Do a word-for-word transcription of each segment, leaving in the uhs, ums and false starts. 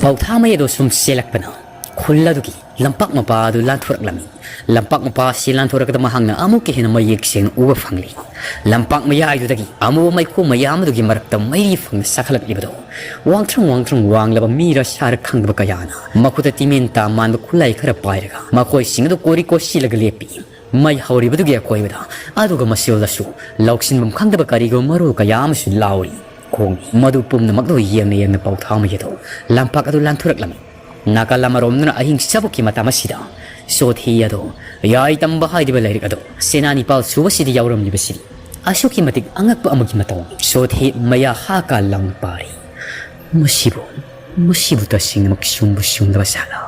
ꯄꯥꯎꯊꯥꯃꯩ ꯑꯗꯣ ꯁꯨꯝ ꯆꯦꯜꯂꯛꯄꯅ ꯈꯨꯜ ꯑꯗꯨꯒꯤ ꯂꯝꯄꯥꯛ ꯃꯄꯥ ꯑꯗꯨ ꯂꯥꯟꯊꯣꯔꯛꯂꯝꯃꯤ꯫ ꯂꯝꯄꯥꯛ ꯃꯄꯥ ꯑꯁꯤ ꯂꯥꯟꯊꯣꯔꯛꯄꯗ ꯃꯍꯥꯛꯅ ꯑꯃꯨꯛꯀ ꯍꯦꯟꯅ ꯃꯌꯦꯛ ꯁꯦꯡꯅ ꯎꯕ ꯐꯪꯂꯤ꯫ ꯂꯝꯄꯥꯛ ꯃꯌꯥꯏꯗꯨꯗꯒꯤ ꯑꯃꯨꯕ ꯃꯩꯈꯨ ꯃꯌꯥꯝ ꯑꯗꯨꯒꯤ ꯃꯔꯛꯇ ꯃꯩꯔꯤ ꯐꯪꯅ ꯆꯥꯈꯠꯂꯛꯂꯤꯕꯗꯣ, ꯋꯥꯡꯊ꯭ꯔꯪ ꯋꯥꯡꯊ꯭ꯔꯪ ꯋꯥꯡꯂꯕ ꯃꯤꯔ ꯁꯥꯔ ꯈꯪꯗꯕ ꯀꯌꯥꯅ ꯃꯈꯨꯠꯇ ꯇꯤꯃꯦꯟ ꯇꯥ ꯃꯥꯟꯕ ꯈꯨꯠꯂꯥꯏ ꯈꯔ ꯄꯥꯏꯔꯒ ꯃꯈꯣꯏꯁꯤꯡ ꯑꯗꯨ ꯀꯣꯔꯤ ꯀꯣꯠꯁꯤꯜꯂꯒ ꯂꯦꯞꯄꯤ꯫ ꯃꯩ ꯍꯧꯔꯤꯕꯗꯨꯒꯤ ꯑꯀꯣꯏꯕꯗ ꯑꯗꯨꯒ ꯃꯁꯤꯔꯣꯜꯗꯁꯨ ꯂꯧꯁꯤꯟꯐꯝ ꯈꯪꯗꯕ ꯀꯔꯤꯒꯨꯝꯕ ꯃꯔꯣꯜ ꯀꯌꯥ ꯑꯃꯁꯨ ꯂꯥꯎꯔꯤ꯫ ꯈꯣꯡꯏ꯫ ꯃꯗꯨ ꯄꯨꯝꯅꯃꯛꯇꯨ ꯌꯦꯡꯅ ꯌꯦꯡꯅ ꯄꯥꯎꯊꯥꯃꯩ ꯑꯗꯨ ꯂꯝꯄꯥꯛ ꯑꯗꯨ ꯂꯥꯟꯊꯣꯔꯛꯂꯝꯃꯤ꯫ ꯅꯥꯀꯜ ꯑꯃꯔꯣꯝꯗꯅ ꯑꯍꯤꯡ ꯆꯕꯨꯛꯀꯤ ꯃꯇꯝ ꯑꯁꯤꯗ ꯁꯣꯊꯤ ꯑꯗꯣ, ꯌꯥꯏ ꯇꯝꯕ ꯍꯥꯏꯔꯤꯕ ꯂꯥꯏꯔꯤꯛ ꯑꯗꯣ ꯁꯦꯅꯥ ꯅꯤꯄꯥꯜ ꯁꯨꯕꯁꯤꯗ ꯌꯥꯎꯔꯝꯂꯤꯕꯁꯤꯗꯤ ꯑꯁꯨꯛꯀꯤ ꯃꯇꯤꯛ ꯑꯉꯛꯄ ꯑꯃꯒꯤ ꯃꯇꯧꯅꯤ꯫ ꯁꯣꯊꯤ ꯃꯌꯥ ꯍꯥ ꯀꯥ ꯂꯥꯎꯅ ꯄꯥꯔꯤ꯫ ꯃꯁꯤꯕꯨ, ꯃꯁꯤꯕꯨ ꯇꯁꯦꯡꯅꯃꯛ ꯆꯨꯝꯕꯨ ꯆꯨꯝꯂꯕ ꯖꯥꯠꯂꯥ?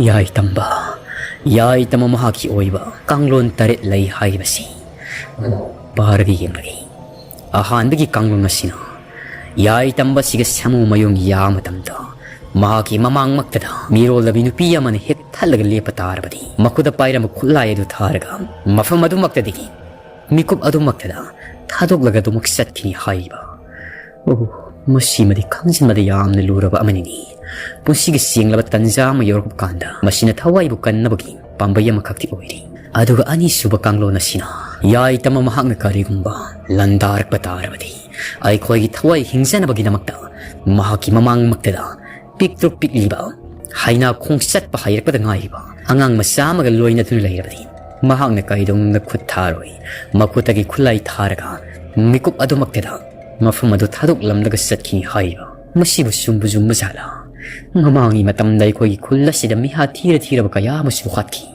ꯌꯥꯏ ꯇꯝꯕ, ꯌꯥꯏ ꯇꯝꯕ ꯃꯍꯥꯛꯀꯤ ꯑꯣꯏꯕ ꯀꯥꯡꯂꯣꯟ ꯇꯔꯦꯠ ꯂꯩ ꯍꯥꯏꯔꯤꯕꯁꯤ ꯄꯥꯔꯒ ꯌꯦꯡꯂꯒꯦ꯫ ꯑꯍꯥꯟꯕꯒꯤ ꯀꯥꯡꯂꯣꯟ ꯑꯁꯤꯅ ꯌꯥꯏ ꯇꯝꯕꯁꯤꯒ ꯁꯥꯃꯨ ꯃꯌꯨꯡ ꯌꯥꯕ ꯃꯇꯝꯗ ꯃꯍꯥꯛꯀꯤ ꯃꯃꯥꯡꯃꯛꯇꯗ ꯃꯤꯔꯣꯜꯂꯕꯤ ꯅꯨꯄꯤ ꯑꯃꯅ ꯍꯦꯛ ꯊꯠꯂꯒ ꯂꯦꯞꯄ ꯇꯥꯔꯕꯗꯤ, ꯃꯈꯨꯠꯇ ꯄꯥꯏꯔꯝꯕ ꯈꯨꯠꯂꯥꯏ ꯑꯗꯨ ꯊꯥꯔꯒ ꯃꯐꯝ ꯑꯗꯨꯃꯛꯇꯗꯒꯤ ꯃꯤꯀꯨꯞ ꯑꯗꯨꯃꯛꯇꯗ ꯊꯥꯗꯣꯛꯂꯒ ꯑꯗꯨꯃꯛ ꯆꯠꯈꯤꯅꯤ ꯍꯥꯏꯔꯤꯕ꯫ ꯑꯣ, ꯃꯁꯤꯃꯗꯤ ꯈꯪꯖꯤꯟꯕꯗ ꯌꯥꯝꯅ ꯂꯨꯔꯕ ꯑꯃꯅꯤꯅꯦ꯫ ꯄꯨꯟꯁꯤꯒꯤ ꯁꯦꯡꯂꯕ ꯇꯟꯖꯥ ꯑꯃ ꯌꯧꯔꯛꯄ ꯀꯥꯟꯗ ꯃꯁꯤꯅ ꯊꯋꯥꯏꯕꯨ ꯀꯟꯅꯕꯒꯤ ꯄꯥꯝꯕꯩ ꯑꯃꯈꯛꯇꯤ ꯑꯣꯏꯔꯤ꯫ ꯑꯗꯨꯒ ꯑꯅꯤꯁꯨꯕ ꯀꯥꯡꯂꯣꯟ ꯑꯁꯤꯅ ꯌꯥꯏ ꯇꯝꯕ ꯃꯍꯥꯛꯅ ꯀꯔꯤꯒꯨꯝꯕ ꯂꯥꯟꯗꯥꯔꯛꯄ ꯇꯥꯔꯕꯗꯤ, ꯑꯩꯈꯣꯏꯒꯤ ꯊꯋꯥꯏ ꯍꯤꯡꯖꯅꯕꯒꯤꯗꯃꯛꯇ ꯃꯍꯥꯛꯀꯤ ꯃꯃꯥꯡꯃꯛꯇꯗ ꯄꯤꯛꯇ꯭ꯔꯨ ꯄꯤꯛꯂꯤꯕ, ꯍꯩꯅꯥ ꯈꯣꯡ ꯆꯠꯄ ꯍꯩꯔꯛꯄꯗ ꯉꯥꯏꯔꯤꯕ ꯑꯉꯥꯡ ꯃꯆꯥ ꯑꯃꯒ ꯂꯣꯏꯅꯗꯨꯅ ꯂꯩꯔꯕꯗꯤ, ꯃꯍꯥꯛꯅ ꯀꯩꯗꯧꯅꯨꯡꯗ ꯈꯨꯠ ꯊꯥꯔꯣꯏ꯫ ꯃꯈꯨꯠꯇꯒꯤ ꯈꯨꯠꯂꯥꯏ ꯊꯥꯔꯒ ꯃꯤꯀꯨꯞ ꯑꯗꯨꯃꯛꯇꯗ ꯃꯐꯝ ꯑꯗꯨ ꯊꯥꯗꯣꯛꯂꯝꯂꯒ ꯆꯠꯈꯤꯅꯤ ꯍꯥꯏꯔꯤꯕ꯫ ꯃꯁꯤꯕꯨ ꯆꯨꯝꯕꯨ ꯆꯨꯝꯕ ꯖꯥꯠꯂꯥ? ꯃꯃꯥꯡꯒꯤ ꯃꯇꯝꯗ ꯑꯩꯈꯣꯏꯒꯤ ꯈꯨꯜ ꯑꯁꯤꯗ ꯃꯤꯍꯥꯠ ꯊꯤꯔ ꯊꯤꯔꯕ ꯀꯌꯥ ꯑꯃꯁꯨ ꯍꯥꯠꯈꯤ꯫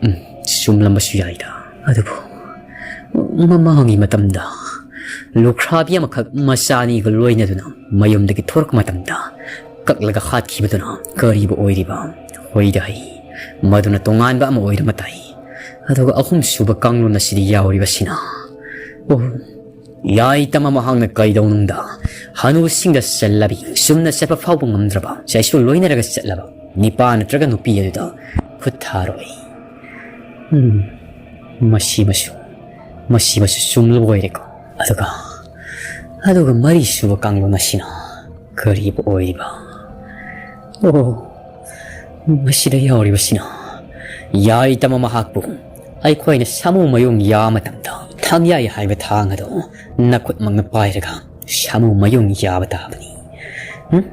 ꯎꯝ, ꯆꯨꯝꯂꯝꯕꯁꯨ ꯌꯥꯏꯗ꯫ ꯑꯗꯨꯕꯨ ꯃꯃꯥꯡꯒꯤ ꯃꯇꯝꯗ ꯂꯨꯈ꯭ꯔꯥꯕꯤ ꯑꯃꯈꯛ ꯃꯆꯥ ꯑꯅꯤꯒ ꯂꯣꯏꯅꯗꯨꯅ ꯃꯌꯨꯝꯗꯒꯤ ꯊꯣꯔꯛꯄ ꯃꯇꯝꯗ ꯀꯛꯂꯒ ꯍꯥꯠꯈꯤꯕꯗꯨꯅ ꯀꯔꯤꯕꯨ ꯑꯣꯏꯔꯤꯕ? ꯍꯣꯏꯗ ꯍꯩ, ꯃꯗꯨꯅ ꯇꯣꯉꯥꯟꯕ ꯑꯃ ꯑꯣꯏꯔꯝꯕ ꯇꯥꯏ꯫ ꯑꯗꯨꯒ ꯑꯍꯨꯝꯁꯨꯕ ꯀꯥꯡꯂꯣꯟ ꯑꯁꯤꯗ ꯌꯥꯎꯔꯤꯕꯁꯤꯅ, ꯑꯣ, ꯌꯥꯏ ꯇꯝꯕ ꯃꯍꯥꯛꯅ ꯀꯩꯗꯧꯅꯨꯡꯗ ꯍꯅꯨꯁꯤꯡꯗ ꯆꯜꯂꯕꯤ, ꯆꯨꯝꯅ ꯆꯠꯄ ꯐꯥꯎꯕ ꯉꯝꯗ꯭ꯔꯕ, ꯆꯩꯁꯨ ꯂꯣꯏꯅꯔꯒ ꯆꯠꯂꯕ ꯅꯤꯄꯥ ꯅꯠꯇ꯭ꯔꯒ ꯅꯨꯄꯤ ꯑꯗꯨꯗ ꯈꯨꯠ ꯊꯥꯔꯣꯏ꯫ ꯎꯝ, ꯃꯁꯤꯃꯁꯨ, ꯃꯁꯤꯃꯁꯨ ꯆꯨꯝꯂꯕ ꯑꯣꯏꯔꯦꯀꯣ꯫ ꯑꯗꯨꯒ, ꯑꯗꯨꯒ ꯃꯔꯤꯁꯨꯕ ꯀꯥꯡꯂꯣꯟ ꯑꯁꯤꯅ ꯀꯔꯤꯕꯨ ꯑꯣꯏꯔꯤꯕ? ꯑꯣ, ꯃꯁꯤꯗ ꯌꯥꯎꯔꯤꯕꯁꯤꯅ ꯌꯥꯏꯇꯝ ꯃꯍꯥꯛꯄꯨ ꯑꯩꯈꯣꯏꯅ ꯁꯥꯃꯨ ꯃꯌꯨꯡ ꯌꯥ ꯃꯇꯝꯗ ꯊꯥꯡꯌꯥꯏ ꯍꯥꯏꯕ ꯊꯥꯡ ꯑꯗꯨ ꯅꯈꯨꯠꯃꯛꯅ ꯄꯥꯏꯔꯒ ꯁꯥꯃꯨ ꯃꯌꯨꯡ ꯌꯥꯕ ꯇꯥꯕꯅꯤ꯫ ꯍꯨꯝ?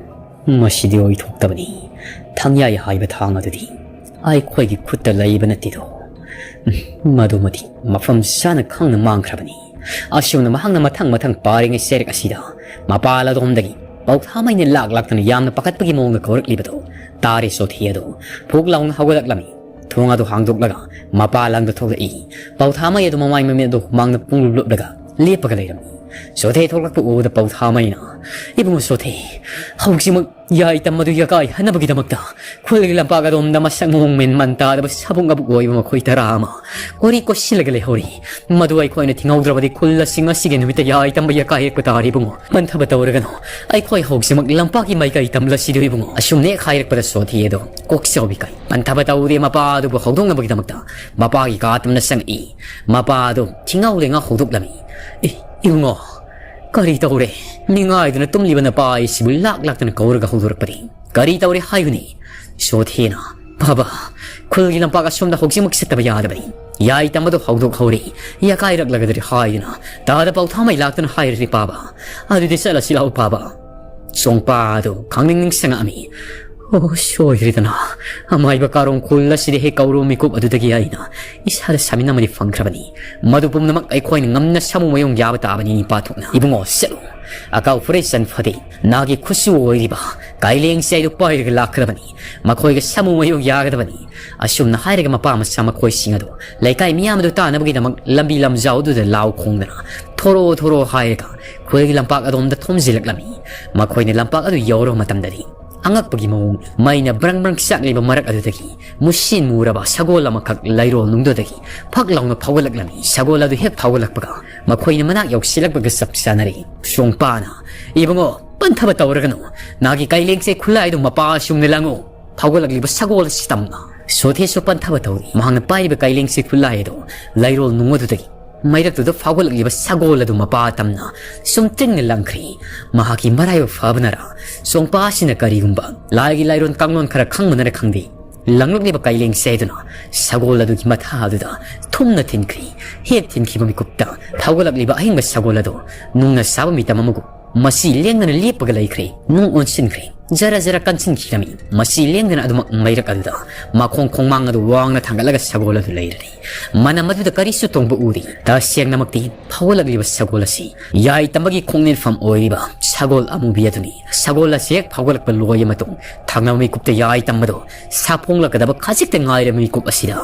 ꯃꯁꯤꯗꯤ ꯑꯣꯏꯊꯣꯛꯇꯕꯅꯤ꯫ ꯊꯥꯡꯌꯥꯏ ꯍꯥꯏꯕ ꯊꯥꯡ ꯑꯗꯨꯗꯤ ꯑꯩꯈꯣꯏꯒꯤ ꯈꯨꯠꯇ ꯂꯩꯕ ꯅꯠꯇꯦꯗꯣ꯫ ꯎꯝ, ꯃꯗꯨꯃꯗꯤ ꯃꯐꯝ ꯆꯥꯅ ꯈꯪꯅ ꯃꯥꯡꯈ꯭ꯔꯕꯅꯤ꯫ ꯑꯁꯨꯝꯅ ꯃꯍꯥꯛꯅ ꯃꯊꯪ ꯃꯊꯪ ꯄꯥꯔꯤꯉꯩ ꯆꯩꯔꯛ ꯑꯁꯤꯗ ꯃꯄꯥ ꯂꯥꯗꯣꯝꯗꯒꯤ ꯄꯥꯎꯊꯥꯃꯩꯅ ꯂꯥꯛ ꯂꯥꯛꯇꯅ ꯌꯥꯝꯅ ꯄꯥꯈꯠꯄꯒꯤ ꯃꯑꯣꯡꯗ ꯀꯧꯔꯛꯂꯤꯕꯗꯨ ꯇꯥꯔꯦ꯫ ꯆꯣꯊꯦ ꯑꯗꯨ ꯐꯨꯛ ꯂꯥꯎꯅ ꯍꯧꯒꯠꯂꯛꯂꯝꯃꯤ꯫ ꯊꯣꯡ ꯑꯗꯨ ꯍꯥꯡꯗꯣꯛꯂꯒ ꯃꯄꯥ ꯂꯥꯡꯗ ꯊꯣꯛꯂꯛꯏ꯫ ꯄꯥꯎꯊꯥꯃꯩ ꯑꯗꯨ ꯃꯃꯥꯏ ꯃꯃꯤꯠ ꯑꯗꯨ ꯍꯨꯃꯥꯡꯅ ꯄꯨꯡꯂꯨꯞ ꯂꯨꯞꯂꯒ ꯂꯦꯞꯄꯒ ꯂꯩꯔꯝꯃꯤ꯫ ꯆꯣꯊꯦ ꯊꯣꯛꯂꯛꯄ ꯎꯕꯗ ꯄꯥꯎꯊꯥꯃꯩꯅ, "ꯏꯕꯨꯡꯉꯣ ꯆꯣꯊꯦ, ꯍꯧꯖꯤꯛꯃꯛ ꯌꯥꯏꯇꯝ ꯑꯗꯨ ꯌꯥꯀꯥꯏꯍꯟꯅꯕꯒꯤꯗꯃꯛꯇ ꯈꯨꯜꯒꯤ ꯂꯝꯄꯥꯛ ꯑꯗꯣꯝꯗ ꯃꯁꯛ ꯃꯑꯣꯡ ꯃꯦꯟ ꯃꯟ ꯇꯥꯗꯕ ꯁꯥꯕꯨꯡ ꯑꯕꯨꯛ ꯑꯣꯏꯕ ꯃꯈꯣꯏ ꯇꯔꯥ ꯑꯃ ꯀꯣꯔꯤ ꯀꯣꯠꯁꯤꯜꯂꯒ ꯂꯩꯍꯧꯔꯤ꯫ ꯃꯗꯨ ꯑꯩꯈꯣꯏꯅ ꯊꯤꯡꯍꯧꯗ꯭ꯔꯕꯗꯤ ꯈꯨꯜ ꯑꯁꯤ ꯉꯁꯤꯒꯤ ꯅꯨꯃꯤꯠꯇ ꯌꯥꯏꯇꯝꯕ ꯌꯥꯀꯥꯏ ꯍꯦꯛꯄ ꯇꯥꯔꯦ ꯏꯕꯨꯡꯉꯣ꯫ ꯄꯟꯊꯕ ꯇꯧꯔꯒꯅꯨ꯫ ꯑꯩꯈꯣꯏ ꯍꯧꯖꯤꯛꯃꯛ ꯂꯝꯄꯥꯛꯀꯤ ꯃꯥꯏꯀꯩ ꯇꯝꯂꯁꯤꯗꯣ ꯏꯕꯨꯡꯉꯣ꯫" ꯑꯁꯨꯝꯅ ꯍꯦꯛ ꯍꯥꯏꯔꯛꯄꯗ ꯆꯣꯊꯦ ꯑꯗꯣ ꯀꯣꯛ ꯆꯥꯎꯕꯤ ꯀꯥꯏ꯫ ꯄꯟꯊꯕ ꯇꯧꯗꯦ꯫ ꯃꯄꯥ ꯑꯗꯨꯕꯨ ꯍꯧꯗꯣꯛꯅꯕꯒꯤꯗꯃꯛꯇ ꯃꯄꯥꯒꯤ ꯀꯥ ꯇꯝꯅ ꯆꯪꯉꯛꯏ꯫ ꯃꯄꯥ ꯑꯗꯨ ꯊꯤꯡꯍꯧ ꯂꯦꯡꯉꯥ ꯍꯧꯗꯣꯛꯂꯝꯃꯤ꯫ "ꯑꯦ, ꯏꯕꯨꯡꯉꯣ, ꯀꯔꯤ ꯇꯧꯔꯦ? ꯃꯤꯉꯥꯏꯗꯨꯅ ꯇꯨꯝꯂꯤꯕ ꯅꯄꯥ ꯑꯩꯁꯤꯕꯨ ꯂꯥꯛ ꯂꯥꯛꯇꯅ ꯀꯧꯔꯒ ꯍꯧꯗꯣꯔꯛꯄꯗꯤ ꯀꯔꯤ ꯇꯧꯔꯦ ꯍꯥꯏꯕꯅꯤ?" ꯆꯣꯊꯦꯅ, "ꯕꯥꯕꯥ, ꯈꯨꯜꯒꯤ ꯂꯝꯄꯥꯛ ꯑꯁꯣꯝꯗ ꯍꯧꯖꯤꯛꯃꯛ ꯆꯠꯇꯕ ꯌꯥꯗꯕꯅꯤ꯫ ꯌꯥꯏꯇꯝꯕꯗꯨ ꯍꯧꯗꯣꯛꯍꯧꯔꯦ꯫ ꯌꯥꯀꯥꯏꯔꯛꯂꯒꯗꯤ ꯍꯥꯏꯗꯨꯅ ꯇꯥꯗ ꯄꯥꯎꯊꯥꯃꯩ ꯂꯥꯛꯇꯅ ꯍꯥꯏꯔꯔꯦ ꯄꯥꯕ꯫ ꯑꯗꯨꯗꯤ ꯆꯠꯂꯁꯤ ꯂꯥꯛꯎ ꯄꯥꯕ꯫" ꯆꯣꯡꯄꯥ ꯑꯗꯨ ꯈꯪꯅꯤꯡ ꯅꯤꯡꯁꯤꯡꯉꯛꯑꯝꯃꯤ꯫ "ꯑꯣ, ꯁꯣꯏꯗ꯭ꯔꯦꯗꯅ꯫ ꯑꯃꯥꯏꯕ ꯀꯥꯔꯣꯡ ꯈꯨꯜ ꯑꯁꯤꯗ ꯍꯦꯛ ꯀꯧꯔꯨ ꯃꯤꯀꯨꯞ ꯑꯗꯨꯗꯒꯤ ꯑꯩꯅ ꯏꯁꯥꯗ ꯁꯥꯃꯤꯟ ꯑꯃꯗꯤ ꯐꯪꯈ꯭ꯔꯕꯅꯤ꯫ ꯃꯗꯨ ꯄꯨꯝꯅꯃꯛ ꯑꯩꯈꯣꯏꯅ ꯉꯝꯅ ꯁꯥꯃꯨ ꯃꯌꯣꯡ ꯌꯥꯕ ꯇꯥꯕꯅꯤ ꯏꯄꯥꯊꯣꯛꯅ꯫ ꯏꯕꯨꯡꯉꯣ, ꯆꯠꯂꯨ꯫ ꯑꯀꯥꯎ ꯐꯨꯔꯦ ꯆꯟ ꯐꯗꯦ꯫ ꯅꯥꯒꯤ ꯈꯨꯠꯁꯨ ꯑꯣꯏꯔꯤꯕ ꯀꯥꯏꯂꯦꯡꯁꯦ ꯑꯩꯗꯨ ꯄꯥꯏꯔꯒ ꯂꯥꯛꯀꯗꯕꯅꯤ꯫ ꯃꯈꯣꯏꯒ ꯁꯥꯃꯨ ꯃꯌꯣꯡ ꯌꯥꯒꯗꯕꯅꯤ꯫" ꯑꯁꯨꯝꯅ ꯍꯥꯏꯔꯒ ꯃꯄꯥ ꯃꯆꯥ ꯃꯈꯣꯏꯁꯤꯡ ꯑꯗꯨ ꯂꯩꯀꯥꯏ ꯃꯤꯌꯥꯝ ꯑꯗꯨ ꯇꯥꯅꯕꯒꯤꯗꯃꯛ ꯂꯝꯕꯤ ꯂꯝꯖꯥꯎ ꯑꯗꯨꯗ ꯂꯥꯎ ꯈꯣꯡꯗꯅ ꯊꯣꯔꯣ ꯊꯣꯔꯣ ꯍꯥꯏꯔꯒ ꯈꯨꯜꯒꯤ ꯂꯝꯄꯥꯛ ꯑꯗꯣꯝꯗ ꯊꯣꯝꯖꯤꯜꯂꯛꯂꯝꯃꯤ꯫ ꯃꯈꯣꯏꯅ ꯂꯝꯄꯥꯛ ꯑꯗꯨ ꯌꯧꯔꯕ ꯃꯇꯝꯗꯗꯤ ꯑꯉꯛꯄꯒꯤ ꯃꯑꯣꯡ ꯃꯩꯅ ꯕ꯭ꯔꯪ ꯕ꯭ꯔꯪ ꯆꯥꯛꯂꯤꯕ ꯃꯔꯛ ꯑꯗꯨꯗꯒꯤ ꯃꯨꯁꯤꯟ ꯃꯨꯔꯕ ꯁꯒꯣꯜ ꯑꯃꯈꯛ ꯂꯩꯔꯣꯜ ꯅꯨꯡꯗꯨꯗꯒꯤ ꯐꯛ ꯂꯥꯎꯅ ꯐꯥꯎꯒꯠꯂꯛꯂꯝꯃꯤ꯫ ꯁꯒꯣꯜ ꯑꯗꯨ ꯍꯦꯛ ꯐꯥꯎꯒꯠꯂꯛꯄꯒ ꯃꯈꯣꯏꯅ ꯃꯅꯥꯛ ꯌꯧꯁꯤꯜꯂꯛꯄꯒ ꯆꯞ ꯆꯥꯅꯔꯦ꯫ ꯁꯣꯡꯄꯥꯅ, "ꯏꯕꯨꯡꯉꯣ, ꯄꯟꯊꯕ ꯇꯧꯔꯒꯅꯨ꯫ ꯅꯥꯒꯤ ꯀꯥꯏꯂꯦꯡꯁꯦ ꯈꯨꯠꯂꯥꯏꯗꯨ ꯃꯄꯥ ꯑꯁꯨꯝꯅ ꯂꯪꯉꯨ꯫" ꯐꯥꯎꯒꯠꯂꯛꯂꯤꯕ ꯁꯒꯣꯜ ꯑꯁꯤ ꯇꯝꯅ ꯁꯣꯊꯦꯁꯨ ꯄꯟꯊꯕ ꯇꯧꯔꯤ꯫ ꯃꯍꯥꯛꯅ ꯄꯥꯏꯔꯤꯕ ꯀꯥꯏꯂꯦꯡꯁꯦ ꯈꯨꯠꯂꯥꯏ ꯑꯗꯨ ꯂꯩꯔꯣꯜ ꯅꯨꯡ ꯑꯗꯨꯗꯒꯤ ꯃꯩꯔꯛꯇꯨꯗ ꯐꯥꯎꯒꯠꯂꯛꯂꯤꯕ ꯁꯒꯣꯜ ꯑꯗꯨ ꯃꯄꯥ ꯇꯝꯅ ꯁꯨꯝꯇ꯭ꯔꯤꯡꯅ ꯂꯪꯈ꯭ꯔꯤ꯫ ꯃꯍꯥꯛꯀꯤ ꯃꯔꯥꯏꯕꯛ ꯐꯕꯅꯔ, ꯆꯣꯡꯄꯥ ꯑꯁꯤꯅ ꯀꯔꯤꯒꯨꯝꯕ ꯂꯥꯏꯒꯤ ꯂꯥꯏꯔꯣꯟ ꯀꯥꯡꯂꯣꯟ ꯈꯔ ꯈꯪꯕꯅꯔ ꯈꯪꯗꯦ, ꯂꯪꯂꯛꯂꯤꯕ ꯀꯥꯏꯂꯦꯡꯁꯦ ꯑꯗꯨꯅ ꯁꯒꯣꯜ ꯑꯗꯨꯒꯤ ꯃꯊꯥ ꯑꯗꯨꯗ ꯊꯨꯝꯅ ꯊꯤꯟꯈ꯭ꯔꯤ꯫ ꯍꯦꯛ ꯊꯤꯟꯈꯤꯕ ꯃꯤꯀꯨꯞꯇ ꯐꯥꯎꯒꯠꯂꯛꯂꯤꯕ ꯑꯍꯤꯡꯕ ꯁꯒꯣꯜ ꯑꯗꯨ ꯅꯨꯡꯅ ꯁꯥꯕ ꯃꯤꯇꯝ ꯑꯃꯒꯨꯝ ꯃꯁꯤ ꯂꯦꯡꯗꯅ ꯂꯦꯞꯄꯒ ꯂꯩꯈ꯭ꯔꯦ꯫ ꯅꯨꯡ ꯑꯣꯟꯁꯤꯟꯈ꯭ꯔꯦ꯫ ꯖꯔ ꯖꯔ ꯀꯟꯁꯤꯟꯈꯤꯔꯝꯃꯤ꯫ ꯃꯁꯤ ꯂꯦꯡꯗꯅ ꯑꯗꯨꯃꯛ ꯃꯩꯔꯛ ꯑꯗꯨꯗ ꯃꯈꯣꯡ ꯈꯣꯡꯃꯥꯡ ꯑꯗꯨ ꯋꯥꯡꯅ ꯊꯥꯡꯒꯠꯂꯒ ꯁꯒꯣꯜ ꯑꯗꯨ ꯂꯩꯔꯔꯤ꯫ ꯃꯅꯝ ꯑꯗꯨꯗ ꯀꯔꯤꯁꯨ ꯇꯣꯡꯕ ꯎꯗꯦ꯫ ꯇꯁꯦꯡꯅꯃꯛꯇꯤ ꯐꯥꯎꯒꯠꯂꯛꯂꯤꯕ ꯁꯒꯣꯜ ꯑꯁꯤ ꯌꯥꯏ ꯇꯝꯕꯒꯤ ꯈꯣꯡꯅꯦꯟꯐꯝ ꯑꯣꯏꯔꯤꯕ ꯁꯒꯣꯜ ꯑꯃꯨꯕꯤ ꯑꯗꯨꯅꯤ꯫ ꯁꯒꯣꯜ ꯑꯁꯤ ꯍꯦꯛ ꯐꯥꯎꯒꯠꯂꯛꯄ ꯂꯣꯏꯔ ꯃꯇꯨꯡ ꯊꯪꯅꯕ ꯃꯤꯀꯨꯞꯇ ꯌꯥꯏ ꯇꯝꯕꯗꯨ ꯁꯥꯐꯣꯡꯂꯛꯀꯗꯕ ꯈꯖꯤꯛꯇ ꯉꯥꯏꯔꯕ ꯃꯤꯀꯨꯞ ꯑꯁꯤꯗ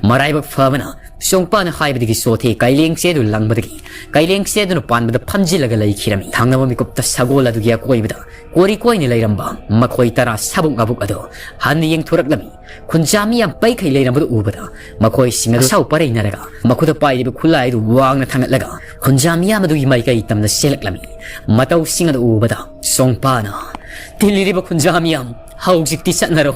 ꯃꯔꯥꯏꯕꯛ ꯐꯕꯅ ꯆꯣꯡꯄꯥꯅ ꯍꯥꯏꯕꯗꯒꯤ ꯆꯣꯊꯦ ꯀꯥꯏꯂꯦꯡꯁꯦ ꯑꯗꯨ ꯂꯪꯕꯗꯒꯤ ꯀꯥꯏꯂꯦꯡꯁꯦ ꯑꯗꯨꯅ ꯄꯥꯟꯕꯗ ꯐꯝꯖꯤꯜꯂꯒ ꯂꯩꯈꯤꯔꯝꯃꯤ꯫ ꯊꯪꯅꯕ ꯃꯤꯀꯨꯞꯇ ꯁꯒꯣꯜ ꯑꯗꯨꯒꯤ ꯑꯀꯣꯏꯕꯗ ꯀꯣꯔꯤ ꯀꯣꯏꯅ ꯂꯩꯔꯝꯕ ꯃꯈꯣꯏ ꯇꯔꯥ ꯁꯥꯕꯨꯛ ꯉꯥꯕꯨꯛ ꯑꯗꯨ ꯍꯟꯅ ꯌꯦꯡꯊꯣꯔꯛꯂꯝꯃꯤ꯫ ꯈꯨꯟꯖꯥ ꯃꯤꯌꯥꯝ ꯄꯩꯈꯩ ꯂꯩꯔꯝꯕꯗꯨ ꯎꯕꯗ ꯃꯈꯣꯏꯁꯤꯡ ꯑꯗꯨ ꯑꯁꯥꯎ ꯄꯔꯩꯅꯔꯒ ꯃꯈꯨꯠꯇ ꯄꯥꯏꯔꯤꯕ ꯈꯨꯠꯂꯥꯏ ꯑꯗꯨ ꯋꯥꯡꯅ ꯊꯥꯡꯒꯠꯂꯒ ꯈꯨꯟꯖꯥ ꯃꯤꯌꯥꯝ ꯑꯗꯨꯒꯤ ꯃꯥꯏꯀꯩ ꯇꯝꯅ ꯆꯦꯜꯂꯛꯂꯝꯃꯤ꯫ ꯃꯇꯧꯁꯤꯡ ꯑꯗꯨ ꯎꯕꯗ ꯁꯣꯡꯄꯥꯅ, "ꯇꯤꯜꯂꯤꯔꯤꯕ ꯈꯨꯟꯖꯥ ꯃꯤꯌꯥꯝ, ꯍꯧꯖꯤꯛꯇꯤ ꯆꯠꯅꯔꯣ꯫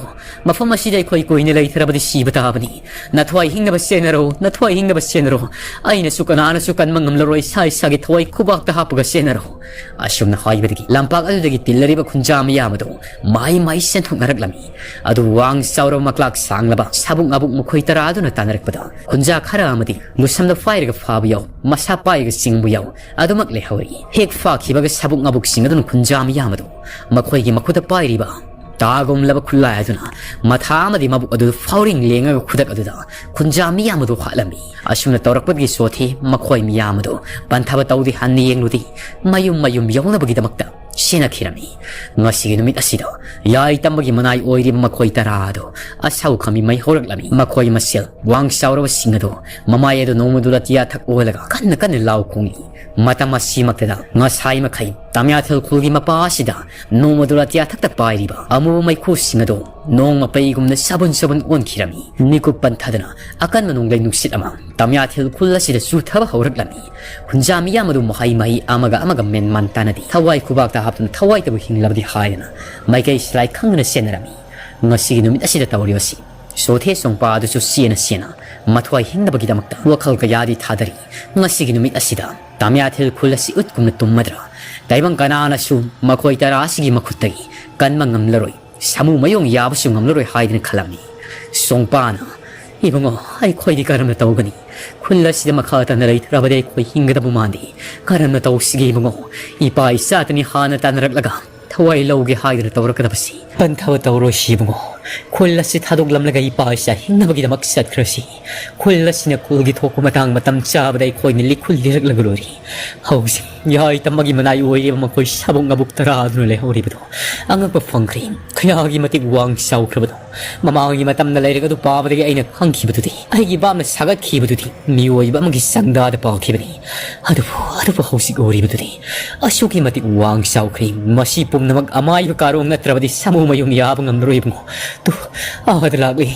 ꯃꯐꯝ ꯑꯁꯤꯗ ꯑꯩꯈꯣꯏ ꯀꯨꯏꯅ ꯂꯩꯊꯔꯕꯗꯤ ꯁꯤꯕ ꯇꯥꯕꯅꯤ꯫ ꯅꯊ꯭ꯋꯥꯏ ꯍꯤꯡꯅꯕ ꯆꯦꯟꯅꯔꯣ, ꯅꯊ꯭ꯋꯥꯏ ꯍꯤꯡꯅꯕ ꯆꯦꯟꯅꯔꯣ꯫ ꯑꯩꯅꯁꯨ ꯀꯅꯥꯅꯁꯨ ꯀꯟꯕ ꯉꯝꯂꯔꯣꯏ, ꯏꯁꯥ ꯏꯁꯥꯒꯤ ꯊꯋꯥꯏ ꯈꯨꯕꯥꯛꯇ ꯍꯥꯞꯄꯒ ꯆꯦꯟꯅꯔꯣ"꯫ ꯑꯁꯨꯝꯅ ꯍꯥꯏꯕꯗꯒꯤ ꯂꯝꯄꯥꯛ ꯑꯗꯨꯗꯒꯤ ꯇꯤꯜꯂꯔꯤꯕ ꯈꯨꯟꯖꯥ ꯃꯤꯌꯥꯝ ꯑꯗꯨ ꯃꯥꯏ ꯃꯥꯏ ꯆꯦꯟꯊꯣꯛꯅꯔꯛꯂꯝꯃꯤ꯫ ꯑꯗꯨ ꯋꯥꯡ ꯆꯥꯎꯔꯕ ꯃꯀ꯭ꯂꯥꯛ ꯁꯥꯡꯂꯕ ꯁꯥꯕꯨꯛ ꯉꯥꯕꯨꯛ ꯃꯈꯣꯏ ꯇꯔꯥ ꯑꯗꯨꯅ ꯇꯥꯟꯅꯔꯛꯄꯗ ꯈꯨꯟꯖꯥ ꯈꯔ ꯑꯃꯗꯤ ꯂꯨꯁꯝꯗ ꯐꯥꯏꯔꯒ ꯐꯥꯕ ꯌꯥꯎ, ꯃꯁꯥ ꯄꯥꯏꯔꯒ ꯆꯤꯡꯕ ꯌꯥꯎ, ꯑꯗꯨꯃꯛ ꯂꯩꯍꯧꯔꯤ꯫ ꯍꯦꯛ ꯐꯥꯈꯤꯕꯒ ꯁꯥꯕꯨꯛ ꯉꯥꯕꯨꯛꯁꯤꯡ ꯑꯗꯨꯅ ꯈꯨꯟꯖꯥ ꯃꯤꯌꯥꯝ ꯑꯗꯨ ꯃꯈꯣꯏꯒꯤ ꯃꯈꯨꯠꯇ ꯄꯥꯏꯔꯤꯕ ꯇꯥꯒꯨꯝꯂꯕ ꯈꯨꯠꯂꯥꯏ ꯑꯗꯨꯅ ꯃꯊꯥ ꯑꯃꯗꯤ ꯃꯕꯨꯛ ꯑꯗꯨ ꯐꯥꯎꯔꯤꯡ ꯂꯦꯡꯉꯒ ꯈꯨꯗꯛ ꯑꯗꯨꯗ ꯈꯨꯟꯖꯥ ꯃꯤꯌꯥꯝ ꯑꯗꯨ ꯍꯥꯠꯂꯝꯃꯤ꯫ ꯑꯁꯨꯝꯅ ꯇꯧꯔꯛꯄꯗꯒꯤ ꯆꯣꯊꯦ ꯃꯈꯣꯏ ꯃꯤꯌꯥꯝ ꯑꯗꯨ ꯄꯟꯊꯕ ꯇꯧꯗꯦ, ꯍꯟꯅ ꯌꯦꯡꯂꯨꯗꯦ, ꯃꯌꯨꯝ ꯃꯌꯨꯝ ꯌꯧꯅꯕꯒꯤꯗꯃꯛꯇ ꯁꯤꯟꯅꯈꯤꯔꯝꯃꯤ꯫ ꯉꯁꯤꯒꯤ ꯅꯨꯃꯤꯠ ꯑꯁꯤꯗ ꯌꯥꯏ ꯇꯝꯕꯒꯤ ꯃꯅꯥꯏ ꯑꯣꯏꯔꯤꯕ ꯃꯈꯣꯏ ꯇꯔꯥ ꯑꯗꯨ ꯑꯁꯥꯎ ꯈꯝꯕꯤ ꯃꯩ ꯍꯧꯔꯛꯂꯝꯃꯤ꯫ ꯃꯈꯣꯏ ꯃꯁꯦꯜ ꯋꯥꯡ ꯆꯥꯎꯔꯕꯁꯤꯡ ꯑꯗꯨ ꯃꯃꯥꯏ ꯑꯗꯨ ꯅꯣꯡꯃꯗꯨ ꯂꯇꯤꯌꯥ ꯊꯛ ꯑꯣꯜꯂꯒ ꯀꯟꯅ ꯀꯟꯅ ꯂꯥꯎ ꯈꯣꯡꯏ꯫ ꯃꯇꯝ ꯑꯁꯤꯃꯛꯇꯗ ꯉꯁꯥꯏ ꯃꯈꯩ ꯇꯥꯃꯤꯌꯥꯊꯦꯜ ꯈꯨꯜꯒꯤ ꯃꯄꯥ ꯑꯁꯤꯗ ꯅꯣꯡꯃꯗꯨ ꯂꯇꯤꯌꯥ ꯊꯛꯇ ꯄꯥꯏꯔꯤꯕ ꯑꯃꯨꯕ ꯃꯩꯈꯨꯁꯤꯡ ꯑꯗꯨ ꯅꯣꯡ ꯃꯄꯩꯒꯨꯝꯅ ꯁꯥꯕꯨꯟ ꯁꯥꯕꯨꯟ ꯑꯣꯟꯈꯤꯔꯝꯃꯤ꯫ ꯃꯤꯀꯨꯞ ꯄꯟꯊꯗꯅ ꯑꯀꯟꯕ ꯅꯣꯡꯂꯩ ꯅꯨꯡꯁꯤꯠ ꯑꯃ ꯇꯥꯃꯤꯌꯥꯊꯦꯜ ꯈꯨꯜ ꯑꯁꯤꯗ ꯆꯨꯊꯕ ꯍꯧꯔꯛꯂꯝꯃꯤ꯫ ꯈꯨꯟꯖꯥ ꯃꯤꯌꯥꯝ ꯑꯗꯨ ꯃꯍꯩ ꯃꯍꯩ ꯑꯃꯒ ꯑꯃꯒ ꯃꯦꯟ ꯃꯥꯟ ꯇꯥꯅꯗꯦ꯫ ꯊꯋꯥꯏ ꯈꯨꯕꯥꯛꯇ ꯍꯥꯞꯇꯨꯅ ꯊꯋꯥꯏꯇꯕꯨ ꯍꯤꯡꯂꯕꯗꯤ ꯍꯥꯏꯗꯅ ꯃꯥꯏꯀꯩ ꯁꯤꯂꯥꯏ ꯈꯪꯗꯅ ꯆꯦꯟꯅꯔꯝꯃꯤ꯫ ꯉꯁꯤꯒꯤ ꯅꯨꯃꯤꯠ ꯑꯁꯤꯗ ꯇꯧꯔꯤꯕꯁꯤ ꯁꯣꯊꯦ ꯁꯣꯡꯄꯥ ꯑꯗꯨꯁꯨ ꯆꯦꯅ ꯆꯦꯅ ꯃꯊ꯭ꯋꯥꯏ ꯍꯤꯡꯅꯕꯒꯤꯗꯃꯛꯇ ꯋꯥꯈꯜ ꯀꯌꯥꯗꯤ ꯊꯥꯗꯔꯤ꯫ ꯉꯁꯤꯒꯤ ꯅꯨꯃꯤꯠ ꯑꯁꯤꯗ ꯇꯥꯃꯤꯌꯥꯊꯤꯜ ꯈꯨꯜ ꯑꯁꯤ ꯎꯠꯀꯨꯝꯅ ꯇꯨꯝꯃꯗ꯭ꯔꯥ? ꯇꯥꯏꯕꯪ ꯀꯅꯥꯅꯁꯨ ꯃꯈꯣꯏ ꯇꯔꯥ ꯑꯁꯤꯒꯤ ꯃꯈꯨꯠꯇꯒꯤ ꯀꯟꯕ ꯉꯝꯂꯔꯣꯏ, ꯁꯥꯃꯨ ꯃꯌꯣꯡ ꯌꯥꯕꯁꯨ ꯉꯝꯂꯔꯣꯏ ꯍꯥꯏꯗꯨꯅ ꯈꯜꯂꯝꯃꯤ꯫ ꯁꯣꯡꯄꯥꯅ, "ꯏꯕꯨꯡꯉꯣ, ꯑꯩꯈꯣꯏꯗꯤ ꯀꯔꯝꯅ ꯇꯧꯒꯅꯤ? ꯈꯨꯜ ꯑꯁꯤꯗ ꯃꯈꯥ ꯇꯥꯅ ꯂꯩꯊꯔꯕꯗꯤ ꯑꯩꯈꯣꯏ ꯍꯤꯡꯒꯗꯕ ꯃꯥꯟꯗꯦ꯫ ꯀꯔꯝꯅ ꯇꯧꯁꯤꯒꯦ ꯏꯕꯨꯡꯉꯣ? ꯏꯄꯥ ꯏꯆꯥꯇꯅꯤ ꯍꯥꯟꯅ ꯇꯥꯟꯅꯔꯛꯂꯒ ꯊꯋꯥꯏ ꯂꯧꯒꯦ ꯍꯥꯏꯗꯨꯅ ꯇꯧꯔꯛꯀꯗꯕꯁꯤ꯫ ꯄꯟꯊꯕ ꯇꯧꯔꯣꯏꯁꯤ ꯏꯕꯨꯡꯉꯣ꯫ ꯈꯨꯜ ꯑꯁꯤ ꯊꯥꯗꯣꯛꯂꯝꯂꯒ ꯏꯄꯥ ꯏꯆꯥ ꯍꯤꯡꯅꯕꯒꯤꯗꯃꯛ ꯆꯠꯈ꯭ꯔꯁꯤ꯫ ꯈꯨꯜ ꯑꯁꯤꯅ ꯈꯨꯜꯒꯤ ꯊꯣꯛꯄ ꯃꯇꯥꯡ ꯃꯇꯝ ꯆꯥꯕꯗ ꯑꯩꯈꯣꯏꯅ ꯂꯤꯈꯨꯜ ꯂꯤꯔꯛꯂꯒ ꯂꯣꯏꯔꯦ꯫ ꯍꯧꯖꯤꯛ ꯌꯥꯏ ꯇꯝꯕꯒꯤ ꯃꯅꯥꯏ ꯑꯣꯏꯔꯤꯕ ꯃꯈꯣꯏ ꯁꯥꯕꯨꯡ ꯑꯕꯨꯛ ꯇꯔꯥ ꯑꯗꯨꯅ ꯂꯩꯍꯧꯔꯤꯕꯗꯣ ꯑꯉꯛꯄ ꯐꯪꯈ꯭ꯔꯦ꯫ ꯀꯌꯥꯒꯤ ꯃꯇꯤꯛ ꯋꯥꯡ ꯆꯥꯎꯈ꯭ꯔꯕꯅꯣ꯫ ꯃꯃꯥꯡꯒꯤ ꯃꯇꯝꯗ ꯂꯩꯔꯒ ꯑꯗꯨ ꯄꯥꯕꯗꯒꯤ ꯑꯩꯅ ꯈꯪꯈꯤꯕꯗꯨꯗꯤ, ꯑꯩꯒꯤ ꯕꯥꯞꯅ ꯁꯥꯒꯠꯈꯤꯕꯗꯨꯗꯤ ꯃꯤꯑꯣꯏꯕ ꯑꯃꯒꯤ ꯆꯥꯡꯗꯥꯗ ꯄꯥꯈꯤꯕꯅꯤ꯫ ꯑꯗꯨꯕꯨ, ꯑꯗꯨꯕꯨ ꯍꯧꯖꯤꯛ ꯑꯣꯏꯔꯤꯕꯗꯨꯗꯤ ꯑꯁꯨꯛꯀꯤ ꯃꯇꯤꯛ ꯋꯥꯡ ꯆꯥꯎꯈ꯭ꯔꯦ꯫ ꯃꯁꯤ ꯄꯨꯝꯅꯃꯛ ꯑꯃꯥꯏꯕ ꯀꯥꯔꯣꯡ ꯅꯠꯇ꯭ꯔꯕꯗꯤ ꯁꯥꯃꯨ ꯃꯌꯨꯡ ꯌꯥꯕ ꯉꯝꯂꯔꯣꯏ ꯏꯕꯨꯡꯉꯣ꯫ ꯇꯨ, ꯑꯥꯗ ꯂꯥꯛꯂꯤ꯫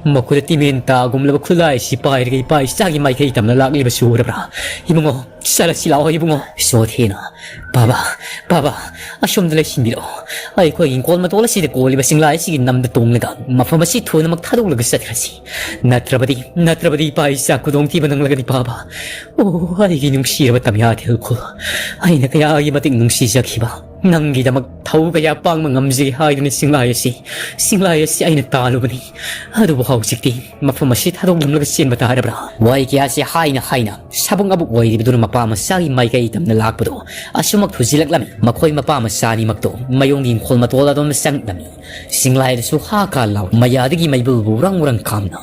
ꯃꯈꯨꯠꯇ ꯇꯤꯃꯦꯟ ꯇꯥꯒꯨꯝꯂꯕ ꯈꯨꯠꯂꯥꯏ ꯑꯁꯤ ꯄꯥꯏꯔꯒ ꯏꯄꯥ ꯏꯆꯥꯒꯤ ꯃꯥꯏꯀꯩ ꯇꯝꯅ ꯂꯥꯛꯂꯤꯕꯁꯤ ꯎꯔꯕ꯭ꯔꯥ? ꯏꯕꯨꯡꯉꯣ, ꯆꯠꯂꯁꯤ ꯂꯥꯛꯑꯣ ꯏꯕꯨꯡꯉꯣ꯫ ꯁꯣꯊꯦꯅ, "ꯕꯥꯕꯥ, ꯕꯥꯕꯥ, ꯑꯁꯣꯝꯗ ꯂꯩꯁꯤꯟꯕꯤꯔꯛꯑꯣ꯫ ꯑꯩꯈꯣꯏꯒꯤ ꯏꯪꯈꯣꯜ ꯃꯇꯣꯜ ꯑꯁꯤꯗ ꯀꯣꯜꯂꯤꯕ ꯆꯤꯡꯂꯥꯏ ꯑꯁꯤꯒꯤ ꯅꯝꯗ ꯇꯣꯡꯂꯒ ꯃꯐꯝ ꯑꯁꯤ ꯊꯨꯅꯃꯛ ꯊꯥꯗꯣꯛꯂꯒ ꯆꯠꯈ꯭ꯔꯁꯤ꯫ ꯅꯠꯇ꯭ꯔꯕꯗꯤ, ꯅꯠꯇ꯭ꯔꯕꯗꯤ ꯏꯄꯥ ꯏꯆꯥ ꯈꯨꯗꯣꯡꯊꯤꯕ ꯅꯪꯂꯒꯅꯤ ꯕꯥꯕꯥ꯫ ꯑꯣ, ꯑꯩꯒꯤ ꯅꯨꯡꯁꯤꯔꯕ ꯇꯥꯃꯤꯌꯥꯊꯤꯜ ꯈꯨꯜ, ꯑꯩꯅ ꯀꯌꯥꯒꯤ ꯃꯇꯤꯛ ꯅꯨꯡꯁꯤꯖꯈꯤꯕ꯫ ꯅꯪꯒꯤꯗꯃꯛ ꯊꯧ ꯀꯌꯥ ꯄꯥꯡꯕ ꯉꯝꯖꯒꯦ ꯍꯥꯏꯗꯨꯅ ꯆꯤꯡꯂꯥꯏ ꯑꯁꯤ, ꯆꯤꯡꯂꯥꯏ ꯑꯁꯤ ꯑꯩꯅ ꯇꯥꯜꯂꯨꯕꯅꯤ꯫ ꯑꯗꯨꯕꯨ ꯍꯧꯖꯤꯛꯇꯤ ꯃꯐꯝ ꯑꯁꯤ ꯊꯥꯗꯣꯛꯂꯝꯂꯒ ꯆꯦꯟꯕ ꯇꯥꯔꯕ꯭ꯔꯥ?" ꯋꯥꯍꯩ ꯀꯌꯥꯁꯤ ꯍꯥꯏꯅ ꯍꯥꯏꯅ ꯁꯥꯕꯨꯡ ꯑꯕꯨꯛ ꯑꯣꯏꯔꯤꯕꯗꯨꯅ ꯃꯄꯥ ꯃꯆꯥꯒꯤ ꯃꯥꯏꯀꯩ ꯇꯝꯅ ꯂꯥꯛꯄꯗꯣ ꯑꯁꯨꯃꯛ ꯊꯨꯖꯤꯜꯂꯛꯂꯝꯃꯤ꯫ ꯃꯈꯣꯏ ꯃꯄꯥ ꯃꯆꯥ ꯑꯅꯤꯃꯛꯇꯣ ꯃꯌꯣꯡꯒꯤ ꯏꯪꯈꯣꯜ ꯃꯇꯣꯜ ꯑꯗꯣꯝꯗ ꯆꯪꯂꯝꯃꯤ꯫ ꯆꯤꯡꯂꯥꯏꯗꯁꯨ ꯍꯥ ꯀꯥ ꯂꯥꯎ ꯃꯌꯥꯗꯒꯤ ꯃꯩꯕꯨꯜꯕꯨ ꯎꯔꯪ ꯎꯔꯪ ꯀꯥꯝꯅ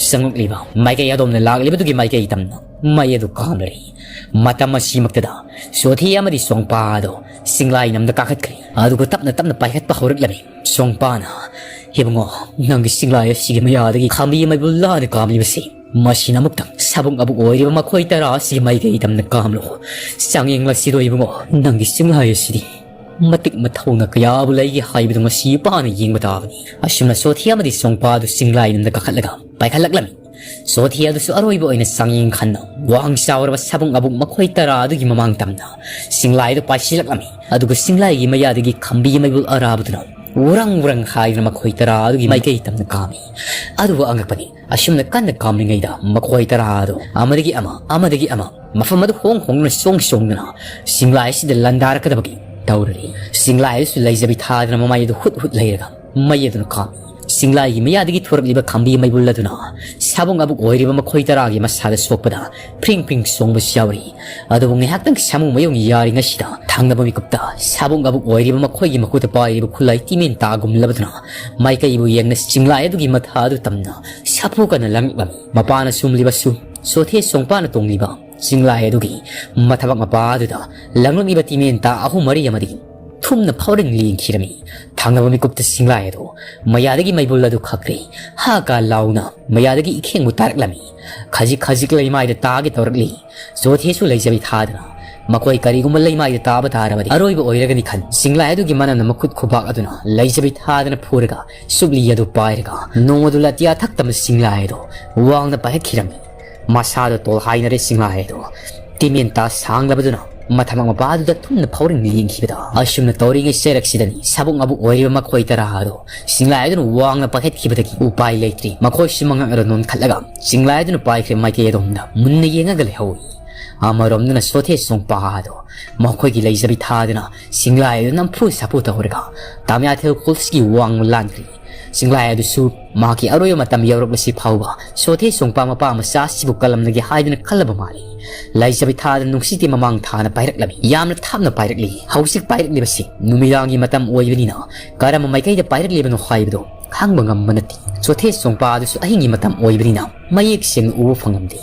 ꯆꯪꯂꯛꯂꯤꯕ ꯃꯥꯏꯀꯩ ꯑꯗꯣꯝꯅ ꯂꯥꯛꯂꯤꯕꯗꯨꯒꯤ ꯃꯥꯏꯀꯩ ꯇꯝꯅ ꯃꯩ ꯑꯗꯨ ꯀꯥꯝꯂꯔꯤ꯫ ꯃꯇꯝ ꯑꯁꯤꯃꯛꯇꯗ ꯁꯣꯊꯤ ꯑꯃꯗꯤ ꯁꯣꯡꯄꯥ ꯑꯗꯣ ꯆꯤꯡꯂꯥꯏ ꯅꯝꯗ ꯀꯥꯈꯠꯈ꯭ꯔꯦ꯫ ꯑꯗꯨꯒ ꯇꯞꯅ ꯇꯞꯅ ꯄꯥꯏꯈꯠꯄ ꯍꯧꯔꯛꯂꯝꯃꯤ꯫ ꯁꯣꯡꯄꯥꯅ, "ꯏꯕꯨꯡꯉꯣ, ꯅꯪꯒꯤ ꯆꯤꯡꯂꯥꯏ ꯑꯁꯤꯒꯤ ꯃꯌꯥꯗꯒꯤ ꯈꯥꯝꯕꯤ ꯃꯩꯕꯨꯜ ꯂꯥꯅ ꯀꯥꯝꯂꯤꯕꯁꯤ, ꯃꯁꯤꯅ ꯑꯃꯨꯛꯇꯪ ꯁꯥꯕꯨꯡ ꯑꯕꯨꯛ ꯑꯣꯏꯔꯤꯕ ꯃꯈꯣꯏ ꯇꯔꯥ ꯑꯁꯤꯒꯤ ꯃꯥꯏꯀꯩ ꯇꯝꯅ ꯀꯥꯝꯂꯨ꯫ ꯆꯥꯡꯌꯦꯡ ꯂꯥꯛꯁꯤꯗꯣ ꯏꯕꯨꯡꯉꯣ, ꯅꯪꯒꯤ ꯆꯤꯡꯂꯥꯏ ꯑꯁꯤꯗꯤ ꯃꯇꯤꯛ ꯃꯊꯧꯅ ꯀꯌꯥꯕꯨ ꯂꯩꯒꯦ ꯍꯥꯏꯕꯗꯨ ꯉꯁꯤ ꯏꯄꯥꯅ ꯌꯦꯡꯕ ꯇꯥꯕꯅꯤ꯫" ꯑꯁꯨꯝꯅ ꯁꯣꯊꯤ ꯑꯃꯗꯤ ꯁꯣꯡꯄꯥ ꯑꯗꯨ ꯆꯤꯡꯂꯥꯏ ꯅꯝꯗ ꯀꯥꯈꯠꯂꯒ ꯄꯥꯏꯈꯠꯂꯛꯂꯝꯃꯤ꯫ ꯁꯣꯊꯤ ꯑꯗꯨꯁꯨ ꯑꯔꯣꯏꯕ ꯑꯣꯏꯅ ꯆꯥꯡꯌꯦꯡ ꯈꯟꯅ ꯋꯥꯡ ꯆꯥꯎꯔꯕ ꯁꯥꯕꯨꯡ ꯑꯕꯨꯛ ꯃꯈꯣꯏ ꯇꯔꯥ ꯑꯗꯨꯒꯤ ꯃꯃꯥꯡ ꯇꯝꯅ ꯆꯤꯡꯂꯥꯏꯗꯨ ꯄꯥꯏꯁꯤꯜꯂꯛꯂꯝꯃꯤ꯫ ꯑꯗꯨꯒ ꯆꯤꯡꯂꯥꯏꯒꯤ ꯃꯌꯥꯗꯒꯤ ꯈꯝꯕꯤ ꯃꯩꯕꯨꯜ ꯑꯔꯥꯕꯗꯨꯅ ꯎꯔꯪ ꯎꯔꯪ ꯍꯥꯏꯗꯨꯅ ꯃꯈꯣꯏ ꯇꯔꯥ ꯑꯗꯨꯒꯤ ꯃꯥꯏꯀꯩ ꯇꯝꯅ ꯀꯥꯝꯃꯤ꯫ ꯑꯗꯨꯕꯨ ꯑꯉꯛꯄꯅꯤ, ꯑꯁꯨꯝꯅ ꯀꯟꯅ ꯀꯥꯝꯂꯤꯉꯩꯗ ꯃꯈꯣꯏ ꯇꯔꯥ ꯑꯗꯨ ꯑꯃꯗꯒꯤ ꯑꯃ, ꯑꯃꯗꯒꯤ ꯑꯃ ꯃꯐꯝ ꯑꯗꯨ ꯍꯣꯡ ꯍꯣꯡꯗꯨꯅ ꯆꯣꯡ ꯆꯣꯡꯗꯨꯅ ꯆꯤꯡꯂꯥꯏ ꯑꯁꯤꯗ ꯂꯥꯟꯗꯥꯔꯛꯀꯗꯕꯒꯤ ꯇꯧꯔꯔꯤ꯫ ꯆꯤꯡꯂꯥꯏ ꯑꯗꯨꯁꯨ ꯂꯩꯖꯕꯤ ꯊꯥꯗꯅ ꯃꯃꯥꯏ ꯑꯗꯨ ꯍꯨꯠ ꯍꯨꯠ ꯂꯩꯔꯒ ꯃꯩ ꯑꯗꯨꯅ ꯀꯥꯝꯃꯤ꯫ ꯆꯤꯡꯂꯥꯏꯒꯤ ꯃꯌꯥꯗꯒꯤ ꯊꯣꯔꯛꯂꯤꯕ ꯈꯝꯕꯤ ꯃꯩꯕꯨꯜ ꯑꯗꯨꯅ ꯁꯥꯕꯨꯡ ꯑꯕꯨꯛ ꯑꯣꯏꯔꯤꯕ ꯃꯈꯣꯏ ꯇꯔꯥꯒꯤ ꯃꯁꯥꯗ ꯁꯣꯛꯄꯗ ꯐ꯭ꯔꯤꯡ ꯐ꯭ꯔꯤꯡ ꯆꯣꯡꯕꯁꯨ ꯌꯥꯎꯔꯤ꯫ ꯑꯗꯨꯕꯨ ꯉꯥꯏꯍꯥꯛꯇꯪ ꯁꯥꯃꯨ ꯃꯌꯨꯡ ꯌꯥꯔꯤꯉꯩꯁꯤꯗ ꯊꯪꯅꯕ ꯃꯤꯀꯨꯞꯇ ꯁꯥꯕꯨꯡ ꯑꯕꯨꯛ ꯑꯣꯏꯔꯤꯕ ꯃꯈꯣꯏꯒꯤ ꯃꯈꯨꯠꯇ ꯄꯥꯏꯔꯤꯕ ꯈꯨꯠꯂꯥꯏ ꯇꯤꯃꯦꯟ ꯇꯥꯒꯨꯝꯂꯕꯗꯨꯅ ꯃꯥꯏꯀꯩꯕꯨ ꯌꯦꯡꯅ ꯆꯤꯡꯂꯥꯏ ꯑꯗꯨꯒꯤ ꯃꯊꯥ ꯑꯗꯨ ꯇꯝꯅ ꯁꯥꯐꯨ ꯀꯟꯅ ꯂꯪꯂꯝꯃꯤ꯫ ꯃꯄꯥꯅ ꯁꯨꯝꯂꯤꯕꯁꯨ ꯆꯣꯊꯦ ꯁꯣꯡꯄꯥꯅ ꯇꯣꯡꯂꯤꯕ ꯆꯤꯡꯂꯥꯏ ꯑꯗꯨꯒꯤ ꯃꯊꯕꯥꯛ ꯃꯄꯥ ꯑꯗꯨꯗ ꯂꯪꯂꯛꯂꯤꯕ ꯇꯤꯃꯦꯟ ꯇꯥ ꯑꯍꯨꯝ ꯃꯔꯤ ꯑꯃꯗꯤ ꯊꯨꯝꯅ ꯐꯥꯎꯔꯤꯡ ꯂꯦꯡꯈꯤꯔꯝꯃꯤ꯫ ꯊꯪꯅꯕ ꯃꯤꯀꯨꯞꯇ ꯆꯤꯡꯂꯥꯏ ꯑꯗꯨ ꯃꯌꯥꯗꯒꯤ ꯃꯩꯕꯨꯜ ꯑꯗꯨ ꯈꯛꯈ꯭ꯔꯦ꯫ ꯍꯥ ꯀꯥ ꯂꯥꯎꯅ ꯃꯌꯥꯗꯒꯤ ꯏꯈꯦꯡꯕꯨ ꯇꯥꯔꯛꯂꯝꯃꯤ꯫ ꯈꯖꯤꯛ ꯈꯖꯤꯛ ꯂꯩꯃꯥꯏꯗ ꯇꯥꯒꯦ ꯇꯧꯔꯛꯂꯤ꯫ ꯆꯣꯊꯦꯁꯨ ꯂꯩꯖꯕꯤ ꯊꯥꯗꯅ ꯃꯈꯣꯏ ꯀꯔꯤꯒꯨꯝꯕ ꯂꯩꯃꯥꯏꯗ ꯇꯥꯕ ꯇꯥꯔꯕꯗꯤ ꯑꯔꯣꯏꯕ ꯑꯣꯏꯔꯒꯅꯤ ꯈꯟ ꯆꯤꯡꯂꯥꯏ ꯑꯗꯨꯒꯤ ꯃꯅꯝꯅ ꯃꯈꯨꯠ ꯈꯨꯕꯥꯛ ꯑꯗꯨꯅ ꯂꯩꯖꯕꯤ ꯊꯥꯗꯅ ꯐꯨꯔꯒ ꯁꯨꯞꯂꯤ ꯑꯗꯨ ꯄꯥꯏꯔꯒ ꯅꯣꯡ ꯑꯗꯨ ꯂꯥꯇꯤꯌꯥ ꯊꯛꯇꯕ ꯆꯤꯡꯂꯥꯏ ꯑꯗꯨ ꯋꯥꯡꯅ ꯄꯥꯏꯈꯠꯈꯤꯔꯝꯃꯤ꯫ ꯃꯁꯥꯗꯣ ꯇꯣꯜꯍꯥꯏꯅꯔꯦ ꯆꯤꯡꯂꯥꯏ ꯑꯗꯣ꯫ ꯇꯤꯃꯦꯟꯇꯥ ꯁꯥꯡꯂꯕꯗꯨꯅ ꯃꯊꯕꯥꯛ ꯃꯄꯥꯗꯨꯗ ꯊꯨꯝꯅ ꯐꯥꯎꯔꯤꯡ ꯂꯦꯡꯈꯤꯕꯗ ꯑꯁꯨꯝꯅ ꯇꯧꯔꯤꯉꯩ ꯆꯩꯔꯛꯁꯤꯗꯅꯤ ꯁꯥꯕꯨꯡ ꯑꯕꯨꯛ ꯑꯣꯏꯔꯤꯕ ꯃꯈꯣꯏ ꯇꯔꯥ ꯑꯗꯣ ꯆꯤꯡꯂꯥꯏ ꯑꯗꯨꯅ ꯋꯥꯡꯅ ꯄꯥꯏꯈꯠꯈꯤꯕꯗꯒꯤ ꯎꯄꯥꯏ ꯂꯩꯇ꯭ꯔꯤ꯫ ꯃꯈꯣꯏꯁꯨ ꯃꯉꯛ ꯑꯗꯨ ꯅꯣꯟꯈꯠꯂꯒ ꯆꯤꯡꯂꯥꯏ ꯑꯗꯨꯅ ꯄꯥꯏꯈ꯭ꯔꯦ ꯃꯥꯏꯀꯩ ꯑꯗꯣꯝꯗ ꯃꯨꯟꯅ ꯌꯦꯡꯉꯒ ꯂꯩꯍꯧꯏ꯫ ꯑꯃꯔꯣꯝꯗꯅ ꯁꯣꯊꯦ ꯁꯣꯡꯄꯥ ꯑꯗꯣ ꯃꯈꯣꯏꯒꯤ ꯂꯩꯖꯕꯤ ꯊꯥꯗꯨꯅ ꯆꯤꯡꯂꯥꯏ ꯑꯗꯨ ꯅꯝꯐꯨ ꯁꯥꯐꯨ ꯇꯧꯔꯒ ꯇꯥꯃꯤꯌꯥꯊꯦꯜ ꯈꯨꯜꯁꯤꯒꯤ ꯋꯥꯡꯃ ꯂꯥꯟꯈ꯭ꯔꯤ꯫ ꯆꯤꯡꯂꯥꯏ ꯑꯗꯨꯁꯨ ꯃꯍꯥꯛꯀꯤ ꯑꯔꯣꯏꯕ ꯃꯇꯝ ꯌꯧꯔꯛꯂꯁꯤ ꯐꯥꯎꯕ ꯁꯣꯊꯦ ꯁꯣꯡꯄꯥ ꯃꯄꯥ ꯃꯆꯥ ꯑꯁꯤꯕꯨ ꯀꯜꯂꯝꯂꯒꯦ ꯍꯥꯏꯗꯨꯅ ꯈꯜꯂꯕ ꯃꯥꯜꯂꯤ꯫ ꯂꯩꯖꯕꯤ ꯊꯥꯗ ꯅꯨꯡꯁꯤꯠꯇꯤ ꯃꯃꯥꯡ ꯊꯥꯅ ꯄꯥꯏꯔꯛꯂꯝꯃꯤ꯫ ꯌꯥꯝꯅ ꯊꯥꯞꯅ ꯄꯥꯏꯔꯛꯂꯤ꯫ ꯍꯧꯖꯤꯛ ꯄꯥꯏꯔꯛꯂꯤꯕꯁꯤ ꯅꯨꯃꯤꯗꯥꯡꯒꯤ ꯃꯇꯝ ꯑꯣꯏꯕꯅꯤꯅ ꯀꯔꯝꯕ ꯃꯥꯏꯀꯩꯗ ꯄꯥꯏꯔꯛꯂꯤꯕꯅꯣ ꯍꯥꯏꯕꯗꯨ ꯈꯪꯕ ꯉꯝꯕ ꯅꯠꯇꯦ꯫ ꯆꯣꯊꯦ ꯁꯣꯡꯄꯥ ꯑꯗꯨꯁꯨ ꯑꯍꯤꯡꯒꯤ ꯃꯇꯝ ꯑꯣꯏꯕꯅꯤꯅ ꯃꯌꯦꯛ ꯁꯦꯡꯅ ꯎꯕ ꯐꯪꯂꯝꯗꯦ꯫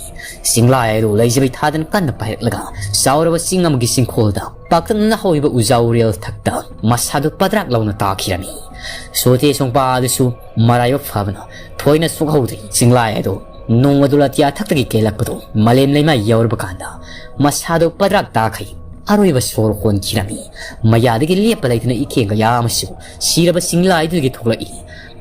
ꯆꯤꯡꯂꯥꯏ ꯑꯗꯨ ꯂꯩꯖꯕꯤ ꯊꯥꯗꯅ ꯀꯟꯅ ꯄꯥꯏꯔꯛꯂꯒ ꯆꯥꯎꯔꯕ ꯆꯤꯡ ꯑꯃꯒꯤ ꯆꯤꯡꯈꯣꯜꯗ ꯄꯥꯛꯇꯛꯅꯅ ꯍꯧꯔꯤꯕ ꯎꯖꯥ ꯎꯔꯦꯜ ꯊꯛꯇ ꯃꯁꯥꯗꯨ ꯄꯗ꯭ꯔꯥꯛ ꯂꯥꯎꯅ ꯇꯥꯈꯤꯔꯝꯃꯤ꯫ ꯁꯣꯊꯦ ꯁꯣꯡꯄꯥ ꯑꯗꯨꯁꯨ ꯃꯔꯥꯏꯕꯛ ꯐꯕꯅ ꯊꯣꯏꯅ ꯁꯣꯛꯍꯧꯗ꯭ꯔꯤ꯫ ꯆꯤꯡꯂꯥꯏ ꯑꯗꯨ ꯅꯣꯡ ꯑꯗꯨ ꯑꯇꯤꯌꯥ ꯊꯛꯇꯒꯤ ꯀꯦꯜꯂꯛꯄꯗꯨ ꯃꯥꯂꯦꯝ ꯂꯩꯃꯥꯏ ꯌꯧꯔꯕ ꯀꯥꯟꯗ ꯃꯁꯥꯗꯨ ꯄꯗ꯭ꯔꯥꯛ ꯇꯥꯈꯩ ꯑꯔꯣꯏꯕ ꯁꯣꯔ ꯍꯣꯟꯈꯤꯔꯝꯃꯤ꯫ ꯃꯌꯥꯗꯒꯤ ꯂꯦꯞꯄ ꯂꯩꯇꯅ ꯏꯀꯦ ꯀꯌꯥ ꯑꯃꯁꯨ ꯁꯤꯔꯕ ꯆꯤꯡꯂꯥꯏꯗꯨꯗꯒꯤ ꯊꯣꯛꯂꯛꯏ꯫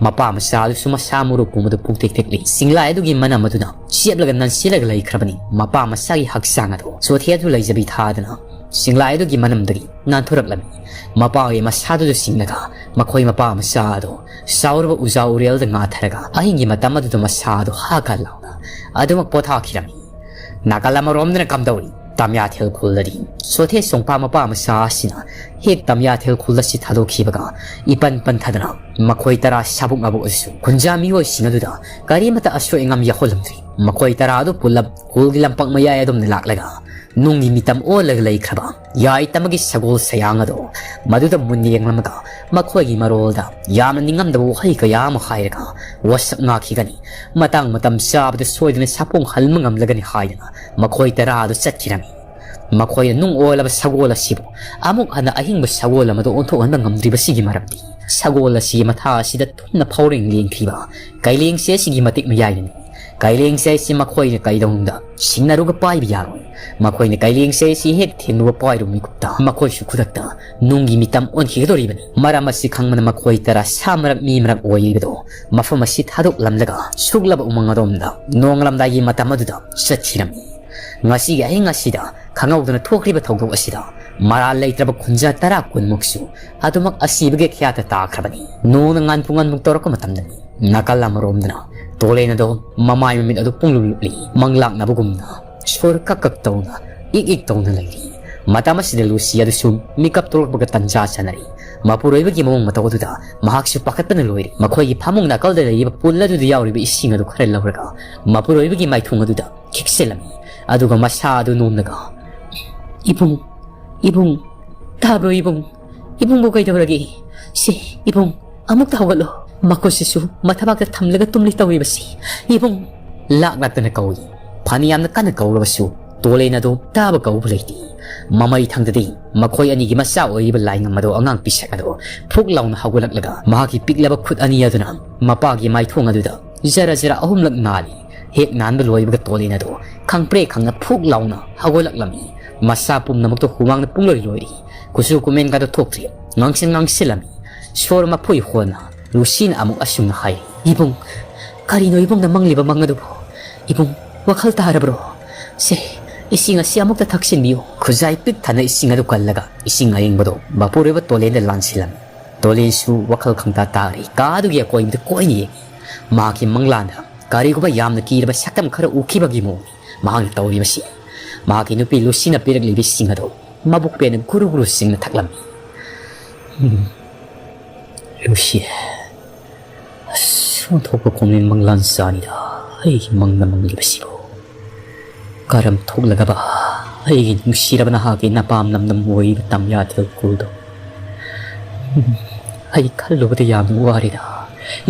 ꯃꯄꯥ ꯃꯆꯥꯗꯨꯁꯨ ꯃꯁꯥ ꯃꯔꯨ ꯄꯨꯝꯕꯗꯨ ꯄꯨꯛꯇꯦꯛ ꯇꯦꯛꯂꯤ꯫ ꯆꯤꯡꯂꯥꯏ ꯑꯗꯨꯒꯤ ꯃꯅꯝ ꯑꯗꯨꯅ ꯆꯦꯞꯂꯒ ꯅꯟꯁꯤꯜꯂꯒ ꯂꯩꯈ꯭ꯔꯕꯅꯤ꯫ ꯃꯄꯥ ꯃꯆꯥꯒꯤ ꯍꯛꯆꯥꯡ ꯑꯗꯨ ꯆꯣꯊꯦ ꯑꯗꯨ ꯂꯩꯖꯕꯤ ꯊꯥꯗꯅ ꯁꯤꯡꯂꯥꯏ ꯑꯗꯨꯒꯤ ꯃꯅꯝꯗꯒꯤ ꯅꯥꯟꯊꯣꯔꯛꯂꯝꯃꯤ꯫ ꯃꯄꯥꯒꯤ ꯃꯁꯥꯗꯨꯗ ꯁꯤꯡꯂꯒ ꯃꯈꯣꯏ ꯃꯄꯥ ꯃꯆꯥ ꯑꯗꯨ ꯆꯥꯎꯔꯕ ꯎꯖꯥ ꯎꯔꯦꯜꯗ ꯉꯥꯊꯔꯒ ꯑꯍꯤꯡꯒꯤ ꯃꯇꯝ ꯑꯗꯨꯗ ꯃꯁꯥ ꯑꯗꯨ ꯍꯥ ꯈꯥ ꯂꯥꯎꯅ ꯑꯗꯨꯃꯛ ꯄꯣꯊꯥꯈꯤꯔꯝꯃꯤ꯫ ꯅꯥꯀꯜ ꯑꯃꯔꯣꯝꯗꯅ ꯀꯝꯗꯧꯔꯤ? ꯇꯝꯌꯥꯊꯦꯜ ꯈꯨꯜꯗꯗꯤ ꯆꯣꯊꯦ ꯆꯣꯡꯄꯥ ꯃꯄꯥ ꯃꯆꯥ ꯑꯁꯤꯅ ꯍꯦꯛ ꯇꯝꯌꯥꯊꯦꯜ ꯈꯨꯜ ꯑꯁꯤ ꯊꯥꯗꯣꯛꯈꯤꯕꯒ ꯏꯄꯟ ꯄꯟꯊꯗꯅ ꯃꯈꯣꯏ ꯇꯔꯥ ꯁꯥꯕꯨꯛ ꯃꯕꯨꯛ ꯑꯗꯨꯁꯨ ꯈꯨꯟꯖꯥ ꯃꯤꯑꯣꯏꯁꯤꯡ ꯑꯗꯨꯗ ꯀꯔꯤꯃꯠꯇ ꯑꯁꯣꯏ ꯑꯉꯥꯝ ꯌꯥꯎꯍꯜꯂꯝꯗ꯭ꯔꯤ꯫ ꯃꯈꯣꯏ ꯇꯔꯥ ꯑꯗꯨ ꯄꯨꯜꯂꯞ ꯈꯨꯜꯒꯤ ꯂꯝꯄꯥꯛ ꯃꯌꯥꯏ ꯑꯗꯣꯝꯗ ꯂꯥꯛꯂꯒ ꯅꯨꯡꯒꯤ ꯃꯤꯇꯝ ꯑꯣꯜꯂꯒ ꯂꯩꯈ꯭ꯔꯕ ꯌꯥꯏꯇꯃꯒꯤ ꯁꯒꯣꯜ ꯁꯌꯥꯡ ꯑꯗꯣ ꯃꯗꯨꯗ ꯃꯨꯟꯅ ꯌꯦꯡꯂꯝꯃꯒ ꯃꯈꯣꯏꯒꯤ ꯃꯔꯣꯜꯗ ꯌꯥꯝꯅ ꯅꯤꯡꯉꯝꯗꯕ ꯋꯥꯍꯩ ꯀꯌꯥ ꯑꯃ ꯍꯥꯏꯔꯒ ꯋꯥꯁꯛ ꯉꯥꯛꯈꯤꯒꯅꯤ꯫ ꯃꯇꯥꯡ ꯃꯇꯝ ꯆꯥꯕꯗ ꯁꯣꯏꯗꯅ ꯁꯥꯄꯣꯡ ꯍꯟꯕ ꯉꯝꯂꯒꯅꯤ ꯍꯥꯏꯗꯅ ꯃꯈꯣꯏ ꯇꯔꯥ ꯑꯗꯨ ꯆꯠꯈꯤꯔꯝꯃꯤ꯫ ꯃꯈꯣꯏꯅ ꯅꯨꯡ ꯑꯣꯜꯂꯕ ꯁꯒꯣꯜ ꯑꯁꯤꯕꯨ ꯑꯃꯨꯛ ꯍꯟꯅ ꯑꯍꯤꯡꯕ ꯁꯒꯣꯜ ꯑꯃꯗ ꯑꯣꯟꯊꯣꯛꯍꯟꯕ ꯉꯝꯗ꯭ꯔꯤꯕꯁꯤꯒꯤ ꯃꯔꯝꯗꯤ ꯁꯒꯣꯜ ꯑꯁꯤꯒꯤ ꯃꯊꯥ ꯑꯁꯤꯗ ꯊꯨꯝꯅ ꯐꯥꯎꯔꯦꯡ ꯂꯦꯡꯈꯤꯕ ꯀꯩꯂꯦꯡꯁꯦ ꯑꯁꯤꯒꯤ ꯃꯇꯤꯛ ꯃꯌꯥꯏꯅꯅꯤ꯫ ꯀꯩꯂꯦꯡꯁꯦ ꯑꯁꯤ ꯃꯈꯣꯏꯅ ꯀꯩꯗꯧꯅꯨꯡꯗ ꯁꯤꯡꯅꯔꯨꯒ ꯄꯥꯏꯕ ꯌꯥꯔꯣꯏ꯫ ꯃꯈꯣꯏꯅ ꯀꯩꯂꯦꯡꯁꯦ ꯑꯁꯤ ꯍꯦꯛ ꯊꯦꯡꯂꯨꯕ ꯄꯥꯏꯔꯨꯕ ꯃꯤꯀꯨꯞꯇ ꯃꯈꯣꯏꯁꯨ ꯈꯨꯗꯛꯇ ꯅꯨꯡꯒꯤ ꯃꯤꯇꯝ ꯑꯣꯟꯈꯤꯒꯗꯧꯔꯤꯕꯅꯤ꯫ ꯃꯔꯝ ꯑꯁꯤ ꯈꯪꯕꯅ ꯃꯈꯣꯏ ꯇꯔꯥ ꯁꯥ ꯃꯔꯛ ꯃꯤ ꯃꯔꯛ ꯑꯣꯏꯔꯤꯕꯗꯣ ꯃꯐꯝ ꯑꯁꯤ ꯊꯥꯗꯣꯛꯂꯝꯂꯒ ꯁꯨꯛꯂꯕ ꯎꯃꯪ ꯑꯗꯣꯝꯗ ꯅꯣꯡꯉꯥꯜꯂꯝꯗꯥꯏꯒꯤ ꯃꯇꯝ ꯑꯗꯨꯗ ꯆꯠꯈꯤꯔꯝꯃꯤ꯫ ꯉꯁꯤꯒꯤ ꯑꯍꯤꯡ ꯑꯁꯤꯗ ꯈꯪꯍꯧꯗꯅ ꯊꯣꯛꯈ꯭ꯔꯤꯕ ꯊꯧꯗꯣꯛ ꯑꯁꯤꯗ ꯃꯔꯥꯜ ꯂꯩꯇ꯭ꯔꯕ ꯈꯨꯟꯖꯥ ꯇꯔꯥ ꯀꯨꯟꯃꯨꯛꯁꯨ ꯑꯗꯨꯃꯛ ꯑꯁꯤꯕꯒꯤ ꯈ꯭ꯌꯥꯠꯇ ꯇꯥꯈ꯭ꯔꯕꯅꯤ꯫ ꯅꯣꯡꯅ ꯉꯥꯟꯄꯨ ꯉꯥꯟꯃꯨꯛ ꯇꯧꯔꯛꯄ ꯃꯇꯝꯗꯅꯤ ꯅꯥꯀꯜ ꯑꯃꯔꯣꯝꯗꯅ ꯇꯣꯂꯦꯟ ꯑꯗꯣ ꯃꯃꯥꯏ ꯃꯃꯤꯠ ꯑꯗꯨ ꯄꯨꯡꯂꯨꯞ ꯂꯨꯞꯂꯤ꯫ ꯃꯪꯂꯥꯛꯅꯕꯒꯨꯝꯅ ꯁꯣꯔ ꯀꯛ ꯀꯛ ꯇꯧꯅ ꯏꯛ ꯏꯛ ꯇꯧꯅ ꯂꯩꯔꯤ꯫ ꯃꯇꯝ ꯑꯁꯤꯗ ꯂꯨꯁꯤ ꯑꯗꯨꯁꯨ ꯃꯤꯀꯞ ꯊꯣꯛꯂꯛꯄꯒ ꯇꯟꯖꯥ ꯆꯥꯅꯔꯤ꯫ ꯃꯄꯨꯔꯣꯏꯕꯒꯤ ꯃꯑꯣꯡ ꯃꯇꯧ ꯑꯗꯨꯗ ꯃꯍꯥꯛꯁꯨ ꯄꯥꯈꯠꯄꯅ ꯂꯣꯏꯔꯤ꯫ ꯃꯈꯣꯏꯒꯤ ꯐꯃꯨꯡ ꯅꯥꯀꯜꯗ ꯂꯩꯔꯤꯕ ꯄꯨꯜ ꯑꯗꯨꯗ ꯌꯥꯎꯔꯤꯕ ꯏꯁꯤꯡ ꯑꯗꯨ ꯈꯔ ꯂꯧꯔꯒ ꯃꯄꯨꯔꯣꯏꯕꯒꯤ ꯃꯥꯏꯊꯣꯡ ꯑꯗꯨꯗ ꯈꯤꯛꯆꯤꯜꯂꯝꯃꯤ꯫ ꯑꯗꯨꯒ ꯃꯁꯥ ꯑꯗꯨ ꯅꯣꯝꯂꯒ, "ꯏꯕꯨꯡ, ꯏꯕꯨꯡ, ꯇꯥꯕ꯭ꯔꯣ ꯏꯕꯨꯡ? ꯏꯕꯨꯡꯕꯨ ꯀꯩꯗꯧꯔꯒꯦ? ꯁꯤ, ꯏꯕꯨꯡ, ꯑꯃꯨꯛꯇ ꯍꯧꯒꯠꯂꯣ꯫ ꯃꯈꯨꯠꯁꯤꯁꯨ ꯃꯊꯕꯥꯛꯇ ꯊꯝꯂꯒ ꯇꯨꯝꯂꯤ ꯇꯧꯔꯤꯕꯁꯤ꯫ ꯏꯕꯨꯡ!" ꯂꯥꯛ ꯂꯥꯛꯇꯅ ꯀꯧꯏ꯫ ꯐꯅꯌꯥꯝꯅ ꯀꯟꯅ ꯀꯧꯔꯕꯁꯨ ꯇꯣꯂꯦꯟ ꯑꯗꯨ ꯇꯥꯕ ꯀꯧꯕ ꯂꯩꯇꯦ꯫ ꯃꯃꯩ ꯊꯪꯗꯗꯤ ꯃꯈꯣꯏ ꯑꯅꯤꯒꯤ ꯃꯆꯥ ꯑꯣꯏꯔꯤꯕ ꯂꯥꯏꯉꯝ ꯑꯗꯣ, ꯑꯉꯥꯡ ꯄꯤꯁꯛ ꯑꯗꯣ ꯐꯨꯛ ꯂꯥꯎꯅ ꯍꯧꯒꯠꯂꯛꯂꯒ ꯃꯍꯥꯛꯀꯤ ꯄꯤꯛꯂꯕ ꯈꯨꯠ ꯑꯅꯤ ꯑꯗꯨꯅ ꯃꯄꯥꯒꯤ ꯃꯥꯏꯊꯣꯡ ꯑꯗꯨꯗ ꯖꯔ ꯖꯔ ꯑꯍꯨꯝꯂꯛ ꯅꯥꯜꯂꯤ꯫ ꯍꯦꯛ ꯅꯥꯟꯕ ꯂꯣꯏꯕꯒ ꯇꯣꯂꯦꯟ ꯑꯗꯣ ꯈꯪꯄ꯭ꯔꯦꯛ ꯈꯪꯅ ꯐꯨꯛ ꯂꯥꯎꯅ ꯍꯧꯒꯠꯂꯛꯂꯝꯃꯤ꯫ ꯃꯁꯥ ꯄꯨꯝꯅꯃꯛꯇꯣ ꯍꯨꯃꯥꯡꯅ ꯄꯨꯡꯂꯣꯏ ꯂꯣꯏꯔꯤ꯫ ꯀꯨꯆꯨ ꯀꯨꯃꯦꯟꯒꯗꯣ ꯊꯣꯛꯇ꯭ꯔꯤ꯫ ꯉꯥꯡꯁꯪ ꯉꯥꯡꯁꯤꯜꯂꯝꯃꯤ꯫ ꯁꯣꯔ ꯃꯐꯣꯏ ꯍꯣꯟꯅ ꯂꯨꯁꯤꯅ ꯑꯃꯨꯛ ꯑꯁꯨꯝꯅ ꯍꯥꯏꯔꯤ, "ꯏꯕꯨꯡ, ꯀꯔꯤꯅꯣ ꯏꯕꯨꯡꯅ ꯃꯪꯂꯤꯕ ꯃꯪ ꯑꯗꯨꯕꯨ? ꯏꯕꯨꯡ, ꯋꯥꯈꯜ ꯇꯥꯔꯕ꯭ꯔꯣ? ꯁꯦ, "ꯏꯁꯤꯡ ꯑꯁꯤ ꯑꯃꯨꯛꯇ ꯊꯛꯆꯤꯟꯕꯤꯌꯨ"꯫ ꯈꯨꯖꯥꯏ ꯄꯤꯛ ꯊꯟꯅ ꯏꯁꯤꯡ ꯑꯗꯨ ꯀꯜꯂꯒ ꯏꯁꯤꯡ ꯑꯏꯪꯕꯗꯨ ꯃꯄꯨꯔꯣꯏꯕ ꯇꯣꯂꯦꯟꯗ ꯂꯥꯟꯁꯤꯜꯂꯝꯃꯤ꯫ ꯇꯣꯂꯦꯟꯁꯨ ꯋꯥꯈꯜ ꯈꯪꯇꯥ ꯇꯥꯔꯤ꯫ ꯀꯥ ꯑꯗꯨꯒꯤ ꯑꯀꯣꯏꯕꯗ ꯀꯣꯏꯅ ꯌꯦꯡꯉꯤ꯫ ꯃꯍꯥꯛꯀꯤ ꯃꯪꯂꯥꯟꯗ ꯀꯔꯤꯒꯨꯝꯕ ꯌꯥꯝꯅ ꯀꯤꯔꯕ ꯁꯛꯇꯝ ꯈꯔ ꯎꯈꯤꯕꯒꯤ ꯃꯑꯣꯡꯅꯤ ꯃꯍꯥꯛꯅ ꯇꯧꯔꯤꯕꯁꯤ꯫ ꯃꯍꯥꯛꯀꯤ ꯅꯨꯄꯤ ꯂꯨꯁꯤꯅ ꯄꯤꯔꯛꯂꯤꯕ ꯏꯁꯤꯡ ꯑꯗꯨ ꯃꯕꯨꯛ ꯄꯦꯟꯅ ꯒꯨꯔꯨ ꯒꯨꯔꯨ ꯆꯤꯡꯅ ꯊꯛꯂꯝꯃꯤ꯫ ꯎꯝ꯫ ꯂꯨꯁꯤ, ꯑꯁ, ꯑꯣꯟꯊꯣꯛꯄ ꯈꯣꯡꯅꯤꯡ ꯃꯪꯂꯥꯟ ꯆꯥꯅꯤꯗ ꯑꯩꯒꯤ ꯃꯪꯗ ꯃꯪꯂꯤꯕꯁꯤꯕꯨ꯫ ꯀꯔꯝ ꯊꯣꯛꯂꯒꯕ ꯑꯩꯒꯤ ꯅꯨꯡꯁꯤꯔꯕ ꯅꯍꯥꯛꯀꯤ ꯅꯄꯥꯝ ꯅꯝꯗꯝ ꯑꯣꯏꯔꯤꯕ ꯇꯝꯌꯥꯊꯦꯜ ꯈꯨꯜꯗꯣ? ꯎꯝ, ꯑꯩ ꯈꯜꯂꯨꯕꯗ ꯌꯥꯝꯅ ꯋꯥꯔꯦꯗ꯫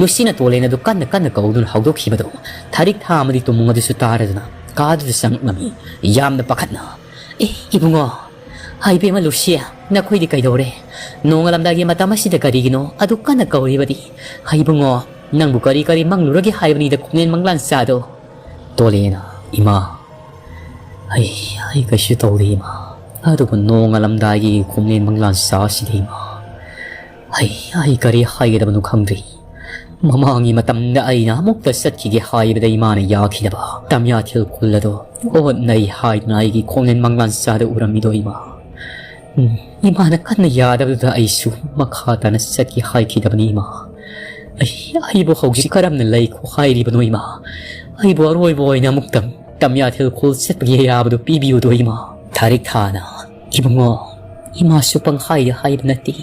ꯂꯨꯁꯤꯅ ꯇꯣꯂꯦꯟ ꯑꯗꯨ ꯀꯟꯅ ꯀꯟꯅ ꯀꯧꯗꯨꯅ ꯍꯧꯗꯣꯛꯈꯤꯕꯗꯣ ꯊꯥꯔꯤꯛ ꯊꯥ ꯑꯃꯗꯤ ꯇꯨꯝꯃꯨꯡ ꯑꯗꯨꯁꯨ ꯇꯥꯔꯗꯨꯅ ꯀꯥꯗꯨꯗ ꯆꯪꯂꯛꯂꯝꯃꯤ꯫ ꯌꯥꯝꯅ ꯄꯥꯈꯠꯅ, "ꯑꯦ, ꯏꯕꯨꯡꯉꯣ, ꯍꯥꯏꯕꯦꯝꯃ ꯂꯨꯁꯤ, ꯅꯈꯣꯏꯗꯤ ꯀꯩꯗꯧꯔꯦ? ꯅꯣꯡꯉꯥꯜꯂꯝꯗꯥꯏꯒꯤ ꯃꯇꯝ ꯑꯁꯤꯗ ꯀꯔꯤꯒꯤꯅꯣ ꯑꯗꯨ ꯀꯟꯅ ꯀꯧꯔꯤꯕꯗꯤ? ꯍꯩꯕꯨꯡꯉꯣ, ꯅꯪꯕꯨ ꯀꯔꯤ ꯀꯔꯤ ꯃꯪꯂꯨꯔꯒꯦ ꯍꯥꯏꯕꯅꯤꯗ ꯈꯣꯡꯅꯦꯟ ꯃꯪꯂꯥꯟ ꯆꯥꯗꯣ?" ꯇꯣꯂꯦꯅ, "ꯏꯃꯥ, ꯑꯩ, ꯑꯩ ꯀꯩꯁꯨ ꯇꯧꯗꯦ ꯏꯃꯥ꯫ ꯑꯗꯨꯕꯨ ꯅꯣꯡꯉꯥꯜꯂꯝꯗꯥꯏꯒꯤ ꯈꯣꯡꯅꯦꯟ ꯃꯪꯂꯥꯟ ꯆꯥꯁꯤꯗꯤ ꯏꯃꯥ꯫ ꯑꯩ, ꯑꯩ ꯀꯔꯤ ꯍꯥꯏꯒꯗꯕꯅꯣ ꯈꯪꯗ꯭ꯔꯦ꯫ ꯃꯃꯥꯡꯒꯤ ꯃꯇꯝꯗ ꯑꯩꯅ ꯑꯃꯨꯛꯇ ꯆꯠꯈꯤꯒꯦ ꯍꯥꯏꯕꯗ ꯏꯃꯥꯅ ꯌꯥꯈꯤꯗꯕ ꯇꯝꯌꯥꯊꯦꯜ ꯈꯨꯜ ꯑꯗꯣ ꯑꯣꯠꯅꯩ ꯍꯥꯏꯗꯨꯅ ꯑꯩꯒꯤ ꯈꯣꯡꯅꯦꯟ ꯃꯪꯂꯥꯟ ꯆꯥꯗ ꯎꯔꯝꯃꯤꯗꯣ ꯏꯃꯥ꯫ ꯎꯝ, ꯏꯃꯥꯅ ꯀꯟꯅ ꯌꯥꯗꯕꯗꯨꯗ ꯑꯩꯁꯨ ꯃꯈꯥ ꯇꯥꯅ ꯆꯠꯀꯦ ꯍꯥꯏꯈꯤꯗꯕꯅꯤ ꯏꯃꯥ꯫ ꯑꯩ, ꯑꯩꯕꯨ ꯍꯧꯖꯤꯛ ꯀꯔꯝꯅ ꯂꯩꯈꯣ ꯍꯥꯏꯔꯤꯕꯅꯣ ꯏꯃꯥ? ꯑꯩꯕꯨ ꯑꯔꯣꯏꯕ ꯑꯣꯏꯅ ꯑꯃꯨꯛꯇꯪ ꯇꯝꯌꯥꯊꯦꯜ ꯈꯨꯜ ꯆꯠꯄꯒꯤ ꯑꯌꯥꯕꯗꯨ ꯄꯤꯕꯤꯌꯨꯗꯣ ꯏꯃꯥ꯫" ꯊꯥꯔꯤꯛ ꯊꯥꯅ, "ꯏꯕꯨꯡꯉꯣ, ꯏꯃꯥꯁꯨ ꯄꯪꯍꯥꯏꯗ ꯍꯥꯏꯕ ꯅꯠꯇꯦ꯫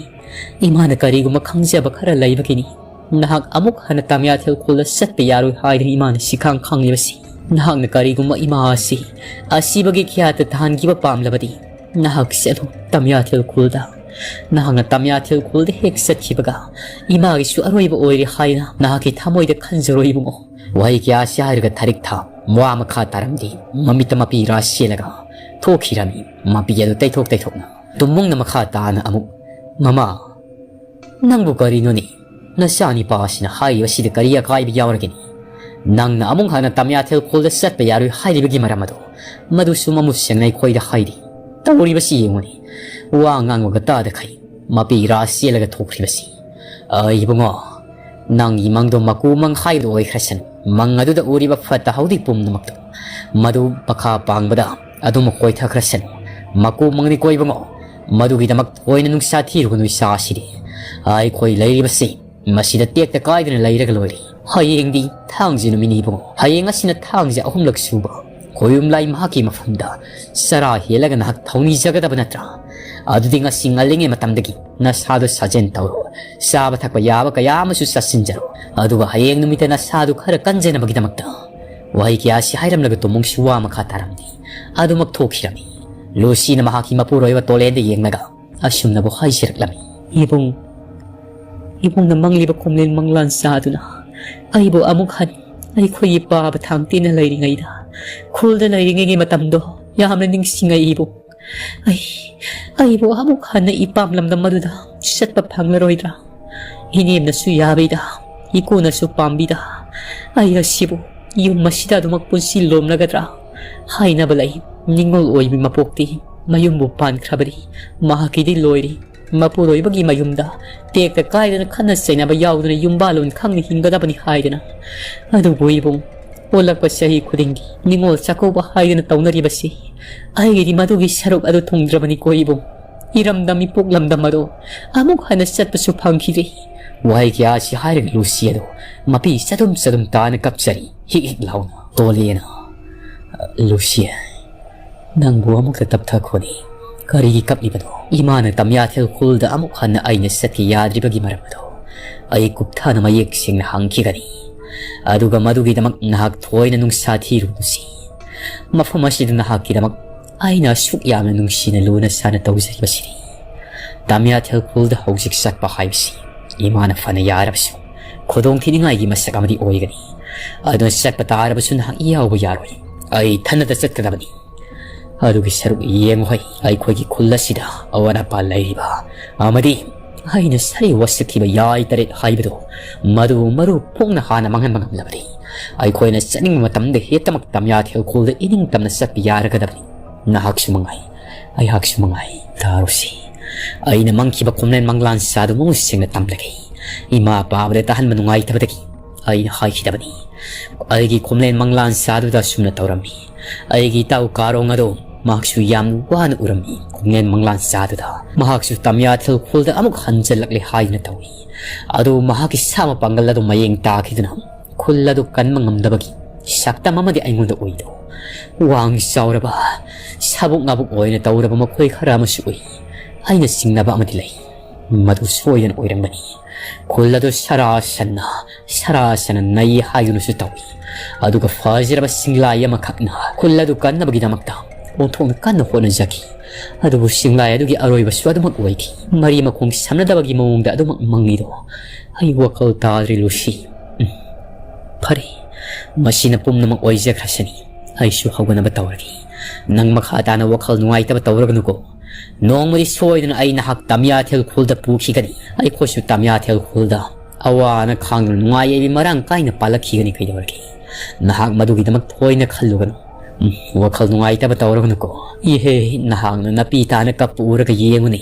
ꯏꯃꯥꯅ ꯀꯔꯤꯒꯨꯝꯕ ꯈꯪꯖꯕ ꯈꯔ ꯂꯩꯕꯒꯤꯅꯤ꯫ ꯅꯍꯥꯛ ꯑꯃꯨꯛ ꯍꯟꯅ ꯇꯝꯌꯥꯊꯦꯜ ꯈꯨꯜꯗ ꯆꯠꯄ ꯌꯥꯔꯣꯏ ꯍꯥꯏꯗꯅ ꯏꯃꯥꯅ ꯁꯤꯈꯥꯡ ꯈꯥꯡꯂꯤꯕꯁꯤ꯫ ꯅꯍꯥꯛꯅ ꯀꯔꯤꯒꯨꯝꯕ ꯏꯃꯥ ꯑꯁꯤ ꯑꯁꯤꯕꯒꯤ ꯈ꯭ꯌꯥꯠꯇ ꯇꯥꯍꯟꯈꯤꯕ ꯄꯥꯝꯂꯕꯗꯤ ꯅꯍꯥꯛ ꯆꯠꯂꯨ ꯇꯝꯌꯥꯊꯦꯜ ꯈꯨꯜꯗ꯫ ꯅꯍꯥꯛꯅ ꯇꯝꯌꯥꯊꯦꯜ ꯈꯨꯜꯗ ꯍꯦꯛ ꯆꯠꯈꯤꯕꯒ ꯏꯃꯥꯒꯤꯁꯨ ꯑꯔꯣꯏꯕ ꯑꯣꯏꯔꯦ ꯍꯥꯏꯅ ꯅꯍꯥꯛꯀꯤ ꯊꯃꯣꯏꯗ ꯈꯟꯖꯔꯣ ꯏꯕꯨꯡꯉꯣ꯫" ꯋꯥꯍꯩ ꯀꯌꯥ ꯑꯁꯤ ꯍꯥꯏꯔꯒ ꯊꯥꯔꯤꯛ ꯊꯥ ꯋꯥ ꯃꯈꯥ ꯇꯥꯔꯝꯗꯦ꯫ ꯃꯃꯤꯠꯇ ꯃꯄꯤ ꯔꯥ ꯆꯦꯜꯂꯒ ꯊꯣꯛꯈꯤꯔꯝꯃꯤ꯫ ꯃꯄꯤ ꯑꯗꯨ ꯇꯩꯊꯣꯛ ꯇꯩꯊꯣꯛꯅ ꯇꯨꯝꯃꯨꯡꯅ ꯃꯈꯥ ꯇꯥꯅ ꯑꯃꯨꯛ, "ꯃꯃꯥ, ꯅꯪꯕꯨ ꯀꯔꯤꯅꯣꯅꯦ? ꯅꯆꯥꯅꯤꯄꯥꯁꯤꯅ ꯍꯥꯏꯔꯤꯕꯁꯤꯗ ꯀꯔꯤ ꯑꯀꯥꯏꯕ ꯌꯥꯎꯔꯒꯅꯤ? ꯅꯪꯅ ꯑꯃꯨꯛ ꯍꯟꯅ ꯇꯝꯌꯥꯊꯦꯜ ꯈꯨꯜꯗ ꯆꯠꯄ ꯌꯥꯔꯣꯏ ꯍꯥꯏꯔꯤꯕꯒꯤ ꯃꯔꯝ ꯑꯗꯨ ꯃꯗꯨꯁꯨ ꯃꯃꯨꯠ ꯁꯦꯡꯅ ꯑꯩꯈꯣꯏꯗ ꯍꯥꯏꯔꯤ꯫ ꯇꯧꯔꯤꯕꯁꯤ ꯌꯦꯡꯉꯨꯅꯦ꯫" ꯋꯥ ꯉꯥꯡꯕꯒ ꯇꯥꯗꯈꯩ ꯃꯄꯤ ꯔꯥ ꯆꯦꯜꯂꯒ ꯊꯣꯛꯈ꯭ꯔꯤꯕꯁꯤ꯫ ꯑꯩ ꯏꯕꯨꯡꯉꯣ, ꯅꯪꯒꯤ ꯃꯪꯗꯣ ꯃꯀꯨ ꯃꯪ ꯍꯥꯏꯕꯗꯨ ꯑꯣꯏꯈ꯭ꯔꯁꯅꯨ꯫ ꯃꯪ ꯑꯗꯨꯗ ꯎꯔꯤꯕ ꯐꯠꯇ ꯍꯥꯎꯗꯤ ꯄꯨꯝꯅꯃꯛꯇꯣ ꯃꯗꯨ ꯃꯈꯥ ꯄꯥꯡꯕꯗ ꯑꯗꯨꯃꯛ ꯀꯣꯏꯊꯈ꯭ꯔꯁꯅꯨ꯫ ꯃꯀꯣꯛ ꯃꯪꯅꯤ ꯀꯣ ꯏꯕꯨꯡꯉꯣ꯫ ꯃꯗꯨꯒꯤꯗꯃꯛ ꯊꯣꯏꯅ ꯅꯨꯡꯁꯥ ꯊꯤꯔꯨꯒꯅꯨ ꯏꯆꯥ ꯑꯁꯤꯗꯤ꯫ ꯑꯩꯈꯣꯏ ꯂꯩꯔꯤꯕꯁꯤ ꯃꯁꯤꯗ ꯇꯦꯛꯇ ꯀꯥꯏꯗꯅ ꯂꯩꯔꯒ ꯂꯣꯏꯔꯦ꯫ ꯍꯌꯦꯡꯗꯤ ꯊꯥꯡꯖ ꯅꯨꯃꯤꯠꯅꯤ ꯏꯕꯨꯡꯉꯣ꯫ ꯍꯌꯦꯡ ꯑꯁꯤꯅ ꯊꯥꯡꯖ ꯑꯍꯨꯝꯂꯛ ꯁꯨꯕ꯫ ꯈꯣꯌꯨꯝꯂꯥꯏ ꯃꯍꯥꯛꯀꯤ ꯃꯐꯝꯗ ꯆꯔꯥ ꯍꯦꯜꯂꯒ ꯅꯍꯥꯛ ꯊꯧꯅꯤꯖꯒꯗꯕ ꯅꯠꯇ꯭ꯔꯥ? ꯑꯗꯨꯗꯤ ꯉꯁꯤ ꯉꯜꯂꯤꯉꯩ ꯃꯇꯝꯗꯒꯤ ꯅꯁꯥꯗꯣ ꯁꯥꯖꯦꯟ ꯇꯧꯔꯣ꯫ ꯆꯥꯕ ꯊꯛꯄ ꯌꯥꯕ ꯀꯌꯥ ꯑꯃꯁꯨ ꯆꯥꯁꯤꯟꯖꯔꯣ꯫ ꯑꯗꯨꯒ ꯍꯌꯦꯡ ꯅꯨꯃꯤꯠꯇ ꯅꯁꯥꯗꯨ ꯈꯔ ꯀꯟꯖꯅꯕꯒꯤꯗꯃꯛꯇ ꯋꯥꯍꯩ ꯀꯌꯥꯁꯤ ꯍꯥꯏꯔꯝꯂꯒ ꯇꯣꯃꯨꯡꯁꯨ ꯋꯥ ꯃꯈꯥ ꯇꯥꯔꯝꯗꯦ꯫ ꯑꯗꯨꯃꯛ ꯊꯣꯛꯈꯤꯔꯝꯃꯤ꯫ ꯂꯨꯁꯤꯅ ꯃꯍꯥꯛꯀꯤ ꯃꯄꯨꯔꯣꯏꯕ ꯇꯣꯂꯦꯟꯗ ꯌꯦꯡꯂꯒ ꯑꯁꯨꯝꯅꯕꯨ ꯍꯥꯏꯖꯔꯛꯂꯝꯃꯤ꯫ ꯏꯕꯨꯡ, ꯏꯕꯨꯡꯅ ꯃꯪꯂꯤꯕ ꯀꯣꯝꯂꯦꯟ ꯃꯪꯂꯥꯟ ꯆꯥꯗꯨꯅ ꯑꯩꯕꯨ ꯑꯃꯨꯛ ꯍꯟ ꯑꯩꯈꯣꯏꯒꯤ ꯄꯥꯕ ꯊꯥꯡ ꯇꯤꯟꯅ ꯂꯩꯔꯤꯉꯩꯗ, ꯈꯨꯜꯗ ꯂꯩꯔꯤꯉꯩꯒꯤ ꯃꯇꯝꯗꯣ ꯌꯥꯝꯅ ꯅꯤꯡꯁꯤꯡꯉꯛꯏ ꯏꯕꯨꯡ꯫ ꯑꯩ, ꯑꯩꯕꯨ ꯑꯃꯨꯛ ꯍꯟꯅ ꯏꯄꯥꯝ ꯂꯝꯗꯝ ꯑꯗꯨꯗ ꯆꯠꯄ ꯐꯪꯂꯔꯣꯏꯗ꯭ꯔꯥ? ꯏꯅꯦꯝꯅꯁꯨ ꯌꯥꯕꯤꯗ, ꯏꯀꯨꯅꯁꯨ ꯄꯥꯝꯕꯤꯗ, ꯑꯩ ꯑꯁꯤꯕꯨ ꯌꯨꯝ ꯑꯁꯤꯗ ꯑꯗꯨꯃꯛ ꯄꯨꯟꯁꯤ ꯂꯣꯝꯂꯒꯗ꯭ꯔꯥ? ꯍꯥꯏꯅꯕ ꯂꯩ, ꯅꯤꯡꯉꯣꯜ ꯑꯣꯏꯕꯤ ꯃꯄꯣꯛꯇꯤ ꯃꯌꯨꯝꯕꯨ ꯄꯥꯟꯈ꯭ꯔꯕꯗꯤ ꯃꯍꯥꯛꯀꯤꯗꯤ ꯂꯣꯏꯔꯦ꯫ ꯃꯄꯨꯔꯣꯏꯕꯒꯤ ꯃꯌꯨꯝꯗ ꯇꯦꯛꯇ ꯀꯥꯏꯗꯅ ꯈꯠꯅ ꯆꯩꯅꯕ ꯌꯥꯎꯗꯅ ꯌꯨꯝꯕꯥꯂꯣꯟ ꯈꯪꯅ ꯍꯤꯡꯒꯗꯕꯅꯤ ꯍꯥꯏꯗꯅ꯫ ꯑꯗꯨꯕꯨ ꯏꯕꯨꯡ, ꯑꯣꯜꯂꯛꯄ ꯆꯍꯤ ꯈꯨꯗꯤꯡꯒꯤ ꯅꯤꯡꯉꯣꯜ ꯆꯥꯛꯀꯧꯕ ꯍꯥꯏꯗꯅ ꯇꯧꯅꯔꯤꯕꯁꯤ ꯑꯩꯒꯤꯗꯤ ꯃꯗꯨꯒꯤ ꯁꯔꯨꯛ ꯑꯗꯨ ꯊꯨꯡꯗ꯭ꯔꯕꯅꯤꯀꯣ ꯏꯕꯨꯡ꯫ ꯏꯔꯝꯗꯝ ꯏꯄꯣꯛ ꯂꯝꯗꯝ ꯑꯗꯣ ꯑꯃꯨꯛ ꯍꯟꯅ ꯆꯠꯄꯁꯨ ꯐꯪꯈꯤꯗ꯭ꯔꯦ꯫ ꯋꯥꯍꯩ ꯀꯌꯥ ꯑꯁꯤ ꯍꯥꯏꯔꯒ ꯂꯨꯁꯤ ꯑꯗꯨ ꯃꯄꯤ ꯆꯗꯨꯝ ꯆꯗꯨꯝ ꯇꯥꯅ ꯀꯞꯆꯔꯤ꯫ ꯍꯤꯛ ꯍꯤꯛ ꯂꯥꯎꯅ꯫ ꯇꯣꯂꯦꯅ, "ꯂꯨꯁꯤ, ꯅꯪꯕꯨ ꯑꯃꯨꯛꯇ ꯇꯞꯊꯈꯣꯅꯦ꯫ ꯀꯔꯤꯒꯤ ꯀꯞꯂꯤꯕꯅꯣ? ꯏꯃꯥꯅ ꯇꯝꯌꯥꯊꯦꯜ ꯈꯨꯜꯗ ꯑꯃꯨꯛ ꯍꯟꯅ ꯑꯩꯅ ꯆꯠꯀꯦ ꯌꯥꯗ꯭ꯔꯤꯕꯒꯤ ꯃꯔꯝ ꯑꯗꯣ ꯑꯩ ꯀꯨꯞꯊꯅ ꯃꯌꯦꯛ ꯁꯦꯡꯅ ꯍꯪꯈꯤꯒꯅꯤ꯫ ꯑꯗꯨꯒ ꯃꯗꯨꯒꯤꯗꯃꯛ ꯅꯍꯥꯛ ꯊꯣꯏꯅ ꯅꯨꯡꯁꯥ ꯊꯤꯔꯨꯅꯨꯁꯤ꯫ ꯃꯐꯝ ꯑꯁꯤꯗ ꯅꯍꯥꯛꯀꯤꯗꯃꯛ ꯑꯩꯅ ꯑꯁꯨꯛ ꯌꯥꯝꯅ ꯅꯨꯡꯁꯤꯅ ꯂꯨꯅ ꯁꯥꯅ ꯇꯧꯖꯔꯤꯕꯁꯤꯅꯤ꯫ ꯇꯝꯌꯥꯊꯦꯜ ꯈꯨꯜꯗ ꯍꯧꯖꯤꯛ ꯆꯠꯄ ꯍꯥꯏꯕꯁꯤ ꯏꯃꯥꯅ ꯐꯅ ꯌꯥꯔꯕꯁꯨ ꯈꯨꯗꯣꯡ ꯊꯤꯅꯤꯡꯉꯥꯏꯒꯤ ꯃꯁꯛ ꯑꯃꯗꯤ ꯑꯣꯏꯒꯅꯤ꯫ ꯑꯗꯨꯅ ꯆꯠꯄ ꯇꯥꯔꯕꯁꯨ ꯅꯍꯥꯛ ꯌꯥꯎꯕ ꯌꯥꯔꯣꯏ꯫ ꯑꯩ ꯏꯊꯟꯅꯇ ꯆꯠꯀꯗꯕꯅꯤ꯫ ꯑꯗꯨꯒꯤ ꯁꯔꯨꯛ ꯌꯦꯡꯉꯨ ꯍꯩ, ꯑꯩꯈꯣꯏꯒꯤ ꯈꯨꯜ ꯑꯁꯤꯗ ꯑꯋꯥꯠ ꯑꯄꯥ ꯂꯩꯔꯤꯕ ꯑꯃꯗꯤ ꯑꯩꯅ ꯁꯔꯤ ꯋꯥꯁꯛꯈꯤꯕ ꯌꯥꯏ ꯇꯔꯦꯠ ꯍꯥꯏꯕꯗꯨ ꯃꯗꯨ ꯃꯔꯨ ꯐꯣꯡꯅ ꯍꯥꯟꯅ ꯃꯥꯡꯍꯟꯕ ꯉꯝꯂꯕꯗꯤ ꯑꯩꯈꯣꯏꯅ ꯆꯠꯅꯤꯡꯕ ꯃꯇꯝꯗ ꯍꯦꯛꯇꯃꯛ ꯇꯝꯌꯥꯊꯦꯜ ꯈꯨꯜꯗ ꯏꯅꯤꯡ ꯇꯝꯅ ꯆꯠꯄ ꯌꯥꯔꯒꯗꯕꯅꯤ꯫ ꯅꯍꯥꯛꯁꯨ ꯃꯉꯥꯏ, ꯑꯩꯍꯥꯛꯁꯨ ꯃꯉꯥꯏ꯫ ꯇꯥꯔꯨꯁꯤ, ꯑꯩꯅ ꯃꯪꯈꯤꯕ ꯈꯣꯝꯂꯦꯟ ꯃꯪꯂꯥꯟ ꯆꯥꯗꯨ ꯃꯃꯨꯠ ꯁꯦꯡꯅ ꯇꯝꯂꯒꯦ꯫ ꯏꯃꯥ ꯄꯥꯕꯗ ꯇꯥꯍꯟꯕ ꯅꯨꯡꯉꯥꯏꯇꯕꯗꯒꯤ ꯑꯩꯅ ꯍꯥꯏꯈꯤꯗꯕꯅꯤ꯫ ꯑꯩꯒꯤ ꯈꯣꯝꯂꯦꯟ ꯃꯪꯂꯥꯟ ꯆꯥꯗꯨꯗ ꯑꯁꯨꯝꯅ ꯇꯧꯔꯝꯃꯤ꯫ ꯑꯩꯒꯤ ꯏꯇꯥꯎ ꯀꯥꯔꯣꯡ ꯑꯗꯣ ꯃꯍꯥꯛꯁꯨ ꯌꯥꯝ ꯋꯥꯅ ꯎꯔꯝꯃꯤ꯫ ꯈꯣꯡꯂꯦꯟ ꯃꯪꯂꯥꯟ ꯆꯥꯗꯨꯗ ꯃꯍꯥꯛꯁꯨ ꯇꯃꯤꯌꯥꯊꯦꯜ ꯈꯨꯜꯗ ꯑꯃꯨꯛ ꯍꯟꯖꯜꯂꯛꯂꯦ ꯍꯥꯏꯗꯨꯅ ꯇꯧꯏ꯫ ꯑꯗꯨ ꯃꯍꯥꯛꯀꯤ ꯁꯥꯃ ꯄꯥꯡꯒꯜ ꯑꯗꯨ ꯃꯌꯦꯡ ꯇꯥꯈꯤꯗꯨꯅ ꯈꯨꯜ ꯑꯗꯨ ꯀꯟꯕ ꯉꯝꯗꯕꯒꯤ ꯁꯛꯇꯝ ꯑꯃꯗꯤ ꯑꯩꯉꯣꯟꯗ ꯎꯏꯗꯣ꯫ ꯋꯥꯡ ꯆꯥꯎꯔꯕ, ꯁꯥꯕꯨꯛ ꯉꯥꯕꯨꯛ ꯑꯣꯏꯅ ꯇꯧꯔꯕ ꯃꯈꯣꯏ ꯈꯔ ꯑꯃꯁꯨ ꯎꯏ꯫ ꯑꯩꯅ ꯆꯤꯡꯅꯕ ꯑꯃꯗꯤ ꯂꯩ꯫ ꯃꯗꯨ ꯁꯣꯏꯗꯅ ꯑꯣꯏꯔꯝꯒꯅꯤ꯫ ꯈꯨꯜ ꯑꯗꯨ ꯁꯔꯥ ꯁꯟꯅ, ꯁꯔꯥ ꯁꯟꯅ ꯅꯩ ꯍꯥꯏꯗꯨꯅꯁꯨ ꯇꯧꯏ꯫ ꯑꯗꯨꯒ ꯐꯖꯔꯕ ꯁꯤꯡꯂꯥꯏ ꯑꯃꯈꯛꯅ ꯈꯨꯜ ꯑꯗꯨ ꯀꯟꯅꯕꯒꯤꯗꯃꯛꯇ ꯑꯣꯟꯊꯣꯛꯅ ꯀꯟꯅ ꯍꯣꯠꯅꯖꯈꯤ꯫ ꯑꯗꯨꯕꯨ ꯁꯤꯡꯂꯥꯏ ꯑꯗꯨꯒꯤ ꯑꯔꯣꯏꯕꯁꯨ ꯑꯗꯨꯃꯛ ꯑꯣꯏꯈꯤ꯫ ꯃꯔꯤ ꯃꯈꯣꯡ ꯁꯝꯅꯗꯕꯒꯤ ꯃꯑꯣꯡꯗ ꯑꯗꯨꯃꯛ ꯃꯪꯉꯤꯗꯣ꯫ ꯑꯩ ꯋꯥꯈꯜ ꯇꯥꯗ꯭ꯔꯦ ꯂꯨꯁꯤ꯫ ꯎꯝ꯫ ꯐꯔꯦ, ꯃꯁꯤꯅ ꯄꯨꯝꯅꯃꯛ ꯑꯣꯏꯖꯈ꯭ꯔꯁꯅꯤ꯫ ꯑꯩꯁꯨ ꯍꯧꯒꯠꯅꯕ ꯇꯧꯔꯒꯦ꯫ ꯅꯪ ꯃꯈꯥ ꯇꯥꯅ ꯋꯥꯈꯜ ꯅꯨꯡꯉꯥꯏꯇꯕ ꯇꯧꯔꯒꯅꯨꯀꯣ꯫ ꯅꯣꯡꯃꯗꯤ ꯁꯣꯏꯗꯅ ꯑꯩ ꯅꯍꯥꯛ ꯇꯃꯤꯌꯥꯊꯦꯜ ꯈꯨꯜꯗ ꯄꯨꯈꯤꯒꯅꯤ꯫ ꯑꯩꯈꯣꯏꯁꯨ ꯇꯃꯤꯌꯥꯊꯦꯜ ꯈꯨꯜꯗ ꯑꯋꯥ ꯑꯅꯥ ꯈꯥꯡꯗꯨꯅ ꯅꯨꯡꯉꯥꯏ ꯌꯥꯏꯕꯤ ꯃꯔꯥꯡ ꯀꯥꯏꯅ ꯄꯥꯜꯂꯛꯈꯤꯒꯅꯤ꯫ ꯀꯩꯗꯧꯔꯒꯦ? ꯅꯍꯥꯛ ꯃꯗꯨꯒꯤꯗꯃꯛ ꯊꯣꯏꯅ ꯈꯜꯂꯨꯒꯅꯨ꯫ ꯎꯝ, ꯋꯥꯈꯜ ꯅꯨꯡꯉꯥꯏꯇꯕ ꯇꯧꯔꯒꯅꯨꯀꯣ꯫ ꯏꯍꯦ, ꯅꯍꯥꯛꯅ ꯅꯥꯄꯤ ꯇꯥꯅ ꯀꯞꯄ ꯎꯔꯒ ꯌꯦꯡꯉꯨꯅꯦ꯫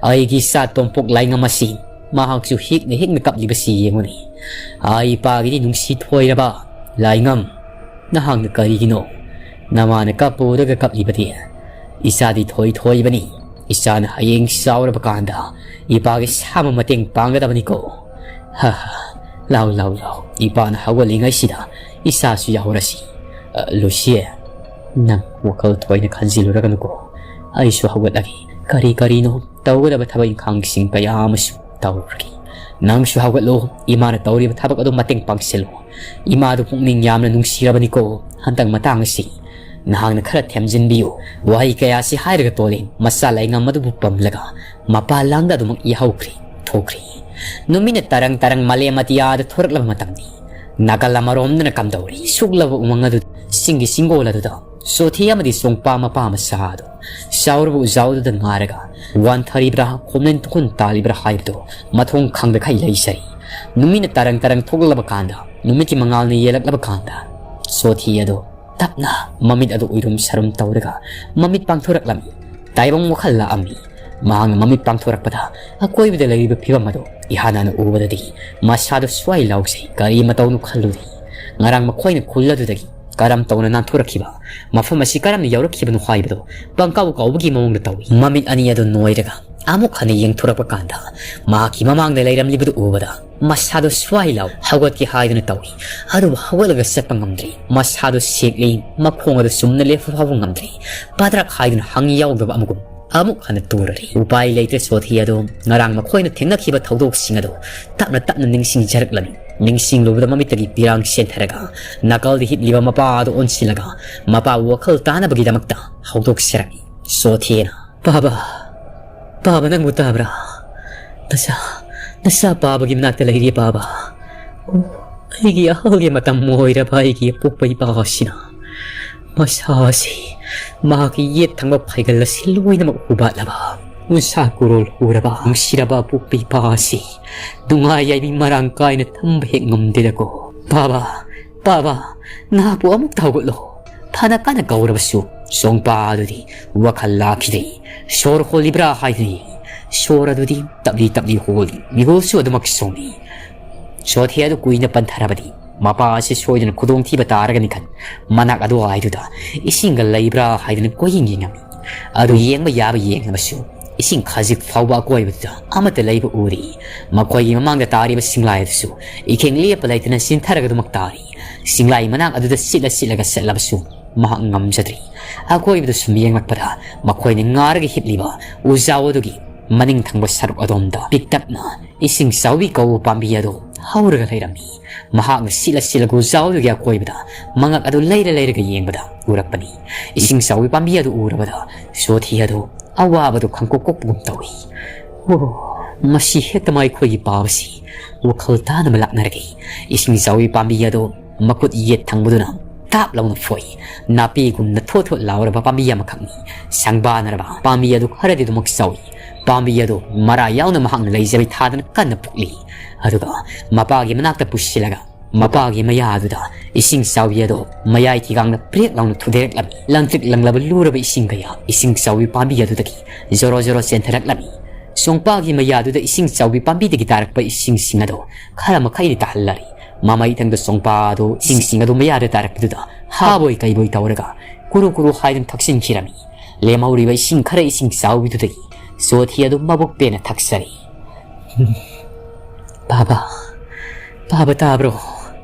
ꯑꯩꯒꯤ ꯏꯆꯥ ꯇꯣꯝꯄꯣꯛ ꯂꯥꯏꯉꯝ ꯑꯁꯤ ꯃꯍꯥꯛꯁꯨ ꯍꯤꯛꯅ ꯍꯤꯛꯅ ꯀꯞꯂꯤꯕꯁꯤ ꯌꯦꯡꯉꯨꯅꯦ꯫ ꯑꯥ, ꯏꯄꯥꯒꯤꯗꯤ ꯅꯨꯡꯁꯤ ꯊꯣꯏꯔꯕ ꯂꯥꯏꯉꯝ꯫ ꯅꯍꯥꯛꯅ ꯀꯔꯤꯒꯤꯅꯣ ꯅꯃꯥꯅ ꯀꯞꯄ ꯎꯔꯒ ꯀꯞꯂꯤꯕꯗꯤ? ꯏꯆꯥꯗꯤ ꯊꯣꯏ ꯊꯣꯏꯕꯅꯤ꯫ ꯏꯆꯥꯅ ꯍꯌꯦꯡ ꯆꯥꯎꯔꯕ ꯀꯥꯟꯗ ꯏꯄꯥꯒꯤ ꯁꯥꯃ ꯃꯇꯦꯡ ꯄꯥꯡꯒꯗꯕꯅꯤꯀꯣ꯫ ꯍꯥ ꯍꯥ, ꯂꯥꯎ ꯂꯥꯎ ꯂꯥꯎ, ꯏꯄꯥꯅ ꯍꯧꯒꯠꯂꯤꯉꯩꯁꯤꯗ ꯏꯆꯥꯁꯨ ꯌꯥꯎꯔꯁꯤ꯫ ꯑ, ꯂꯨꯁꯤ, ꯅꯪ ꯋꯥꯈꯜ ꯊꯣꯏꯅ ꯈꯟꯖꯤꯜꯂꯨꯔꯒꯅꯨꯀꯣ꯫ ꯑꯩꯁꯨ ꯍꯧꯒꯠꯂꯒꯦ꯫ ꯀꯔꯤ ꯀꯔꯤꯅꯣ ꯇꯧꯒꯗꯕ ꯊꯕꯛ ꯏꯪꯈꯥꯡꯁꯤꯡ ꯀꯌꯥ ꯑꯃꯁꯨ ꯇꯧꯔꯨꯔꯒꯦ꯫ ꯅꯪꯁꯨ ꯍꯧꯒꯠꯂꯣ, ꯏꯃꯥꯅ ꯇꯧꯔꯤꯕ ꯊꯕꯛ ꯑꯗꯨ ꯃꯇꯦꯡ ꯄꯥꯡꯁꯤꯜꯂꯨ꯫ ꯏꯃꯥꯗꯨ ꯄꯨꯛꯅꯤꯡ ꯌꯥꯝꯅ ꯅꯨꯡꯁꯤꯔꯕꯅꯤꯀꯣ꯫ ꯍꯟꯗꯛ ꯃꯇꯥꯡ ꯑꯁꯤ ꯅꯍꯥꯛꯅ ꯈꯔ ꯊꯦꯝꯖꯤꯟꯕꯤꯌꯨ꯫ ꯋꯥꯍꯩ ꯀꯌꯥꯁꯤ ꯍꯥꯏꯔꯒ ꯇꯣꯂꯦ ꯃꯆꯥ ꯂꯥꯏꯉꯝ ꯑꯗꯨꯕꯨ ꯄꯝꯂꯒ ꯃꯄꯥꯟ ꯂꯥꯡꯗ ꯑꯗꯨꯃꯛ ꯌꯥꯍꯧꯈ꯭ꯔꯦ, ꯊꯣꯛꯈ꯭ꯔꯦ꯫ ꯅꯨꯃꯤꯠꯅ ꯇꯔꯪ ꯇꯔꯪ ꯃꯥꯂꯦꯝ ꯑꯇꯤꯌꯥꯗ ꯊꯣꯔꯛꯂꯕ ꯃꯇꯝꯅꯤ꯫ ꯅꯥꯀꯜ ꯑꯃꯔꯣꯝꯗꯅ ꯀꯝꯗꯧꯔꯤ? ꯁꯨꯛꯂꯕ ꯎꯃꯪ ꯑꯗꯨ ꯆꯤꯡꯒꯤ ꯆꯤꯡꯒꯣꯜ ꯑꯗꯨꯗ ꯆꯣꯊꯤ ꯑꯃꯗꯤ ꯆꯣꯡꯄꯥ ꯃꯄꯥ ꯃꯆꯥ ꯑꯗꯨ ꯆꯥꯎꯔꯕ ꯎꯖꯥꯎꯗꯨꯗ ꯉꯥꯔꯒ ꯋꯥꯟꯊꯔꯤꯕ꯭ꯔꯥ, ꯈꯣꯝꯂꯦꯟ ꯇꯨꯈꯨꯟ ꯇꯥꯜꯂꯤꯕ꯭ꯔꯥ ꯍꯥꯏꯕꯗꯨ ꯃꯊꯣꯡ ꯈꯪꯗꯈꯩ ꯂꯩꯖꯔꯤ꯫ ꯅꯨꯃꯤꯠꯅ ꯇꯔꯪ ꯇꯔꯪ ꯊꯣꯛꯂꯛꯂꯕ ꯀꯥꯟꯗ, ꯅꯨꯃꯤꯠꯀꯤ ꯃꯉꯥꯜꯅ ꯌꯦꯜꯂꯛꯂꯕ ꯀꯥꯟꯗ, ꯆꯣꯊꯤ ꯑꯗꯨ ꯇꯞꯅ ꯃꯃꯤꯠ ꯑꯗꯨ ꯎꯏꯔꯨꯝ ꯁꯥꯔꯨꯝ ꯇꯧꯔꯒ ꯃꯃꯤꯠ ꯄꯥꯡꯊꯣꯔꯛꯂꯝꯃꯤ꯫ ꯇꯥꯏꯕꯪ ꯋꯥꯈꯜ ꯂꯥꯛꯑꯝꯃꯤ꯫ ꯃꯍꯥꯛꯅ ꯃꯃꯤꯠ ꯄꯥꯡꯊꯣꯔꯛꯄꯗ ꯑꯀꯣꯏꯕꯗ ꯂꯩꯔꯤꯕ ꯐꯤꯕꯝ ꯑꯗꯨ ꯏꯍꯥꯟ ꯍꯥꯟꯅ ꯎꯕꯗꯗꯤ ꯃꯁꯥꯗꯨ ꯁ꯭ꯋꯥꯏ ꯂꯥꯎꯖꯩ꯫ ꯀꯔꯤ ꯃꯇꯧꯅꯣ ꯈꯜꯂꯨꯔꯦ꯫ ꯉꯔꯥꯡ ꯃꯈꯣꯏꯅ ꯈꯨꯜ ꯑꯗꯨꯗꯒꯤ ꯀꯔꯝ ꯇꯧꯅ ꯅꯥꯟꯊꯣꯔꯛꯈꯤꯕ, ꯃꯐꯝ ꯑꯁꯤ ꯀꯔꯝꯅ ꯌꯧꯔꯛꯈꯤꯕꯅꯣ ꯍꯥꯏꯕꯗꯨ ꯄꯪꯀꯥꯎ ꯀꯥꯎꯕꯒꯤ ꯃꯑꯣꯡꯗ ꯇꯧꯏ꯫ ꯃꯃꯤꯠ ꯑꯅꯤ ꯑꯗꯨ ꯅꯣꯏꯔꯒ ꯑꯃꯨꯛ ꯍꯟꯅ ꯌꯦꯡꯊꯣꯔꯛꯄ ꯀꯥꯟꯗ, ꯃꯍꯥꯛꯀꯤ ꯃꯃꯥꯡꯗ ꯂꯩꯔꯝꯂꯤꯕꯗꯨ ꯎꯕꯗ ꯃꯁꯥꯗꯨ ꯁ꯭ꯋꯥꯏ ꯂꯥꯎ ꯍꯧꯒꯠꯀꯦ ꯍꯥꯏꯗꯨꯅ ꯇꯧꯏ꯫ ꯑꯗꯨꯕꯨ ꯍꯧꯒꯠꯂꯒ ꯆꯠꯄ ꯉꯝꯗ꯭ꯔꯤ꯫ ꯃꯁꯥꯗꯨ ꯁꯦꯛꯂꯤ, ꯃꯈꯣꯡ ꯑꯗꯨ ꯆꯨꯝꯅ ꯂꯦꯞꯄ ꯐꯥꯎꯕ ꯉꯝꯗ꯭ꯔꯤ꯫ ꯄꯗ꯭ꯔꯛ ꯍꯥꯏꯗꯨꯅ ꯍꯪ ꯌꯥꯎꯗꯕ ꯑꯃꯒꯨꯝ ꯑꯃꯨꯛ ꯍꯟꯅ ꯇꯨꯔꯔꯤ꯫ ꯎꯄꯥꯏ ꯂꯩꯇ꯭ꯔꯦ ꯁꯣꯊꯤ ꯑꯗꯨ ꯉꯔꯥꯡ ꯃꯈꯣꯏꯅ ꯊꯦꯡꯅꯈꯤꯕ ꯊꯧꯗꯣꯛꯁꯤꯡ ꯑꯗꯨ ꯇꯞꯅ ꯇꯞꯅ ꯅꯤꯡꯁꯤꯡꯖꯔꯛꯂꯝꯃꯤ꯫ ꯅꯤꯡꯁꯤꯡꯂꯨꯕꯗ ꯃꯃꯤꯠꯇꯒꯤ ꯄꯤꯔꯥꯡ ꯆꯦꯟꯊꯔꯒ ꯅꯥꯀꯜꯗ ꯍꯤꯞꯂꯤꯕ ꯃꯄꯥ ꯑꯗꯨ ꯑꯣꯟꯁꯤꯜꯂꯒ ꯃꯄꯥꯕꯨ ꯋꯥꯈꯜ ꯇꯥꯅꯕꯒꯤꯗꯃꯛꯇ ꯍꯧꯗꯣꯛꯆꯔꯝꯃꯤ꯫ ꯁꯣꯊꯤꯅ, "ꯄꯥꯕ, ꯄꯥꯕ, ꯅꯪꯕꯨ ꯇꯥꯕ꯭ꯔꯥ? ꯅꯆꯥ, ꯅꯆꯥ ꯄꯥꯕꯒꯤ ꯃꯅꯥꯛꯇ ꯂꯩꯔꯤ ꯄꯥꯕ꯫ ꯑꯣ, ꯑꯩꯒꯤ ꯑꯍꯜꯒꯤ ꯃꯇꯝ ꯑꯣꯏꯔꯕ ꯑꯩꯒꯤ ꯑꯄꯣꯛꯄ ꯏꯄꯥ ꯑꯁꯤꯅ ꯃꯁꯥ ꯑꯁꯤ, ꯃꯍꯥꯛꯀꯤ ꯌꯦꯠ ꯊꯪꯕ ꯐꯩꯒꯜ ꯑꯁꯤ ꯂꯣꯏꯅꯃꯛ ꯍꯨꯕꯥꯠꯂꯕ, ꯎꯟꯁꯥ ꯀꯨꯔꯣꯜ ꯍꯨꯔꯕ, ꯅꯨꯡꯁꯤꯔꯕ ꯑꯄꯣꯛꯄ ꯏꯄꯥ ꯑꯁꯤ ꯅꯨꯡꯉꯥꯏ ꯌꯥꯏꯕꯤ ꯃꯔꯥꯡ ꯀꯥꯏꯅ ꯊꯝꯕ ꯍꯦꯛ ꯉꯝꯗꯦꯗꯀꯣ꯫ ꯄꯥꯕ, ꯄꯥꯕ, ꯅꯍꯥꯛꯄꯨ ꯑꯃꯨꯛꯇ ꯍꯧꯒꯠꯂꯣ꯫" ꯐꯅ ꯀꯟꯅ ꯀꯧꯔꯕꯁꯨ ꯆꯣꯡꯄꯥ ꯑꯗꯨꯗꯤ ꯋꯥꯈꯜ ꯂꯥꯛꯈꯤꯗ꯭ꯔꯦ꯫ ꯁꯣꯔ ꯍꯣꯜꯂꯤꯕ꯭ꯔꯥ ꯍꯥꯏꯗꯨꯅꯤ꯫ ꯁꯣꯔ ꯑꯗꯨꯗꯤ ꯇꯞꯂꯤ ꯇꯞꯂꯤ ꯍꯣꯜꯂꯤ꯫ ꯃꯤꯒꯣꯜꯁꯨ ꯑꯗꯨꯃꯛ ꯆꯣꯡꯉꯤ꯫ ꯁꯣꯊꯤ ꯑꯗꯨ ꯀꯨꯏꯅ ꯄꯟꯊꯔꯕꯗꯤ ꯃꯄꯥ ꯑꯁꯤ ꯁꯣꯏꯗꯅ ꯈꯨꯗꯣꯡꯊꯤꯕ ꯇꯥꯔꯒꯅꯤ ꯈꯟ ꯃꯅꯥꯛ ꯑꯗꯨꯋꯥꯏꯗꯨꯗ ꯏꯁꯤꯡꯒ ꯂꯩꯕ꯭ꯔꯥ ꯍꯥꯏꯗꯨꯅ ꯀꯣꯏꯌꯦꯡ ꯌꯦꯡꯉꯝꯃꯤ꯫ ꯑꯗꯨ ꯌꯦꯡꯕ ꯌꯥꯕ ꯌꯦꯡꯂꯕꯁꯨ ꯏꯁꯤꯡ ꯈꯖꯤꯛ ꯐꯥꯎꯕ ꯑꯀꯣꯏꯕꯗꯨꯗ ꯑꯃꯠꯇ ꯂꯩꯕ ꯎꯗꯦ꯫ ꯃꯈꯣꯏꯒꯤ ꯃꯃꯥꯡꯗ ꯇꯥꯔꯤꯕ ꯁꯤꯡꯂꯥꯏ ꯑꯗꯨꯁꯨ ꯏꯈꯦꯡ ꯂꯦꯞꯄ ꯂꯩꯇꯅ ꯆꯤꯟꯊꯔꯒ ꯑꯗꯨꯃꯛ ꯇꯥꯔꯤ꯫ ꯁꯤꯡꯂꯥꯏ ꯃꯅꯥꯛ ꯑꯗꯨꯗ ꯁꯤꯠꯂ ꯁꯤꯠꯂꯒ ꯆꯠꯂꯕꯁꯨ ꯃꯍꯥꯛ ꯉꯝꯖꯗ꯭ꯔꯤ꯫ ꯑꯀꯣꯏꯕꯗ ꯁꯨꯝ ꯌꯦꯡꯂꯛꯄꯗ ꯃꯈꯣꯏꯅ ꯉꯥꯔꯒ ꯍꯤꯞꯂꯤꯕ ꯎꯖꯥꯎ ꯑꯗꯨꯒꯤ ꯃꯅꯤꯡ ꯊꯪꯕ ꯁꯔꯨꯛ ꯑꯗꯣꯝꯗ ꯄꯤꯛꯇꯛꯅ ꯏꯁꯤꯡ ꯆꯥꯎꯕꯤ ꯀꯧꯕ ꯄꯥꯝꯕꯤ ꯑꯗꯨ ꯍꯧꯔꯒ ꯂꯩꯔꯝꯃꯤ꯫ ꯃꯍꯥꯛꯅ ꯁꯤꯠꯂ ꯁꯤꯠꯂꯒ ꯎꯖꯥꯎ ꯑꯗꯨꯒꯤ ꯑꯀꯣꯏꯕꯗ ꯃꯉꯛ ꯑꯗꯨ ꯂꯩꯔ ꯂꯩꯔꯒ ꯌꯦꯡꯕꯗ ꯎꯔꯛꯄꯅꯤ꯫ ꯏꯁꯤꯡ ꯆꯥꯎꯕꯤ ꯄꯥꯝꯕꯤ ꯑꯗꯨ ꯎꯔꯕꯗ ꯁꯣꯊꯤ ꯑꯗꯨ ꯑꯋꯥꯕꯗꯨ ꯈꯪꯀꯣꯛ ꯀꯣꯛꯄꯒꯨꯝ ꯇꯧꯏ꯫ "ꯑꯣ, ꯃꯁꯤ ꯍꯦꯛꯇ ꯃꯈꯣꯏꯒꯤ ꯄꯥꯕꯁꯤ ꯋꯥꯈꯜ ꯇꯥꯅꯕ ꯂꯥꯛꯅꯔꯒꯦ꯫" ꯏꯁꯤꯡ ꯆꯥꯎꯕꯤ ꯄꯥꯝꯕꯤ ꯑꯗꯨ ꯃꯈꯨꯠ ꯌꯦꯠ ꯊꯪꯕꯗꯨꯅ ꯇꯥꯞ ꯂꯥꯎꯅ ꯐꯣꯏ꯫ ꯅꯥꯄꯤꯒꯨꯝꯅ ꯊꯣꯠ ꯊꯣꯠ ꯂꯥꯎꯔꯕ ꯄꯥꯝꯕꯤ ꯑꯃꯈꯛꯅꯤ꯫ ꯁꯪꯕꯥꯅꯔꯕ ꯄꯥꯝꯕꯤ ꯑꯗꯨ ꯈꯔꯗꯤ ꯑꯗꯨꯃꯛ ꯆꯥꯎꯏ꯫ ꯄꯥꯝꯕꯤ ꯑꯗꯨ ꯃꯔꯥ ꯌꯥꯎꯅ ꯃꯍꯥꯛꯅ ꯂꯩꯖꯕꯩ ꯊꯥꯗꯅ ꯀꯟꯅ ꯄꯨꯛꯂꯤ꯫ ꯑꯗꯨꯒ ꯃꯄꯥꯒꯤ ꯃꯅꯥꯛꯇ ꯄꯨꯁꯤꯜꯂꯒ ꯃꯄꯥꯒꯤ ꯃꯌꯥ ꯑꯗꯨꯗ ꯏꯁꯤꯡ ꯆꯥꯎꯕꯤ ꯑꯗꯨ ꯃꯌꯥꯏ ꯊꯤꯒꯥꯡꯅ ꯄ꯭ꯔꯦꯛ ꯂꯥꯎꯅ ꯊꯨꯗꯦꯔꯛꯂꯝꯃꯤ꯫ ꯂꯪꯇ꯭ꯔꯤꯛ ꯂꯪꯂꯕ ꯂꯨꯔꯕ ꯏꯁꯤꯡ ꯀꯌꯥ ꯏꯁꯤꯡ ꯆꯥꯎꯕꯤ ꯄꯥꯝꯕꯤ ꯑꯗꯨꯗꯒꯤ ꯖꯣꯔꯣ ꯖꯣꯔꯣ ꯆꯦꯟꯊꯔꯛꯂꯝꯃꯤ꯫ ꯆꯣꯡꯄꯥꯒꯤ ꯃꯌꯥꯗꯨꯗ ꯏꯁꯤꯡ ꯆꯥꯎꯕꯤ ꯄꯥꯝꯕꯤꯗꯒꯤ ꯇꯥꯔꯛꯄ ꯏꯁꯤꯡꯁꯤꯡ ꯑꯗꯨ ꯈꯔ ꯃꯈꯩꯗꯤ ꯇꯥꯍꯜꯂꯔꯤ꯫ ꯃꯃꯩꯊꯪꯗ ꯆꯣꯡꯄꯥ ꯑꯗꯨ ꯏꯁꯤꯡꯁꯤꯡ ꯑꯗꯨ ꯃꯌꯥꯗ ꯇꯥꯔꯛꯄꯗꯨꯗ ꯍꯥꯕꯣꯏ ꯀꯩꯕꯣꯏ ꯇꯧꯔꯒ ꯀꯨꯔꯨ ꯀꯨꯔꯨ ꯍꯥꯏꯗꯨꯅ ꯊꯛꯆꯤꯟꯈꯤꯔꯝꯃꯤ꯫ ꯂꯦꯝꯍꯧꯔꯤꯕ ꯏꯁꯤꯡ ꯈꯔ ꯏꯁꯤꯡ ꯆꯥꯎꯕꯤꯗꯨꯗꯒꯤ ꯁꯣꯊꯤ ꯑꯗꯨ ꯃꯕꯨꯛ ꯄꯦꯟꯅ ꯊꯛꯆꯔꯤ꯫ "ꯕꯥꯕꯥ, ꯕꯥꯕꯥ ꯇꯥꯕ꯭ꯔꯣ?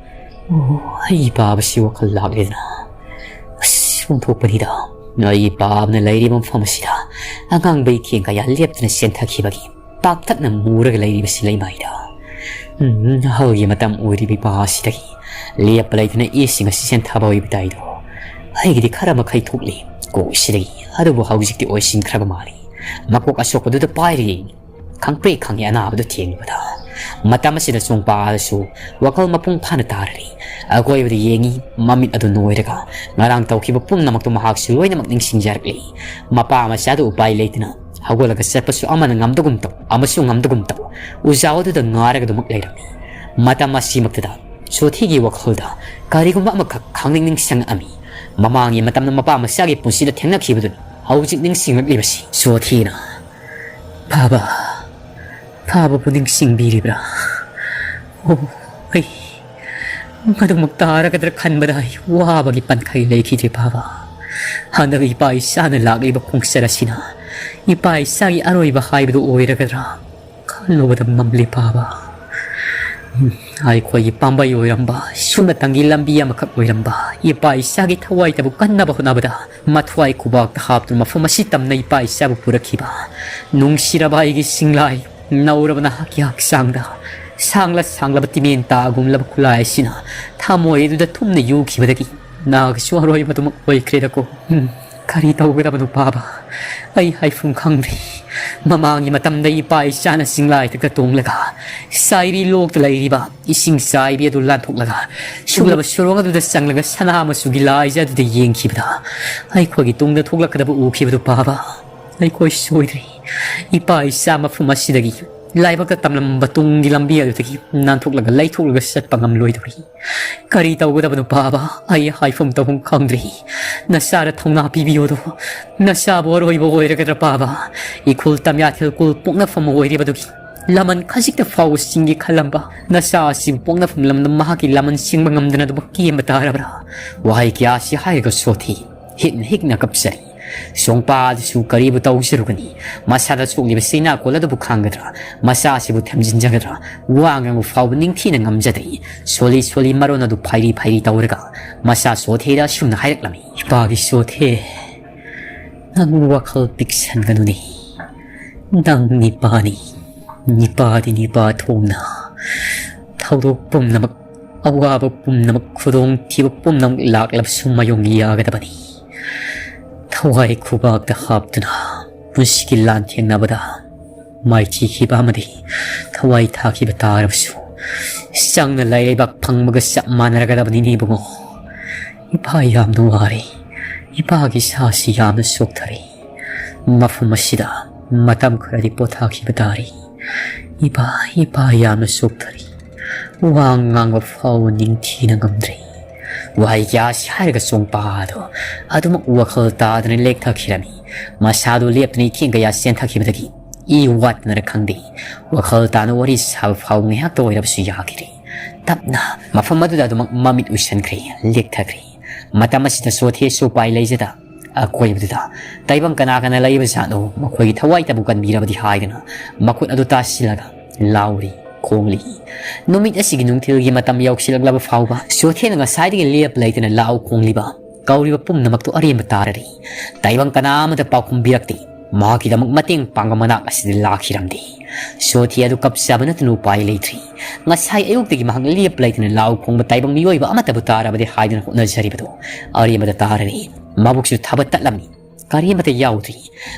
ꯑꯣ, ꯑꯩ ꯕꯥꯕꯥꯁꯤ ꯋꯥꯈꯜ ꯂꯥꯛꯂꯦꯗꯅ꯫ ꯑꯁ, ꯑꯣꯟꯊꯣꯛꯄꯅꯤꯗ꯫ ꯑꯩ ꯕꯥꯕꯥꯅ ꯂꯩꯔꯤꯕ ꯃꯐꯝ ꯑꯁꯤꯗ ꯑꯉꯥꯡꯕꯩ ꯊꯦꯡ ꯀꯌꯥ ꯂꯦꯞꯇꯅ ꯆꯦꯟꯊꯈꯤꯕꯒꯤ ꯄꯥꯛꯇꯛꯅ ꯃꯨꯔꯒ ꯂꯩꯔꯤꯕꯁꯤ ꯂꯩꯃꯥꯏꯗ꯫ ꯎꯝ, ꯍꯧꯒꯤ ꯃꯇꯝ ꯑꯣꯏꯔꯤꯕ ꯏꯄꯥ ꯑꯁꯤꯗꯒꯤ ꯂꯦꯞꯄ ꯂꯩꯇꯅ ꯏꯁꯤꯡ ꯑꯁꯤ ꯆꯦꯟꯊꯕ ꯑꯣꯏꯕ ꯇꯥꯏꯗꯣ꯫ ꯑꯩꯒꯤꯗꯤ ꯈꯔ ꯃꯈꯩ ꯊꯣꯛꯂꯤ ꯀꯣꯛꯁꯤꯗꯒꯤ, ꯑꯗꯨꯕꯨ ꯍꯧꯖꯤꯛꯇꯤ ꯑꯣꯏꯁꯤꯟꯈ꯭ꯔꯕ ꯃꯥꯜꯂꯤ꯫ ꯃꯀꯣꯛ ꯑꯁꯣꯛꯄꯗꯨꯗ ꯄꯥꯏꯔꯒ ꯌꯦꯡꯉꯤ꯫ ꯈꯪꯄ꯭ꯔꯦꯛ ꯈꯪꯉꯤ ꯑꯅꯥꯕꯗꯨ ꯊꯦꯡꯂꯨꯕꯗ꯫ ꯃꯇꯝ ꯑꯁꯤꯗ ꯆꯣꯡꯄꯥ ꯑꯗꯨꯁꯨ ꯋꯥꯈꯜ ꯃꯄꯨꯡ ꯐꯥꯅ ꯇꯥꯔꯔꯤ꯫ ꯑꯀꯣꯏꯕꯗ ꯌꯦꯡꯉꯤ, ꯃꯃꯤꯠ ꯑꯗꯨ ꯅꯣꯏꯔꯒ ꯉꯔꯥꯡ ꯇꯧꯈꯤꯕ ꯄꯨꯝꯅꯃꯛꯇꯨ ꯃꯍꯥꯛꯁꯨ ꯂꯣꯏꯅꯃꯛ ꯅꯤꯡꯁꯤꯡꯖꯔꯛꯂꯤ꯫ ꯃꯄꯥ ꯃꯆꯥꯗꯨ ꯎꯄꯥꯏ ꯂꯩꯇꯅ ꯍꯧꯒꯠꯂꯒ ꯆꯠꯄꯁꯨ ꯑꯃꯅ ꯉꯝꯗꯒꯨꯝ ꯇꯧ, ꯑꯃꯁꯨ ꯉꯝꯗꯒꯨꯝ ꯇꯧ, ꯎꯖꯥꯎ ꯑꯗꯨꯗ ꯉꯥꯔꯒ ꯑꯗꯨꯃꯛ ꯂꯩꯔꯝꯃꯤ꯫ ꯃꯇꯝ ꯑꯁꯤꯃꯛꯇꯗ ꯁꯣꯊꯤꯒꯤ ꯋꯥꯈꯜꯗ ꯀꯔꯤꯒꯨꯝꯕ ꯑꯃꯈꯛ ꯈꯪꯅꯤꯡ ꯅꯤꯡꯁꯤꯡꯉꯛꯑꯝꯃꯤ꯫ ꯃꯃꯥꯡꯒꯤ ꯃꯇꯝꯗ ꯃꯄꯥ ꯃꯆꯥꯒꯤ ꯄꯨꯟꯁꯤꯗ ꯊꯦꯡꯅꯈꯤꯕꯗꯨꯅ ꯍꯧꯖꯤꯛ ꯅꯤꯡꯁꯤꯡꯂꯛꯂꯤꯕꯁꯤ꯫ ꯁꯣꯊꯤꯅ, "ꯕꯥꯕꯥ, ꯕꯥꯕꯥꯕꯨ ꯅꯤꯡꯁꯤꯡꯕꯤꯔꯤꯕ꯭ꯔꯥ? ꯑꯣ, ꯑꯩ ꯃꯗꯨꯃꯛ ꯇꯥꯔꯒꯗ꯭ꯔꯥ ꯈꯟꯕꯗ ꯑꯩ ꯋꯥꯕꯒꯤ ꯄꯟꯈꯩ ꯂꯩꯈꯤꯗ꯭ꯔꯦ ꯕꯥꯕꯥ꯫ ꯍꯟꯗꯛ ꯏꯄꯥ ꯏꯆꯥꯅ ꯂꯥꯛꯂꯤꯕ ꯈꯣꯡꯆꯠ ꯑꯁꯤꯅ ꯏꯄꯥ ꯏꯆꯥꯒꯤ ꯑꯔꯣꯏꯕ ꯍꯥꯏꯕꯗꯨ ꯑꯣꯏꯔꯒꯗ꯭ꯔꯥ ꯈꯜꯂꯨꯕꯗ ꯃꯝꯂꯤ ꯕꯥꯕꯥ꯫ ꯎꯝ, ꯑꯩꯈꯣꯏꯒꯤ ꯄꯥꯝꯕꯩ ꯑꯣꯏꯔꯝꯕ, ꯁꯨꯞꯅꯇꯪꯒꯤ ꯂꯝꯕꯤ ꯑꯃꯈꯛ ꯑꯣꯏꯔꯝꯕ ꯏꯄꯥ ꯏꯆꯥꯒꯤ ꯊꯋꯥꯏꯇꯕꯨ ꯀꯟꯅꯕ ꯍꯣꯠꯅꯕꯗ ꯃꯊ꯭ꯋꯥꯏ ꯈꯨꯕꯥꯛꯇ ꯍꯥꯞꯇꯨꯅ ꯃꯐꯝ ꯑꯁꯤ ꯇꯝꯅ ꯏꯄꯥ ꯏꯆꯥꯕꯨ ꯄꯨꯔꯛꯈꯤꯕ ꯅꯨꯡꯁꯤꯔꯕ ꯑꯩꯒꯤ ꯁꯤꯡꯂꯥꯏ ꯅꯧꯔꯕ ꯅꯍꯥꯛꯀꯤ ꯍꯛꯆꯥꯡꯗ ꯁꯥꯡꯂ ꯁꯥꯡꯂꯕ ꯇꯤꯃꯦꯟ ꯇꯥꯒꯨꯝꯂꯕ ꯈꯨꯠꯂꯥꯏ ꯑꯁꯤꯅ ꯊꯃꯣꯏ ꯑꯗꯨꯗ ꯊꯨꯝꯅ ꯌꯨꯈꯤꯕꯗꯒꯤ ꯅꯥꯒꯁꯨ ꯑꯔꯣꯏꯕꯗꯨꯃꯛ ꯑꯣꯏꯈ꯭ꯔꯦꯗꯀꯣ꯫ ꯎꯝ, ꯀꯔꯤ ꯇꯧꯒꯗꯕꯅꯣ ꯄꯥꯕ? ꯑꯩ ꯍꯥꯏꯐꯝ ꯈꯪꯗ꯭ꯔꯦ꯫ ꯃꯃꯥꯡꯒꯤ ꯃꯇꯝꯗ ꯏꯄꯥ ꯏꯆꯥꯅ ꯆꯤꯡꯂꯥꯏꯗꯒ ꯇꯣꯡꯂꯒ ꯆꯥꯏꯔꯤ ꯂꯣꯛꯇ ꯂꯩꯔꯤꯕ ꯏꯁꯤꯡ ꯆꯥꯏꯕꯤ ꯑꯗꯨ ꯂꯥꯟꯊꯣꯛꯂꯒ ꯁꯨꯛꯂꯕ ꯁꯨꯔꯣꯡ ꯑꯗꯨꯗ ꯆꯪꯂꯒ ꯁꯅꯥ ꯃꯆꯨꯒꯤ ꯂꯥꯏꯖ ꯑꯗꯨꯗ ꯌꯦꯡꯈꯤꯕꯗ ꯑꯩꯈꯣꯏꯒꯤ ꯇꯨꯡꯗ ꯊꯣꯛꯂꯛꯀꯗꯕ ꯎꯈꯤꯕꯗꯨ ꯄꯥꯕ꯫ ꯑꯩꯈꯣꯏ ꯁꯣꯏꯗ꯭ꯔꯦ꯫ ꯏꯄꯥ ꯏꯆꯥ ꯃꯐꯝ ꯑꯁꯤꯗꯒꯤ ꯂꯥꯏꯕꯛꯇ ꯇꯝꯂꯝꯕ ꯇꯨꯡꯒꯤ ꯂꯝꯕꯤ ꯑꯗꯨꯗꯒꯤ ꯅꯥꯟꯊꯣꯛꯂꯒ ꯂꯩꯊꯣꯛꯂꯒ ꯆꯠꯄ ꯉꯝꯂꯣꯏꯗꯧꯔꯤ꯫ ꯀꯔꯤ ꯇꯧꯒꯗꯕꯅꯣ ꯄꯥꯕ? ꯑꯩ ꯍꯥꯏꯐꯝ ꯇꯧꯐꯝ ꯈꯪꯗ꯭ꯔꯦ꯫ ꯅꯆꯥꯗ ꯊꯧꯅꯥ ꯄꯤꯕꯤꯌꯣꯗꯣ꯫ ꯅꯆꯥꯕꯨ ꯑꯔꯣꯏꯕ ꯑꯣꯏꯔꯒꯗ꯭ꯔꯥ ꯄꯥꯕ? ꯏꯈꯨꯜ ꯇꯝꯌꯥꯊꯦꯜ ꯀꯨꯜ ꯄꯣꯛꯅꯐꯝ ꯑꯣꯏꯔꯤꯕꯗꯨꯒꯤ ꯂꯃꯟ ꯈꯖꯤꯛꯇ ꯐꯥꯎꯕ ꯆꯤꯡꯒꯦ ꯈꯜꯂꯝꯕ ꯅꯆꯥ ꯑꯁꯤꯕꯨ ꯄꯣꯛꯅꯐꯝ ꯂꯝꯗꯝ ꯃꯍꯥꯛꯀꯤ ꯂꯃꯟ ꯆꯤꯡꯕ ꯉꯝꯗꯅ ꯑꯗꯨꯃꯛ ꯀꯦꯝꯕ ꯇꯥꯔꯕ꯭ꯔꯥ? ꯋꯥꯍꯩ ꯀꯌꯥ ꯑꯁꯤ ꯍꯥꯏꯔꯒ ꯁꯣꯊꯤ ꯍꯤꯛꯅ ꯍꯤꯛꯅ ꯀꯞꯆꯔꯤ꯫ ꯁꯣꯡꯄꯥ ꯑꯗꯨꯁꯨ ꯀꯔꯤꯕꯨ ꯇꯧꯖꯔꯨꯒꯅꯤ? ꯃꯁꯥꯗ ꯁꯣꯛꯂꯤꯕ ꯆꯩꯅꯥꯀꯣꯜ ꯑꯗꯨꯕꯨ ꯈꯥꯡꯒꯗ꯭ꯔꯥ? ꯃꯆꯥ ꯑꯁꯤꯕꯨ ꯊꯦꯝꯖꯤꯟꯖꯒꯗ꯭ꯔꯥ? ꯋꯥ ꯉꯥꯡꯕ ꯐꯥꯎꯕ ꯅꯤꯡꯊꯤꯅ ꯉꯝꯖꯗ꯭ꯔꯤ꯫ ꯁꯣꯜꯂꯤ ꯁꯣꯜꯂꯤ ꯃꯔꯣꯟ ꯑꯗꯨ ꯐꯩꯔꯤ ꯐꯩꯔꯤ ꯇꯧꯔꯒ ꯃꯆꯥ ꯁꯣꯊꯦꯗ ꯑꯁꯨꯝꯅ ꯍꯥꯏꯔꯛꯂꯝꯃꯤ, "ꯏꯄꯥꯒꯤ ꯁꯣꯊꯦ, ꯅꯪ ꯋꯥꯈꯜ ꯄꯤꯛꯁꯟꯒꯅꯨꯅꯦ꯫ ꯅꯪ ꯅꯤꯄꯥꯅꯤ꯫ ꯅꯤꯄꯥꯗꯤ ꯅꯤꯄꯥ ꯊꯣꯡꯅ ꯊꯧꯗꯣꯛ ꯄꯨꯝꯅꯃꯛ, ꯑꯋꯥꯕ ꯄꯨꯝꯅꯃꯛ, ꯈꯨꯗꯣꯡꯊꯤꯕ ꯄꯨꯝꯅꯃꯛ ꯂꯥꯛꯂꯕꯁꯨ ꯃꯥꯌꯣꯛꯅ ꯌꯥꯒꯗꯕꯅꯤ꯫ ꯊꯋꯥꯏ ꯈꯨꯕꯥꯛꯇ ꯍꯥꯞꯇꯨꯅ ꯄꯨꯟꯁꯤꯒꯤ ꯂꯥꯟꯊꯦꯡꯅꯕꯗ ꯃꯥꯏꯊꯤꯈꯤꯕ ꯑꯃꯗꯤ ꯊꯋꯥꯏ ꯊꯥꯈꯤꯕ ꯇꯥꯔꯕꯁꯨ, ꯆꯪꯅ ꯂꯩꯕꯥꯛ ꯐꯪꯕꯒ ꯆꯞ ꯃꯥꯟꯅꯔꯒꯗꯕꯅꯤꯅꯦ ꯏꯕꯨꯡꯉꯣ꯫ ꯏꯄꯥ ꯌꯥꯝꯅ ꯋꯥꯔꯦ꯫ ꯏꯄꯥꯒꯤ ꯁꯥꯁꯤ ꯌꯥꯝꯅ ꯁꯣꯛꯊꯔꯦ꯫ ꯃꯐꯝ ꯑꯁꯤꯗ ꯃꯇꯝ ꯈꯔꯗꯤ ꯄꯣꯊꯥꯈꯤꯕ ꯇꯥꯔꯦ꯫ ꯏꯄꯥ, ꯏꯄꯥ ꯌꯥꯝꯅ ꯁꯣꯛꯊꯔꯦ꯫ ꯋꯥ ꯉꯥꯡꯕ ꯐꯥꯎꯕ ꯅꯤꯡꯊꯤꯅ ꯉꯝꯗ꯭ꯔꯦ꯫" ꯋꯥꯍꯩ ꯀꯌꯥ ꯑꯁꯤ ꯍꯥꯏꯔꯒ ꯆꯣꯡꯄꯥ ꯑꯗꯨ ꯑꯗꯨꯃꯛ ꯋꯥꯈꯜ ꯇꯥꯗꯅ ꯂꯦꯛꯊꯈꯤꯔꯝꯃꯤ꯫ ꯃꯁꯥꯗꯨ ꯂꯦꯞꯇꯅ ꯏꯊꯦꯡ ꯀꯌꯥ ꯆꯦꯟꯊꯈꯤꯕꯗꯒꯤ ꯏ ꯋꯥꯠꯇꯅꯔ ꯈꯪꯗꯦ, ꯋꯥꯈꯜ ꯇꯥꯅ ꯋꯥꯔꯤ ꯁꯥꯕ ꯐꯥꯎꯕ ꯉꯥꯏꯍꯥꯛꯇ ꯑꯣꯏꯔꯕꯁꯨ ꯌꯥꯈꯤꯗ꯭ꯔꯦ꯫ ꯇꯞꯅ ꯃꯐꯝ ꯑꯗꯨꯗ ꯑꯗꯨꯃꯛ ꯃꯃꯤꯠ ꯎꯏꯁꯟꯈ꯭ꯔꯦ, ꯂꯦꯛꯊꯈ꯭ꯔꯦ꯫ ꯃꯇꯝ ꯑꯁꯤꯗ ꯁꯣꯊꯦꯁꯨ ꯎꯄꯥꯏ ꯂꯩꯖꯗ ꯑꯀꯣꯏꯕꯗꯨꯗ ꯇꯥꯏꯕꯪ ꯀꯅꯥ ꯀꯅꯥ ꯂꯩꯕ ꯖꯥꯠꯅꯣ, ꯃꯈꯣꯏꯒꯤ ꯊꯋꯥꯏꯇꯕꯨ ꯀꯟꯕꯤꯔꯕꯗꯤ ꯍꯥꯏꯗꯅ ꯃꯈꯨꯠ ꯑꯗꯨ ꯇꯥꯁꯤꯜꯂꯒ ꯂꯥꯎꯔꯤ, ꯈꯣꯡꯂꯤ꯫ ꯅꯨꯃꯤꯠ ꯑꯁꯤꯒꯤ ꯅꯨꯡꯊꯤꯜꯒꯤ ꯃꯇꯝ ꯌꯧꯁꯤꯜꯂꯛꯂꯕ ꯐꯥꯎꯕ ꯁꯣꯊꯦꯅ ꯉꯁꯥꯏꯗꯒꯤ ꯂꯦꯞ ꯂꯩꯇꯅ ꯂꯥꯎ ꯈꯣꯡꯂꯤꯕ, ꯀꯧꯔꯤꯕ ꯄꯨꯝꯅꯃꯛꯇꯨ ꯑꯔꯦꯝꯕ ꯇꯥꯔꯔꯤ꯫ ꯇꯥꯏꯕꯪ ꯀꯅꯥ ꯑꯃꯇ ꯄꯥꯎꯈꯨꯝ ꯄꯤꯔꯛꯇꯦ꯫ ꯃꯍꯥꯛꯀꯤꯗꯃꯛ ꯃꯇꯦꯡ ꯄꯥꯡꯕ ꯃꯅꯥꯛ ꯑꯁꯤꯗ ꯂꯥꯛꯈꯤꯔꯝꯗꯦ꯫ ꯁꯣꯊꯤ ꯑꯗꯨ ꯀꯞꯆꯕ ꯅꯠꯇꯅ ꯎꯄꯥꯏ ꯂꯩꯇ꯭ꯔꯤ꯫ ꯉꯁꯥꯏ ꯑꯌꯨꯛꯇꯒꯤ ꯃꯍꯥꯛ ꯂꯦꯞ ꯂꯩꯇꯅ ꯂꯥꯎ ꯈꯣꯡꯕ ꯇꯥꯏꯕꯪ ꯃꯤꯑꯣꯏꯕ ꯑꯃꯠꯇꯕꯨ ꯇꯥꯔꯕꯗꯤ ꯍꯥꯏꯗꯨꯅ ꯍꯣꯠꯅꯖꯔꯤꯕꯗꯨ ꯑꯔꯦꯝꯕꯗ ꯇꯥꯔꯔꯤ꯫ ꯃꯕꯨꯛꯁꯨ ꯊꯕ ꯇꯠꯂꯝꯃꯤ꯫ ꯀꯔꯤꯃꯠꯇ ꯌꯥꯎꯗ꯭ꯔꯤ꯫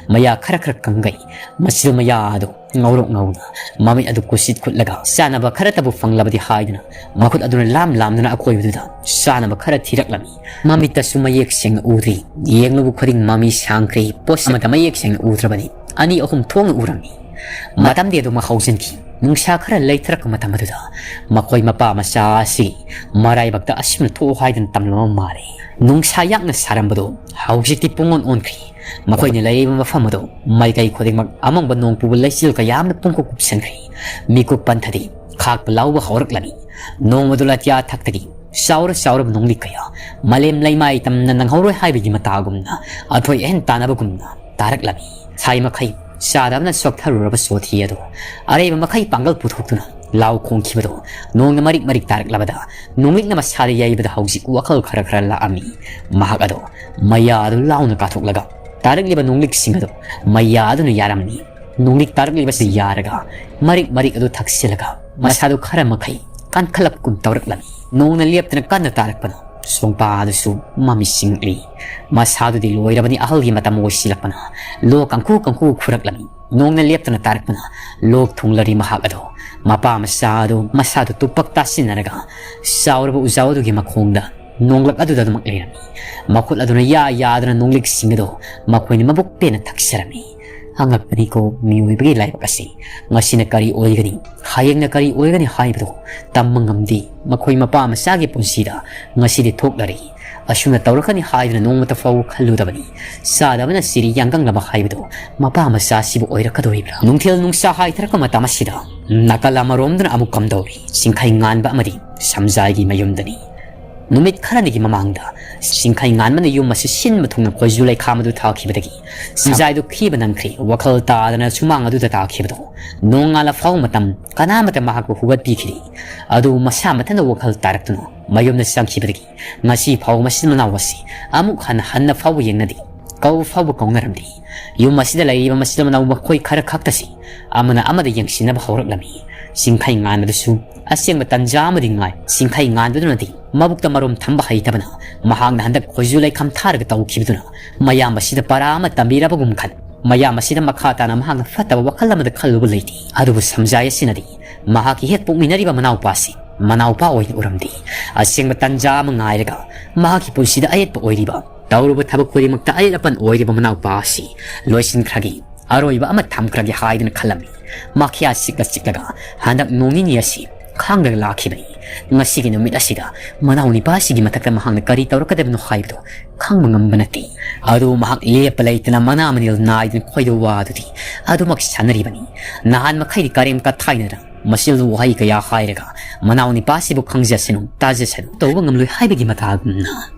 ꯃꯌꯥ ꯈꯔ ꯈꯔ ꯀꯪꯒꯩ꯫ ꯃꯁꯤꯗ ꯃꯌꯥ ꯑꯗꯨ ꯉꯧꯔꯣꯛ ꯉꯧꯅ, ꯃꯃꯤꯠ ꯑꯗꯨ ꯀꯨꯁꯤꯠ ꯈꯨꯠꯂꯒ ꯆꯥꯅꯕ ꯈꯔꯇꯕꯨ ꯐꯪꯂꯕꯗꯤ ꯍꯥꯏꯗꯨꯅ ꯃꯈꯨꯠ ꯑꯗꯨꯅ ꯂꯥꯝ ꯂꯥꯝꯗꯨꯅ ꯑꯀꯣꯏꯕꯗꯨꯗ ꯆꯥꯅꯕ ꯈꯔ ꯊꯤꯔꯛꯂꯝꯃꯤ꯫ ꯃꯃꯤꯠꯇꯁꯨ ꯃꯌꯦꯛ ꯁꯦꯡꯅ ꯎꯗ꯭ꯔꯤ꯫ ꯌꯦꯡꯂꯨꯕ ꯈꯨꯗꯤꯡ ꯃꯃꯤ ꯁꯥꯡꯈ꯭ꯔꯦ꯫ ꯄꯣꯠꯁꯛ ꯑꯃꯠꯇ ꯃꯌꯦꯛ ꯁꯦꯡꯅ ꯎꯗ꯭ꯔꯕꯅꯤ꯫ ꯑꯅꯤ ꯑꯍꯨꯝ ꯊꯣꯛꯅ ꯎꯔꯝꯃꯤ꯫ ꯃꯇꯝꯗꯤ ꯑꯗꯨꯃꯛ ꯍꯧꯖꯤꯟꯈꯤ꯫ ꯅꯨꯡꯁꯥ ꯈꯔ ꯂꯩꯊꯔꯛꯄ ꯃꯇꯝ ꯑꯗꯨꯗ ꯃꯈꯣꯏ ꯃꯄꯥ ꯃꯆꯥ ꯑꯁꯤ ꯃꯔꯥꯏꯕꯛꯇ ꯑꯁꯨꯝꯅ ꯊꯣꯛꯎ ꯍꯥꯏꯗꯨꯅ ꯇꯝꯂꯝꯕ ꯃꯥꯜꯂꯤ꯫ ꯅꯨꯡꯁꯥ ꯌꯥꯛꯅ ꯁꯥꯔꯝꯕꯗꯨ ꯍꯧꯖꯤꯛꯇꯤ ꯄꯨꯡꯑꯣꯟ ꯑꯣꯟꯈ꯭ꯔꯤ꯫ ꯃꯈꯣꯏꯅ ꯂꯩꯔꯤꯕ ꯃꯐꯝ ꯑꯗꯨ ꯃꯥꯏꯀꯩ ꯈꯨꯗꯤꯡꯃꯛ ꯑꯃꯝꯕ ꯅꯣꯡ ꯄꯨꯕ ꯂꯩꯆꯤꯜ ꯀꯌꯥ ꯑꯃꯅ ꯄꯨꯡꯀꯨꯞ ꯀꯨꯞꯁꯤꯟꯈ꯭ꯔꯦ꯫ ꯃꯤꯀꯨꯞ ꯄꯟꯊꯗꯤ ꯈꯥꯛꯄ ꯂꯥꯎꯕ ꯍꯧꯔꯛꯂꯝꯃꯤ꯫ ꯅꯣꯡ ꯑꯗꯨ ꯑꯇꯤꯌꯥ ꯊꯛꯇꯒꯤ ꯆꯥꯎꯔ ꯆꯥꯎꯔꯕ ꯅꯣꯡꯂꯤꯛ ꯀꯌꯥ, ꯃꯥꯂꯦꯝ ꯂꯩꯃꯥꯏ ꯇꯝꯅ ꯅꯪꯍꯧꯔꯣꯏ ꯍꯥꯏꯕꯒꯤ ꯃꯇꯥꯒꯨꯝꯅ, ꯑꯊꯣꯏ ꯑꯍꯦꯟ ꯇꯥꯟꯅꯕꯒꯨꯝꯅ ꯇꯥꯔꯛꯂꯝꯃꯤ꯫ ꯁꯥꯏ ꯃꯈꯩ ꯆꯥꯗꯕꯅ ꯁꯣꯛꯊꯔꯨꯔꯕ ꯆꯣꯊꯤ ꯑꯗꯨ ꯑꯔꯩꯕ ꯃꯈꯩ ꯄꯥꯡꯒꯜ ꯄꯨꯊꯣꯛꯇꯨꯅ ꯂꯥꯎ ꯈꯣꯡꯈꯤꯕꯗꯨ ꯅꯣꯡꯅ ꯃꯔꯤꯛ ꯃꯔꯤꯛ ꯇꯥꯔꯛꯂꯕꯗ, ꯅꯣꯡꯂꯤꯛꯅ ꯃꯁꯥꯗ ꯌꯩꯕꯗ ꯍꯧꯖꯤꯛ ꯋꯥꯈꯜ ꯈꯔ ꯈꯔ ꯂꯥꯛꯑꯝꯃꯤ꯫ ꯃꯍꯥꯛ ꯑꯗꯨ ꯃꯌꯥ ꯑꯗꯨ ꯂꯥꯎꯅ ꯀꯥꯊꯣꯛꯂꯒ ꯇꯥꯔꯛꯂꯤꯕ ꯅꯣꯡꯂꯤꯛꯁꯤꯡ ꯑꯗꯨ ꯃꯌꯥ ꯑꯗꯨꯅ ꯌꯥꯔꯝꯃꯤ꯫ ꯅꯣꯡꯂꯤꯛ ꯇꯥꯔꯛꯂꯤꯕꯁꯤ ꯌꯥꯔꯒ ꯃꯔꯤꯛ ꯃꯔꯤꯛ ꯑꯗꯨ ꯊꯛꯆꯤꯜꯂꯒ ꯃꯁꯥꯗꯨ ꯈꯔ ꯃꯈꯩ ꯀꯟꯈꯠꯂꯛꯄꯒꯨꯝ ꯇꯧꯔꯛꯂꯝꯃꯤ꯫ ꯅꯣꯡꯅ ꯂꯦꯞꯇꯅ ꯀꯟꯅ ꯇꯥꯔꯛꯄꯅ ꯁꯣꯡꯄꯥ ꯑꯗꯨꯁꯨ ꯃꯃꯤꯠ ꯁꯤꯡꯂꯤ꯫ ꯃꯁꯥꯗꯨꯗꯤ ꯂꯣꯏꯔꯕꯅꯤ, ꯑꯍꯜꯒꯤ ꯃꯇꯝ ꯑꯣꯏꯁꯤꯜꯂꯛꯄꯅ ꯂꯣꯛ ꯀꯥꯡꯈꯨ ꯀꯥꯡꯈꯨ ꯈꯨꯔꯛꯂꯝꯃꯤ꯫ ꯅꯣꯡꯅ ꯂꯦꯞꯇꯅ ꯇꯥꯔꯛꯄꯅ ꯂꯣꯛ ꯊꯨꯡꯂꯔꯤ ꯃꯍꯥꯛ ꯑꯗꯣ꯫ ꯃꯄꯥ ꯃꯆꯥ ꯑꯗꯨ ꯃꯁꯥꯗꯨ ꯇꯨꯄꯛ ꯇꯥꯁꯤꯟꯅꯔꯒ ꯆꯥꯎꯔꯕ ꯎꯖꯥꯎ ꯑꯗꯨꯒꯤ ꯃꯈꯣꯡꯗ ꯅꯣꯡꯂꯛ ꯑꯗꯨꯗ ꯑꯗꯨꯃꯛ ꯂꯩꯔꯝꯃꯤ꯫ ꯃꯈꯨꯠ ꯑꯗꯨꯅ ꯌꯥ ꯌꯥꯗꯅ ꯅꯣꯡꯂꯤꯛꯁꯤꯡ ꯑꯗꯨ ꯃꯈꯣꯏꯅ ꯃꯕꯨꯛ ꯄꯦꯟꯅ ꯊꯛꯆꯔꯝꯃꯤ꯫ ꯑꯉꯛꯄꯅꯤꯀꯣ ꯃꯤꯑꯣꯏꯕꯒꯤ ꯂꯥꯏꯕꯛ ꯑꯁꯤ꯫ ꯉꯁꯤꯅ ꯀꯔꯤ ꯑꯣꯏꯒꯅꯤ, ꯍꯌꯦꯡꯅ ꯀꯔꯤ ꯑꯣꯏꯒꯅꯤ ꯍꯥꯏꯕꯗꯨ ꯇꯝꯕ ꯉꯝꯗꯦ꯫ ꯃꯈꯣꯏ ꯃꯄꯥ ꯃꯆꯥꯒꯤ ꯄꯨꯟꯁꯤꯗ ꯉꯁꯤꯗꯤ ꯊꯣꯛꯂꯔꯤ꯫ ꯑꯁꯨꯝꯅ ꯇꯧꯔꯛꯀꯅꯤ ꯍꯥꯏꯗꯨꯅ ꯅꯣꯡꯃꯇ ꯐꯥꯎꯕ ꯈꯜꯂꯨꯗꯕꯅꯤ꯫ ꯆꯥꯗꯕꯅ ꯁꯤꯔꯤ ꯌꯥꯡꯒꯪꯂꯕ ꯍꯥꯏꯕꯗꯨ ꯃꯄꯥ ꯃꯆꯥ ꯑꯁꯤꯕꯨ ꯑꯣꯏꯔꯛꯀꯗꯧꯔꯤꯕ꯭ꯔꯥ? ꯅꯨꯡꯊꯤꯜ ꯅꯨꯡꯁꯥ ꯍꯥꯏꯊꯔꯛꯄ ꯃꯇꯝ ꯑꯁꯤꯗ ꯅꯥꯀꯜ ꯑꯃꯔꯣꯝꯗꯅ ꯑꯃꯨꯛ ꯀꯝꯗꯧꯔꯤ? ꯆꯤꯡꯈꯩ ꯉꯥꯟꯕ ꯑꯃꯗꯤ ꯁꯝꯖꯥꯏꯒꯤ ꯃꯌꯨꯝꯗꯅꯤ꯫ ꯅꯨꯃꯤꯠ ꯈꯔꯅꯤꯒꯤ ꯃꯃꯥꯡꯗ ꯆꯤꯡꯈꯩ ꯉꯥꯟꯕꯅ ꯌꯨꯝ ꯑꯁꯤ ꯁꯤꯟꯕ ꯊꯨꯡꯅ ꯈꯣꯏꯖꯨ ꯂꯩꯈꯥꯝ ꯑꯗꯨ ꯊꯥꯈꯤꯕꯗꯒꯤ ꯁꯝꯖꯥꯏꯗꯨ ꯈꯤꯕ ꯅꯪꯈ꯭ꯔꯦ꯫ ꯋꯥꯈꯜ ꯇꯥꯗꯅ ꯁꯨꯃꯥꯡ ꯑꯗꯨꯗ ꯇꯥꯈꯤꯕꯗꯣ ꯅꯣꯡꯉꯥꯜꯂ ꯐꯥꯎ ꯃꯇꯝ ꯀꯅꯥꯃꯠꯇ ꯃꯍꯥꯛꯄꯨ ꯍꯧꯒꯠꯄꯤꯈꯤꯗꯦ꯫ ꯑꯗꯨꯕꯨ ꯃꯁꯥ ꯃꯊꯟꯇ ꯋꯥꯈꯜ ꯇꯥꯔꯛꯇꯨꯅ ꯃꯌꯨꯝꯗ ꯆꯪꯈꯤꯕꯗꯒꯤ ꯉꯁꯤ ꯐꯥꯎꯕ ꯃꯆꯤꯟ ꯃꯅꯥꯎ ꯑꯁꯤ ꯑꯃꯨꯛ ꯍꯟꯅ ꯍꯟꯅ ꯐꯥꯎꯕ ꯌꯦꯡꯅꯗꯦ꯫ ꯀꯧꯕ ꯐꯥꯎꯕ ꯀꯧꯅꯔꯝꯗꯦ꯫ ꯌꯨꯝ ꯑꯁꯤꯗ ꯂꯩꯔꯤꯕ ꯃꯆꯤꯟ ꯃꯅꯥꯎ ꯃꯈꯣꯏ ꯈꯔ ꯈꯛꯇꯁꯤ ꯑꯃꯅ ꯑꯃꯗ ꯌꯦꯡꯁꯤꯟꯅꯕ ꯍꯧꯔꯛꯂꯝꯃꯤ꯫ ꯆꯤꯡꯈꯩ ꯉꯥꯟꯕꯗꯨꯁꯨ ꯑꯁꯦꯡꯕ ꯇꯟꯖꯥ ꯑꯃꯗꯤ ꯉꯥꯏ꯫ ꯆꯤꯡꯈꯩ ꯉꯥꯟꯕꯗꯨꯅꯗꯤ ꯃꯕꯨꯛꯇ ꯃꯔꯨꯝ ꯊꯝꯕ ꯍꯩꯇꯕꯅ ꯃꯍꯥꯛꯅ ꯍꯟꯗꯛ ꯈꯣꯏꯖꯨ ꯂꯩꯈꯝ ꯊꯥꯔꯒ ꯇꯧꯈꯤꯕꯗꯨꯅ ꯃꯌꯥꯝꯕꯁꯤꯗ ꯄꯔꯥ ꯑꯃ ꯇꯝꯕꯤꯔꯕꯒꯨꯝ ꯈꯟ꯫ ꯃꯌꯥꯝꯕꯁꯤꯗ ꯃꯈꯥ ꯇꯥꯅ ꯃꯍꯥꯛꯅ ꯐꯠꯇꯕ ꯋꯥꯈꯜ ꯑꯃꯗ ꯈꯜꯂꯨꯕ ꯂꯩꯇꯦ꯫ ꯑꯗꯨꯕꯨ ꯁꯝꯖꯥꯏ ꯑꯁꯤꯅꯗꯤ ꯃꯍꯥꯛꯀꯤ ꯍꯦꯛ ꯄꯣꯛꯃꯤꯟꯅꯔꯤꯕ ꯃꯅꯥꯎꯄꯥꯁꯤ ꯃꯅꯥꯎꯄꯥ ꯑꯣꯏꯅ ꯎꯔꯝꯗꯦ꯫ ꯑꯁꯦꯡꯕ ꯇꯟꯖꯥ ꯑꯃ ꯉꯥꯏꯔꯒ ꯃꯍꯥꯛꯀꯤ ꯄꯨꯟꯁꯤꯗ ꯑꯌꯦꯠꯄ ꯑꯣꯏꯔꯤꯕ, ꯇꯧꯔꯨꯕ ꯊꯕꯛ ꯈꯨꯗꯤꯡꯃꯛꯇ ꯑꯌꯦꯠ ꯑꯄꯟ ꯑꯣꯏꯔꯤꯕ ꯃꯅꯥꯎꯄꯥ ꯑꯁꯤ ꯂꯣꯏꯁꯤꯟꯈ꯭ꯔꯒꯦ, ꯑꯔꯣꯏꯕ ꯑꯃ ꯊꯝꯈ꯭ꯔꯒꯦ ꯍꯥꯏꯗꯨꯅ ꯈꯜꯂꯝꯃꯤ꯫ ꯃꯈ꯭ꯌꯥ ꯆꯤꯛꯂ ꯆꯤꯛꯂꯒ ꯍꯟꯗꯛ ꯅꯣꯡ ꯅꯤꯅꯤ ꯑꯁꯤ ꯈꯥꯡꯂꯒ ꯂꯥꯛꯈꯤꯕꯅꯤ꯫ ꯉꯁꯤꯒꯤ ꯅꯨꯃꯤꯠ ꯑꯁꯤꯗ ꯃꯅꯥꯎ ꯅꯤꯄꯥꯁꯤꯒꯤ ꯃꯊꯛꯇ ꯃꯍꯥꯛꯅ ꯀꯔꯤ ꯇꯧꯔꯛꯀꯗꯕꯅꯣ ꯍꯥꯏꯕꯗꯨ ꯈꯪꯕ ꯉꯝꯕ ꯅꯠꯇꯦ꯫ ꯑꯗꯨꯕꯨ ꯃꯍꯥꯛ ꯂꯦꯞꯄ ꯂꯩꯇꯅ ꯃꯅꯥ ꯃꯅꯤꯜ ꯅꯥꯏꯗꯨꯅ ꯈꯣꯏꯗꯧ ꯋꯥꯗꯨꯗꯤ ꯑꯗꯨꯃꯛ ꯁꯥꯟꯅꯔꯤꯕꯅꯤ꯫ ꯅꯍꯥꯟ ꯃꯈꯩꯗꯤ ꯀꯔꯦꯝ ꯀꯊꯥꯏꯅꯗꯅ ꯃꯆꯤꯜ ꯋꯥꯍꯩ ꯀꯌꯥ ꯍꯥꯏꯔꯒ ꯃꯅꯥꯎ ꯅꯤꯄꯥꯁꯤꯕꯨ ꯈꯪꯖꯁꯅꯨ, ꯇꯥꯖꯁꯅꯨ, ꯇꯧꯕ ꯉꯝꯂꯣꯏ ꯍꯥꯏꯕꯒꯤ ꯃꯇꯥꯒꯨꯝꯅ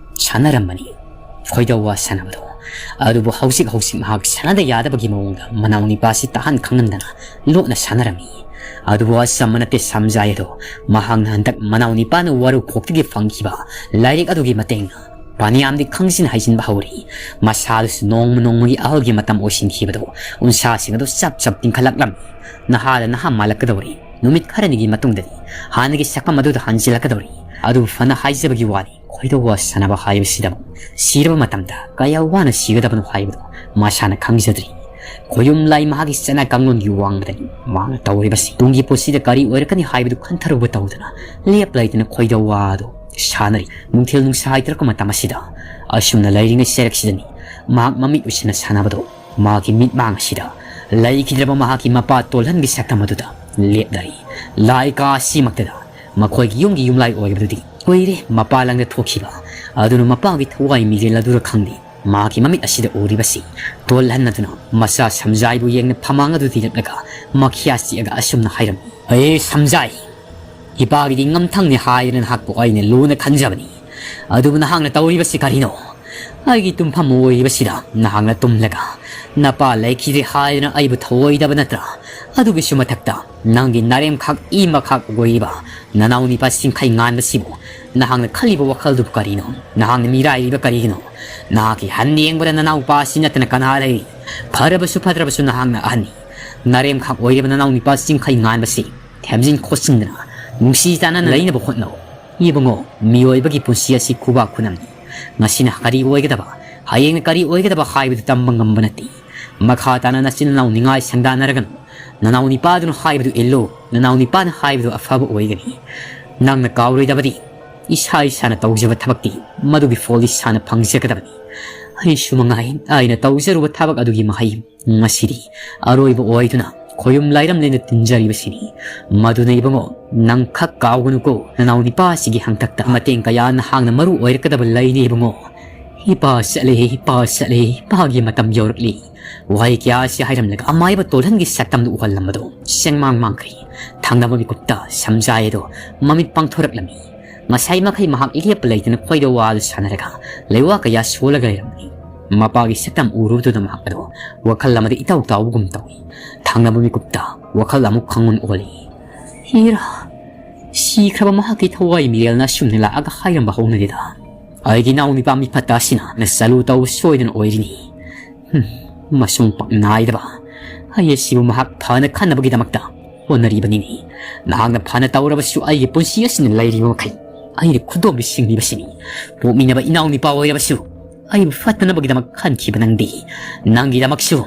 ꯁꯥꯟꯅꯔꯝꯕꯅꯤ꯫ ꯈꯣꯏꯗꯧ ꯋꯥ ꯁꯥꯟꯅꯕꯗꯣ꯫ ꯑꯗꯨꯕꯨ ꯍꯧꯖꯤꯛ ꯍꯧꯖꯤꯛ ꯃꯍꯥꯛ ꯁꯥꯟꯅꯗ ꯌꯥꯗꯕꯒꯤ ꯃꯑꯣꯡꯗ ꯃꯅꯥꯎ ꯅꯤꯄꯥꯁꯤ ꯇꯥꯍꯟ ꯈꯪꯍꯟꯗꯅ ꯂꯣꯠꯅ ꯁꯥꯟꯅꯔꯝꯃꯤ꯫ ꯑꯗꯨꯕꯨ ꯑꯆꯝꯕ ꯅꯠꯇꯦ ꯁꯝꯖꯥꯏ ꯑꯗꯣ꯫ ꯃꯍꯥꯛꯅ ꯍꯟꯗꯛ ꯃꯅꯥꯎ ꯅꯤꯄꯥꯅ ꯋꯥꯔꯨ ꯈꯣꯛꯇꯒꯤ ꯐꯪꯈꯤꯕ ꯂꯥꯏꯔꯤꯛ ꯑꯗꯨꯒꯤ ꯃꯇꯦꯡꯅ ꯐꯅꯌꯥꯝꯗꯤ ꯈꯪꯖꯤꯟ ꯍꯩꯖꯤꯟꯕ ꯍꯧꯔꯤ꯫ ꯃꯁꯥꯗꯨꯁꯨ ꯅꯣꯡꯃ ꯅꯣꯡꯃꯒꯤ ꯑꯍꯜꯒꯤ ꯃꯇꯝ ꯑꯣꯏꯁꯤꯟꯈꯤꯕꯗꯣ ꯎꯟꯁꯥꯁꯤꯡ ꯑꯗꯨ ꯆꯞ ꯆꯞ ꯇꯤꯡꯈꯠꯂꯛꯂꯝꯃꯤ꯫ ꯅꯍꯥꯗ ꯅꯍꯥ ꯃꯥꯜꯂꯛꯀꯗꯧꯔꯤ꯫ ꯅꯨꯃꯤꯠ ꯈꯔꯅꯤꯒꯤ ꯃꯇꯨꯡꯗꯗꯤ ꯍꯥꯟꯅꯒꯤ ꯁꯛꯐꯝ ꯑꯗꯨꯗ ꯍꯟꯖꯤꯜꯂꯛꯀꯗꯧꯔꯤ꯫ ꯑꯗꯨꯕꯨ ꯐꯅ ꯍꯥꯏꯖꯕꯒꯤ ꯋꯥꯅꯤ, ꯈꯣꯏꯗꯧ ꯋꯥ ꯁꯥꯟꯅꯕ ꯍꯥꯏꯕꯁꯤꯗ ꯁꯤꯔꯕ ꯃꯇꯝꯗ ꯀꯌꯥ ꯋꯥꯅ ꯁꯤꯒꯗꯕꯅꯣ ꯍꯥꯏꯕꯗꯨ ꯃꯁꯥꯅ ꯈꯪꯖꯗ꯭ꯔꯤ꯫ ꯈꯣꯌꯨꯝ ꯂꯥꯏ ꯃꯍꯥꯛꯀꯤ ꯆꯠꯅ ꯀꯥꯡꯂꯣꯟꯒꯤ ꯋꯥꯡꯃꯗꯅꯤ ꯃꯍꯥꯛꯅ ꯇꯧꯔꯤꯕꯁꯤ꯫ ꯇꯨꯡꯒꯤ ꯄꯨꯟꯁꯤꯗ ꯀꯔꯤ ꯑꯣꯏꯔꯛꯀꯅꯤ ꯍꯥꯏꯕꯗꯨ ꯈꯟꯊꯔꯨꯕ ꯇꯧꯗꯅ ꯂꯦꯞ ꯂꯩꯇꯅ ꯈꯣꯏꯗꯧ ꯋꯥ ꯑꯗꯨ ꯁꯥꯟꯅꯔꯤ꯫ ꯅꯨꯡꯊꯤꯜ ꯅꯨꯡꯁꯥ ꯍꯥꯏꯊꯔꯛꯄ ꯃꯇꯝ ꯑꯁꯤꯗ ꯑꯁꯨꯝꯅ ꯂꯩꯔꯤꯉꯩ ꯆꯩꯔꯛꯁꯤꯗꯅꯤ ꯃꯍꯥꯛ ꯃꯃꯤꯠ ꯎꯏꯁꯤꯟꯅ ꯁꯥꯟꯅꯕꯗꯣ ꯃꯍꯥꯛꯀꯤ ꯃꯤꯠꯃꯥꯡ ꯑꯁꯤꯗ ꯂꯩꯈꯤꯗ꯭ꯔꯕ ꯃꯍꯥꯛꯀꯤ ꯃꯄꯥ ꯇꯣꯜꯍꯟꯒꯤ ꯁꯛꯇꯝ ꯑꯗꯨꯗ ꯂꯦꯞꯂꯔꯤ꯫ ꯂꯥꯏꯀꯥ ꯑꯁꯤꯃꯛꯇꯗ ꯃꯈꯣꯏꯒꯤ ꯌꯨꯝꯒꯤ ꯌꯨꯝꯂꯥꯏ ꯑꯣꯏꯔꯤꯕꯗꯨꯗꯤ ꯀꯨꯏꯔꯦ ꯃꯄꯥ ꯂꯪꯗ ꯊꯣꯛꯈꯤꯕ꯫ ꯑꯗꯨꯅ ꯃꯄꯥꯒꯤ ꯊꯋꯥꯏ ꯃꯤꯔꯦꯜ ꯑꯗꯨꯔ ꯈꯪꯗꯦ, ꯃꯍꯥꯛꯀꯤ ꯃꯃꯤꯠ ꯑꯁꯤꯗ ꯎꯔꯤꯕꯁꯤ꯫ ꯇꯣꯜꯍꯟ ꯑꯗꯨꯅ ꯃꯆꯥ ꯁꯝꯖꯥꯏꯕꯨ ꯌꯦꯡꯅ ꯐꯃꯥꯡ ꯑꯗꯨ ꯊꯤꯜꯂꯛꯂꯒ ꯃꯈꯤꯌꯥ ꯆꯤꯛꯑꯒ ꯑꯁꯨꯝꯅ ꯍꯥꯏꯔꯝꯃꯤ, "ꯑꯦ ꯁꯝꯖꯥꯏ, ꯏꯄꯥꯒꯤꯗꯤ ꯉꯝꯊꯪꯅꯤ ꯍꯥꯏꯗꯅ ꯅꯍꯥꯛꯄꯨ ꯑꯩꯅ ꯂꯨꯅ ꯈꯟꯖꯕꯅꯤ꯫ ꯑꯗꯨꯕꯨ ꯅꯍꯥꯛꯅ ꯇꯧꯔꯤꯕꯁꯤ ꯀꯔꯤꯅꯣ? ꯑꯩꯒꯤ ꯇꯨꯝꯐꯝ ꯑꯣꯏꯔꯤꯕꯁꯤꯗ ꯅꯍꯥꯛꯅ ꯇꯨꯝꯂꯒ ꯅꯄꯥ ꯂꯩꯈꯤꯗ꯭ꯔꯦ ꯍꯥꯏꯗꯅ ꯑꯩꯕꯨ ꯊꯧꯑꯣꯏꯗꯕ ꯅꯠꯇ꯭ꯔꯥ? ꯑꯗꯨꯒꯤꯁꯨ ꯃꯊꯛꯇ ꯅꯪꯒꯤ ꯅꯔꯦꯝꯈꯛ ꯏꯃꯈꯛ ꯑꯣꯏꯔꯤꯕ ꯅꯅꯥꯎ ꯅꯤꯄꯥ ꯆꯤꯡꯈꯩ ꯉꯥꯟꯕꯁꯤꯕꯨ ꯅꯍꯥꯛꯅ ꯈꯜꯂꯤꯕ ꯋꯥꯈꯜꯗꯨꯕꯨ ꯀꯔꯤꯅꯣ? ꯅꯍꯥꯛꯅ ꯃꯤꯔꯥꯏꯔꯤꯕ ꯀꯔꯤꯒꯤꯅꯣ? ꯅꯍꯥꯛꯀꯤ ꯍꯟ ꯌꯦꯡꯕꯗ ꯅꯅꯥꯎꯄꯥ ꯑꯁꯤ ꯅꯠꯇꯅ ꯀꯅꯥ ꯂꯩꯔꯤ? ꯐꯔꯕꯁꯨ ꯐꯠꯇ꯭ꯔꯕꯁꯨ ꯅꯍꯥꯛꯅ ꯑꯍꯟꯅꯤ꯫ ꯅꯔꯦꯝꯈꯛ ꯑꯣꯏꯔꯤꯕ ꯅꯅꯥꯎ ꯅꯤꯄꯥ ꯆꯤꯡꯈꯩ ꯉꯥꯟꯕꯁꯤ ꯊꯦꯝꯖꯤꯟ ꯈꯣꯠꯆꯤꯟꯗꯅ ꯅꯨꯡꯁꯤ ꯆꯥꯟꯅꯅ ꯂꯩꯅꯕ ꯍꯣꯠꯅꯧ꯫ ꯏꯕꯨꯡꯉꯣ, ꯃꯤꯑꯣꯏꯕꯒꯤ ꯄꯨꯟꯁꯤ ꯑꯁꯤ ꯈꯨꯕꯥꯛ ꯈꯨꯅꯝꯅꯤ꯫ ꯉꯁꯤꯅ ꯀꯔꯤ ꯑꯣꯏꯒꯗꯕ, ꯍꯌꯦꯡꯅ ꯀꯔꯤ ꯑꯣꯏꯒꯗꯕ ꯍꯥꯏꯕꯗꯨ ꯇꯝꯕ ꯉꯝꯕ ꯅꯠꯇꯦ꯫ ꯃꯈꯥ ꯇꯥꯅ ꯅꯆꯤꯟ ꯅꯅꯥꯎ ꯅꯤꯡꯉꯥꯏ ꯁꯪꯗꯥꯅꯔꯒꯅꯨ꯫ ꯅꯅꯥꯎ ꯅꯤꯄꯥꯗꯨꯅ ꯍꯥꯏꯕꯗꯨ ꯏꯜꯂꯨ꯫ ꯅꯅꯥꯎ ꯅꯤꯄꯥꯅ ꯍꯥꯏꯕꯗꯨ ꯑꯐꯕ ꯑꯣꯏꯒꯅꯤ꯫ ꯅꯪꯅ ꯀꯥꯎꯔꯣꯏꯗꯕꯗꯤ ꯏꯁꯥ ꯏꯁꯥꯅ ꯇꯧꯖꯕ ꯊꯕꯛꯇꯤ ꯃꯗꯨꯒꯤ ꯐꯣꯜ ꯏꯁꯥꯅ ꯐꯪꯖꯒꯗꯕꯅꯤ꯫ ꯑꯩꯁꯨ ꯃꯉꯥꯏ, ꯑꯩꯅ ꯇꯧꯖꯔꯨꯕ ꯊꯕꯛ ꯑꯗꯨꯒꯤ ꯃꯍꯩ ꯉꯁꯤꯗꯤ ꯑꯔꯣꯏꯕ ꯑꯣꯏꯗꯨꯅ ꯈꯣꯌꯨꯝ ꯂꯥꯏꯔꯝꯂꯦꯟꯗ ꯇꯤꯟꯖꯔꯤꯕꯁꯤꯅꯤ꯫ ꯃꯗꯨꯅ ꯏꯕꯨꯡꯉꯣ, ꯅꯪ ꯈꯛ ꯀꯥꯎꯒꯅꯨꯀꯣ, ꯅꯅꯥꯎ ꯅꯤꯄꯥꯁꯤꯒꯤ ꯍꯥꯡꯇꯛꯇ ꯃꯇꯦꯡ ꯀꯌꯥ ꯅꯍꯥꯛꯅ ꯃꯔꯨ ꯑꯣꯏꯔꯛꯀꯗꯕ ꯂꯩꯅꯤ ꯏꯕꯨꯡꯉꯣ꯫ ꯏꯄꯥ ꯆꯠꯂꯦ, ꯏꯄꯥ ꯆꯠꯂꯦ, ꯏꯄꯥꯒꯤ ꯃꯇꯝ ꯌꯧꯔꯛꯂꯤ꯫ ꯋꯥꯍꯩ ꯀꯌꯥ ꯑꯁꯤ ꯍꯥꯏꯔꯝꯂꯒ ꯑꯃꯥꯏꯕ ꯇꯣꯜꯍꯟꯒꯤ ꯁꯛꯇꯝꯗꯨ ꯎꯍꯜꯂꯝꯕꯗꯣ ꯆꯦꯡꯃꯥꯡ ꯃꯥꯡꯈ꯭ꯔꯤ꯫ ꯊꯪꯅꯕ ꯃꯤꯀꯨꯞꯇ ꯁꯝꯖꯥꯏ ꯑꯗꯣ ꯃꯃꯤꯠ ꯄꯥꯡꯊꯣꯔꯛꯂꯝꯃꯤ꯫ ꯉꯁꯥꯏ ꯃꯈꯩ ꯃꯍꯥꯛ ꯂꯦꯞꯄ ꯂꯩꯇꯅ ꯈꯣꯏꯗ ꯋꯥꯗꯨ ꯁꯥꯟꯅꯔꯒ ꯂꯩꯋꯥ ꯀꯌꯥ ꯁꯣꯜꯂꯒ ꯂꯩꯔꯝꯃꯤ꯫ ꯃꯄꯥꯒꯤ ꯁꯛꯇꯝ ꯎꯔꯨꯕꯗꯨꯗ ꯃꯍꯥꯛ ꯑꯗꯣ ꯋꯥꯈꯜ ꯑꯃꯗ ꯏꯇꯥꯎ ꯇꯥꯎꯕꯒꯨꯝ ꯇꯧꯏ꯫ ꯊꯪꯅꯕ ꯃꯤꯀꯨꯞꯇ ꯋꯥꯈꯜ ꯑꯃꯨꯛ ꯈꯪꯑꯣꯟ ꯑꯣꯜꯂꯤ꯫ ꯍꯤꯔꯥ, ꯁꯤꯈ꯭ꯔꯕ ꯃꯍꯥꯛꯀꯤ ꯊꯋꯥꯏ ꯃꯤꯔꯦꯜꯅ ꯑꯁꯨꯝꯅ ꯂꯥꯛꯑꯒ ꯍꯥꯏꯔꯝꯕ ꯍꯧꯅꯗꯦꯗ꯫ ꯑꯩꯒꯤ ꯏꯅꯥꯎ ꯅꯨꯄꯥ ꯃꯤꯐꯠꯇ ꯑꯁꯤꯅ ꯅꯆꯥꯂꯨ ꯇꯧꯕ ꯁꯣꯏꯗꯅ ꯑꯣꯏꯔꯤꯅꯤ꯫ ꯍꯨꯝ, ꯃꯁꯨꯡ ꯄꯥꯛ ꯅꯥꯏꯗꯕ ꯑꯩ ꯑꯁꯤꯕꯨ ꯃꯍꯥꯛ ꯐꯅ ꯈꯟꯅꯕꯒꯤꯗꯃꯛꯇ ꯍꯣꯠꯅꯔꯤꯕꯅꯤꯅꯦ꯫ ꯅꯍꯥꯛꯅ ꯐꯅ ꯇꯧꯔꯕꯁꯨ ꯑꯩꯒꯤ ꯄꯨꯟꯁꯤ ꯑꯁꯤꯅ ꯂꯩꯔꯤꯕ ꯃꯈꯩ ꯑꯩꯅ ꯈꯨꯗꯣꯝꯕꯤ ꯁꯤꯡꯂꯤꯕꯁꯤꯅꯤ꯫ ꯄꯣꯛꯃꯤꯟꯅꯕ ꯏꯅꯥꯎ ꯅꯨꯄꯥ ꯑꯣꯏꯔꯕꯁꯨ ꯑꯩꯕꯨ ꯐꯠꯇꯅꯕꯒꯤꯗꯃꯛ ꯈꯟꯈꯤꯕ ꯅꯪꯗꯤ, ꯅꯪꯒꯤꯗꯃꯛꯁꯨ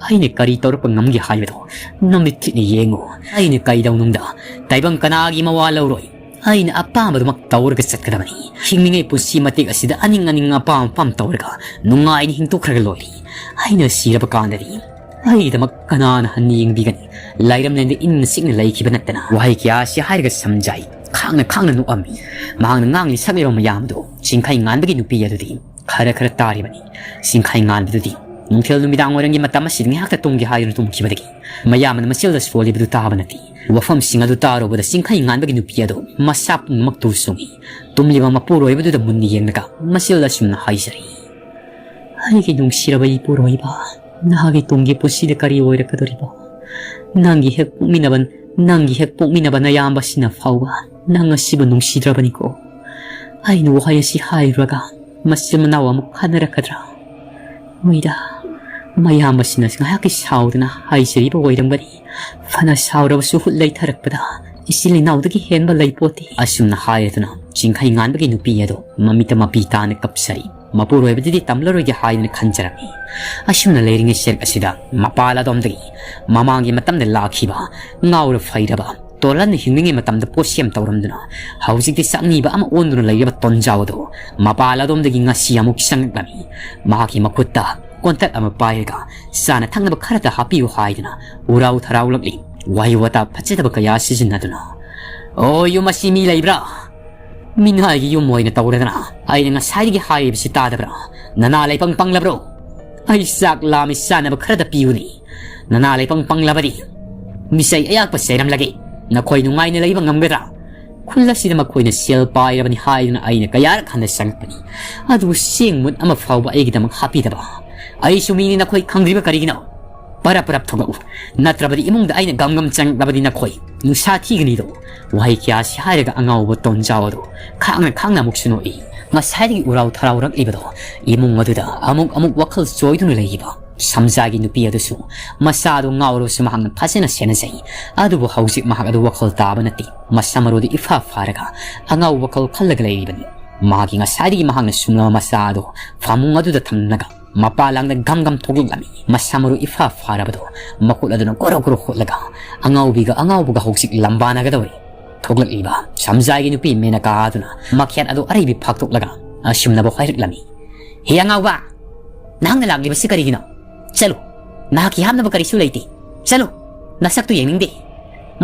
ꯑꯩꯅ ꯀꯔꯤ ꯇꯧꯔꯛꯄ ꯉꯝꯒꯦ ꯍꯥꯏꯕꯗꯣ ꯅꯃꯤꯠ ꯊꯤꯠꯅ ꯌꯦꯡꯉꯨ꯫ ꯑꯩꯅ ꯀꯩꯗꯧꯅꯨꯡꯗ ꯇꯥꯏꯕꯪ ꯀꯅꯥꯒꯤ ꯃꯋꯥ ꯂꯧꯔꯣꯏ꯫ ꯑꯩꯅ ꯑꯄꯥꯝꯕꯗꯨꯃꯛ ꯇꯧꯔꯒ ꯆꯠꯀꯗꯕꯅꯤ꯫ ꯍꯤꯡꯂꯤꯉꯩ ꯄꯨꯟꯁꯤ ꯃꯇꯦꯛ ꯑꯁꯤꯗ ꯑꯅꯤꯡ ꯑꯅꯤꯡ ꯑꯄꯥꯝ ꯑꯄꯥꯝ ꯇꯧꯔꯒ ꯅꯨꯡꯉꯥꯏꯅ ꯍꯤꯡꯗꯣꯛꯈ꯭ꯔꯒ ꯂꯣꯏꯔꯦ꯫ ꯑꯩꯅ ꯁꯤꯔꯕ ꯀꯥꯟꯗꯗꯤ ꯑꯩꯒꯤꯗꯃꯛ ꯀꯅꯥꯅ ꯍꯟꯅ ꯌꯦꯡꯕꯤꯒꯅꯤ? ꯂꯥꯏꯔꯝꯂꯦꯟꯗ ꯏꯪꯅ ꯆꯤꯛꯅ ꯂꯩꯈꯤꯕ ꯅꯠꯇꯅ꯫ ꯋꯥꯍꯩ ꯀꯌꯥ ꯑꯁꯤ ꯍꯥꯏꯔꯒ ꯁꯝꯖꯥꯏ ꯈꯥꯡꯅ ꯈꯥꯡꯅ ꯅꯣꯛꯑꯝꯃꯤ꯫ ꯃꯍꯥꯛꯅ ꯉꯥꯡꯂꯤ ꯁꯛꯂꯤꯕ ꯃꯌꯥꯝ ꯑꯗꯨ ꯆꯤꯡꯈꯩ ꯉꯥꯟꯕꯒꯤ ꯅꯨꯄꯤ ꯑꯗꯨꯗꯤ ꯈꯔ ꯈꯔ ꯇꯥꯔꯤꯕꯅꯤ꯫ ꯆꯤꯡꯈꯩ ꯉꯥꯟꯕꯗꯨꯗꯤ ꯅꯨꯡꯊꯤꯜ ꯅꯨꯃꯤꯗꯥꯡ ꯋꯥꯏꯔꯝꯒꯤ ꯃꯇꯝ ꯑꯁꯤꯗ ꯉꯥꯏꯍꯥꯛꯇ ꯇꯨꯝꯒꯦ ꯍꯥꯏꯗꯨꯅ ꯇꯨꯝꯈꯤꯕꯗꯒꯤ ꯃꯌꯥꯝꯅ ꯃꯆꯤꯜꯗ ꯁꯣꯜꯂꯤꯕꯗꯨ ꯇꯥꯕ ꯅꯠꯇꯦ꯫ ꯋꯥꯐꯝꯁꯤꯡ ꯑꯗꯨ ꯇꯥꯔꯨꯕꯗ ꯆꯤꯡꯈꯩ ꯉꯥꯟꯕꯒꯤ ꯅꯨꯄꯤ ꯑꯗꯨ ꯃꯁꯥ ꯄꯨꯝꯅꯃꯛ ꯇꯨ ꯆꯨꯡꯏ꯫ ꯇꯨꯝꯂꯤꯕ ꯃꯄꯨꯔꯣꯏꯕꯗꯨꯗ ꯃꯨꯟꯅ ꯌꯦꯡꯂꯒ ꯃꯆꯤꯜꯗ ꯑꯁꯨꯝꯅ ꯍꯥꯏꯖꯔꯤ꯫ ꯑꯩꯒꯤ ꯅꯨꯡꯁꯤꯔꯕ ꯏꯄꯨꯔꯣꯏꯕ, ꯅꯍꯥꯛꯀꯤ ꯇꯨꯡꯒꯤ ꯄꯨꯟꯁꯤꯗ ꯀꯔꯤ ꯑꯣꯏꯔꯛꯀꯗꯧꯔꯤꯕ? ꯅꯪꯒꯤ ꯍꯦꯛ ꯄꯣꯛꯃꯤꯟꯅꯕ, ꯅꯪꯒꯤ ꯍꯦꯛ ꯄꯣꯛꯃꯤꯟꯅꯕ ꯅꯌꯥꯝꯕꯁꯤꯅ ꯐꯥꯎꯕ ꯅꯪ ꯑꯁꯤꯕꯨ ꯅꯨꯡꯁꯤꯗ꯭ꯔꯕꯅꯤꯀꯣ꯫ ꯑꯩꯅ ꯋꯥꯍꯩ ꯑꯁꯤ ꯍꯥꯏꯔꯨꯔꯒ ꯃꯆꯤꯟ ꯃꯅꯥꯎ ꯑꯃꯨꯛ ꯈꯟꯅꯔꯛꯀꯗ꯭ꯔꯥ? ꯃꯣꯏꯗ ꯃꯌꯥꯝꯕꯁꯤꯅ ꯉꯥꯏꯍꯥꯛꯀꯤ ꯁꯥꯎꯗꯅ ꯍꯥꯏꯖꯔꯤꯕ ꯑꯣꯏꯔꯝꯒꯅꯤ꯫ ꯐꯅ ꯁꯥꯎꯔꯕꯁꯨ ꯍꯨꯠ ꯂꯩꯊꯔꯛꯄꯗ ꯏꯆꯤꯜ ꯏꯅꯥꯎꯗꯒꯤ ꯍꯦꯟꯕ ꯂꯩꯄꯣꯠꯇꯦ꯫ ꯑꯁꯨꯝꯅ ꯍꯥꯏꯔꯗꯨꯅ ꯆꯤꯡꯈꯩ ꯉꯥꯟꯕꯒꯤ ꯅꯨꯄꯤ ꯑꯗꯣ ꯃꯃꯤꯠꯇ ꯃꯄꯤ ꯇꯥꯅ ꯀꯞꯆꯩ꯫ ꯃꯄꯨꯔꯣꯏꯕꯗꯨꯗꯤ ꯇꯝꯂꯔꯣꯏꯒꯦ ꯍꯥꯏꯗꯨꯅ ꯈꯟꯖꯔꯝꯃꯤ꯫ ꯑꯁꯨꯝꯅ ꯂꯩꯔꯤꯉꯩ ꯁꯔꯨꯛ ꯑꯁꯤꯗ ꯃꯄꯥꯜ ꯑꯗꯣꯝꯗꯒꯤ ꯃꯃꯥꯡꯒꯤ ꯃꯇꯝꯗ ꯂꯥꯛꯈꯤꯕ ꯉꯥꯎꯔ ꯐꯩꯔꯕ ꯇꯣꯂꯟꯅ ꯍꯤꯡꯂꯤꯉꯩ ꯃꯇꯝꯗ ꯄꯣꯠꯁꯦꯝ ꯇꯧꯔꯝꯗꯨꯅ ꯍꯧꯖꯤꯛꯇꯤ ꯆꯥꯛꯅꯤꯕ ꯑꯃ ꯑꯣꯟꯗꯨꯅ ꯂꯩꯔꯤꯕ ꯇꯣꯟꯖꯥꯎ ꯑꯗꯨ ꯃꯄꯥꯜ ꯑꯗꯣꯝꯗꯒꯤ ꯉꯁꯤ ꯑꯃꯨꯛ ꯆꯪꯂꯛꯂꯝꯃꯤ꯫ ꯃꯍꯥꯛꯀꯤ ꯃꯈꯨꯠꯇ ꯀꯣꯟꯇꯛ ꯑꯃ ꯄꯥꯏꯔꯒ ꯆꯥꯅ ꯊꯛꯅꯕ ꯈꯔꯇ ꯍꯥꯞꯄꯤꯌꯨ ꯍꯥꯏꯗꯨꯅ ꯎꯔꯥꯎ ꯊꯔꯥꯎꯂꯛꯂꯤ꯫ ꯋꯥꯍꯩ ꯋꯥꯇꯥ ꯐꯖꯗꯕ ꯀꯌꯥ ꯁꯤꯖꯤꯟꯅꯗꯨꯅ, "ꯑꯣ, ꯌꯨꯝ ꯑꯁꯤ ꯃꯤ ꯂꯩꯕ꯭ꯔꯥ? ꯃꯤꯅꯥꯏꯒꯤ ꯌꯨꯝ ꯑꯣꯏꯅ ꯇꯧꯔꯗꯅ ꯑꯩꯅ ꯉꯁꯥꯏꯗꯒꯤ ꯍꯥꯏꯔꯤꯕꯁꯤ ꯇꯥꯗꯕ꯭ꯔꯥ? ꯅꯅꯥ ꯂꯩꯄꯪ ꯄꯪꯂꯕ꯭ꯔꯣ? ꯑꯩ ꯆꯥꯛ ꯂꯥꯝꯃꯤ, ꯆꯥꯅꯕ ꯈꯔꯗ ꯄꯤꯌꯨꯅꯦ꯫ ꯅꯅꯥ ꯂꯩꯄꯪ ꯄꯪꯂꯕꯗꯤ ꯃꯤꯆꯩ ꯑꯌꯥꯛꯄ ꯆꯩꯔꯝꯂꯒꯦ꯫ ꯅꯈꯣꯏ ꯅꯨꯡꯉꯥꯏꯅ ꯂꯩꯕ ꯉꯝꯒꯗ꯭ꯔꯥ? ꯈꯨꯜ ꯑꯁꯤꯗ ꯃꯈꯣꯏꯅ ꯁꯦꯜ ꯄꯥꯏꯔꯕꯅꯤ ꯍꯥꯏꯗꯨꯅ ꯑꯩꯅ ꯀꯌꯥꯔꯛ ꯍꯟꯅ ꯆꯪꯉꯛꯄꯅꯤ, ꯑꯗꯨꯕꯨ ꯆꯦꯡ ꯃꯨꯠ ꯑꯃ ꯐꯥꯎꯕ ꯑꯩꯒꯤꯗꯃꯛ ꯍꯥꯞꯄꯤꯗꯕ꯫ ꯑꯩꯁꯨ ꯃꯤꯅꯤ, ꯅꯈꯣꯏ ꯈꯪꯗ꯭ꯔꯤꯕ ꯀꯔꯤꯒꯤꯅꯣ? ꯄꯔꯞ ꯄꯔꯞ ꯊꯣꯛꯂꯛꯎ, ꯅꯠꯇ꯭ꯔꯕꯗꯤ ꯏꯃꯨꯡꯗ ꯑꯩꯅ ꯒꯝ ꯒꯝ ꯆꯪꯂꯛꯂꯕꯗꯤ ꯅꯈꯣꯏ ꯅꯨꯡꯁꯥ ꯊꯤꯒꯅꯤꯗꯣ꯫" ꯋꯥꯍꯩ ꯀꯌꯥꯁꯤ ꯍꯥꯏꯔꯒ ꯑꯉꯥꯎꯕ ꯇꯣꯟꯖꯥꯎ ꯑꯗꯨ ꯈꯥꯡꯅ ꯈꯥꯡꯅ ꯑꯃꯨꯛꯁꯨ ꯅꯣꯛꯏ꯫ ꯉꯁꯥꯏꯗꯒꯤ ꯎꯔꯥꯎ ꯊꯔꯥꯎꯔꯛꯂꯤꯕꯗꯣ ꯏꯃꯨꯡ ꯑꯗꯨꯗ ꯑꯃꯨꯛ ꯑꯃꯨꯛ ꯋꯥꯈꯜ ꯆꯣꯏꯗꯨꯅ ꯂꯩꯔꯤꯕ ꯁꯝꯖꯥꯒꯤ ꯅꯨꯄꯤ ꯑꯗꯨꯁꯨ ꯃꯆꯥ ꯑꯗꯨ ꯉꯥꯎꯔꯕꯁꯨ ꯃꯍꯥꯛꯅ ꯐꯖꯅ ꯁꯦꯟꯅꯖꯩ꯫ ꯑꯗꯨꯕꯨ ꯍꯧꯖꯤꯛ ꯃꯍꯥꯛ ꯑꯗꯨ ꯋꯥꯈꯜ ꯇꯥꯕ ꯅꯠꯇꯦ꯫ ꯃꯁꯝ ꯃꯔꯨꯗꯨ ꯏꯐꯥ ꯐꯥꯔꯒ ꯑꯉꯥꯎꯕ ꯋꯥꯈꯜ ꯈꯜꯂꯒ ꯂꯩꯔꯤꯕꯅꯤ꯫ ꯃꯍꯥꯛꯀꯤ ꯉꯁꯥꯏꯗꯒꯤ ꯃꯍꯥꯛꯅ ꯁꯨꯝꯂꯕ ꯃꯆꯥ ꯑꯗꯨ ꯐꯃꯨꯡ ꯑꯗꯨꯗ ꯊꯝꯂꯒ ꯃꯄꯥ ꯂꯥꯡꯗ ꯒꯝ ꯒꯝ ꯊꯣꯛꯂꯛꯂꯝꯃꯤ꯫ ꯃꯁꯝ ꯃꯔꯨ ꯏꯐꯥ ꯐꯥꯔꯕꯗꯨ ꯃꯈꯨꯠ ꯑꯗꯨꯅ ꯒꯣꯔꯣ ꯒꯣꯔꯣ ꯈꯣꯠꯂꯒ ꯑꯉꯥꯎꯕꯤꯒ ꯑꯉꯥꯎꯕꯒ ꯍꯧꯖꯤꯛ ꯂꯝꯕꯥꯅꯒꯗꯧꯔꯤ꯫ ꯊꯣꯛꯂꯛꯂꯤꯕ ꯁꯝꯖꯥꯏꯒꯤ ꯅꯨꯄꯤ ꯃꯦꯅꯀꯥ ꯑꯗꯨꯅ ꯃꯈꯦꯠ ꯑꯗꯨ ꯑꯔꯩꯕꯤ ꯐꯥꯛꯇꯣꯛꯂꯒ ꯑꯁꯨꯝꯅꯕꯨ ꯍꯥꯏꯔꯛꯂꯝꯃꯤ, "ꯍꯦ ꯑꯉꯥꯎꯕ, ꯅꯍꯥꯛꯅ ꯂꯥꯛꯂꯤꯕꯁꯤ ꯀꯔꯤꯒꯤꯅꯣ? ꯆꯠꯂꯨ, ꯅꯍꯥꯛꯀꯤ ꯍꯥꯞꯅꯕ ꯀꯔꯤꯁꯨ ꯂꯩꯇꯦ꯫ ꯆꯠꯂꯨ, ꯅꯁꯛꯇꯨ ꯌꯦꯡꯅꯤꯡꯗꯦ꯫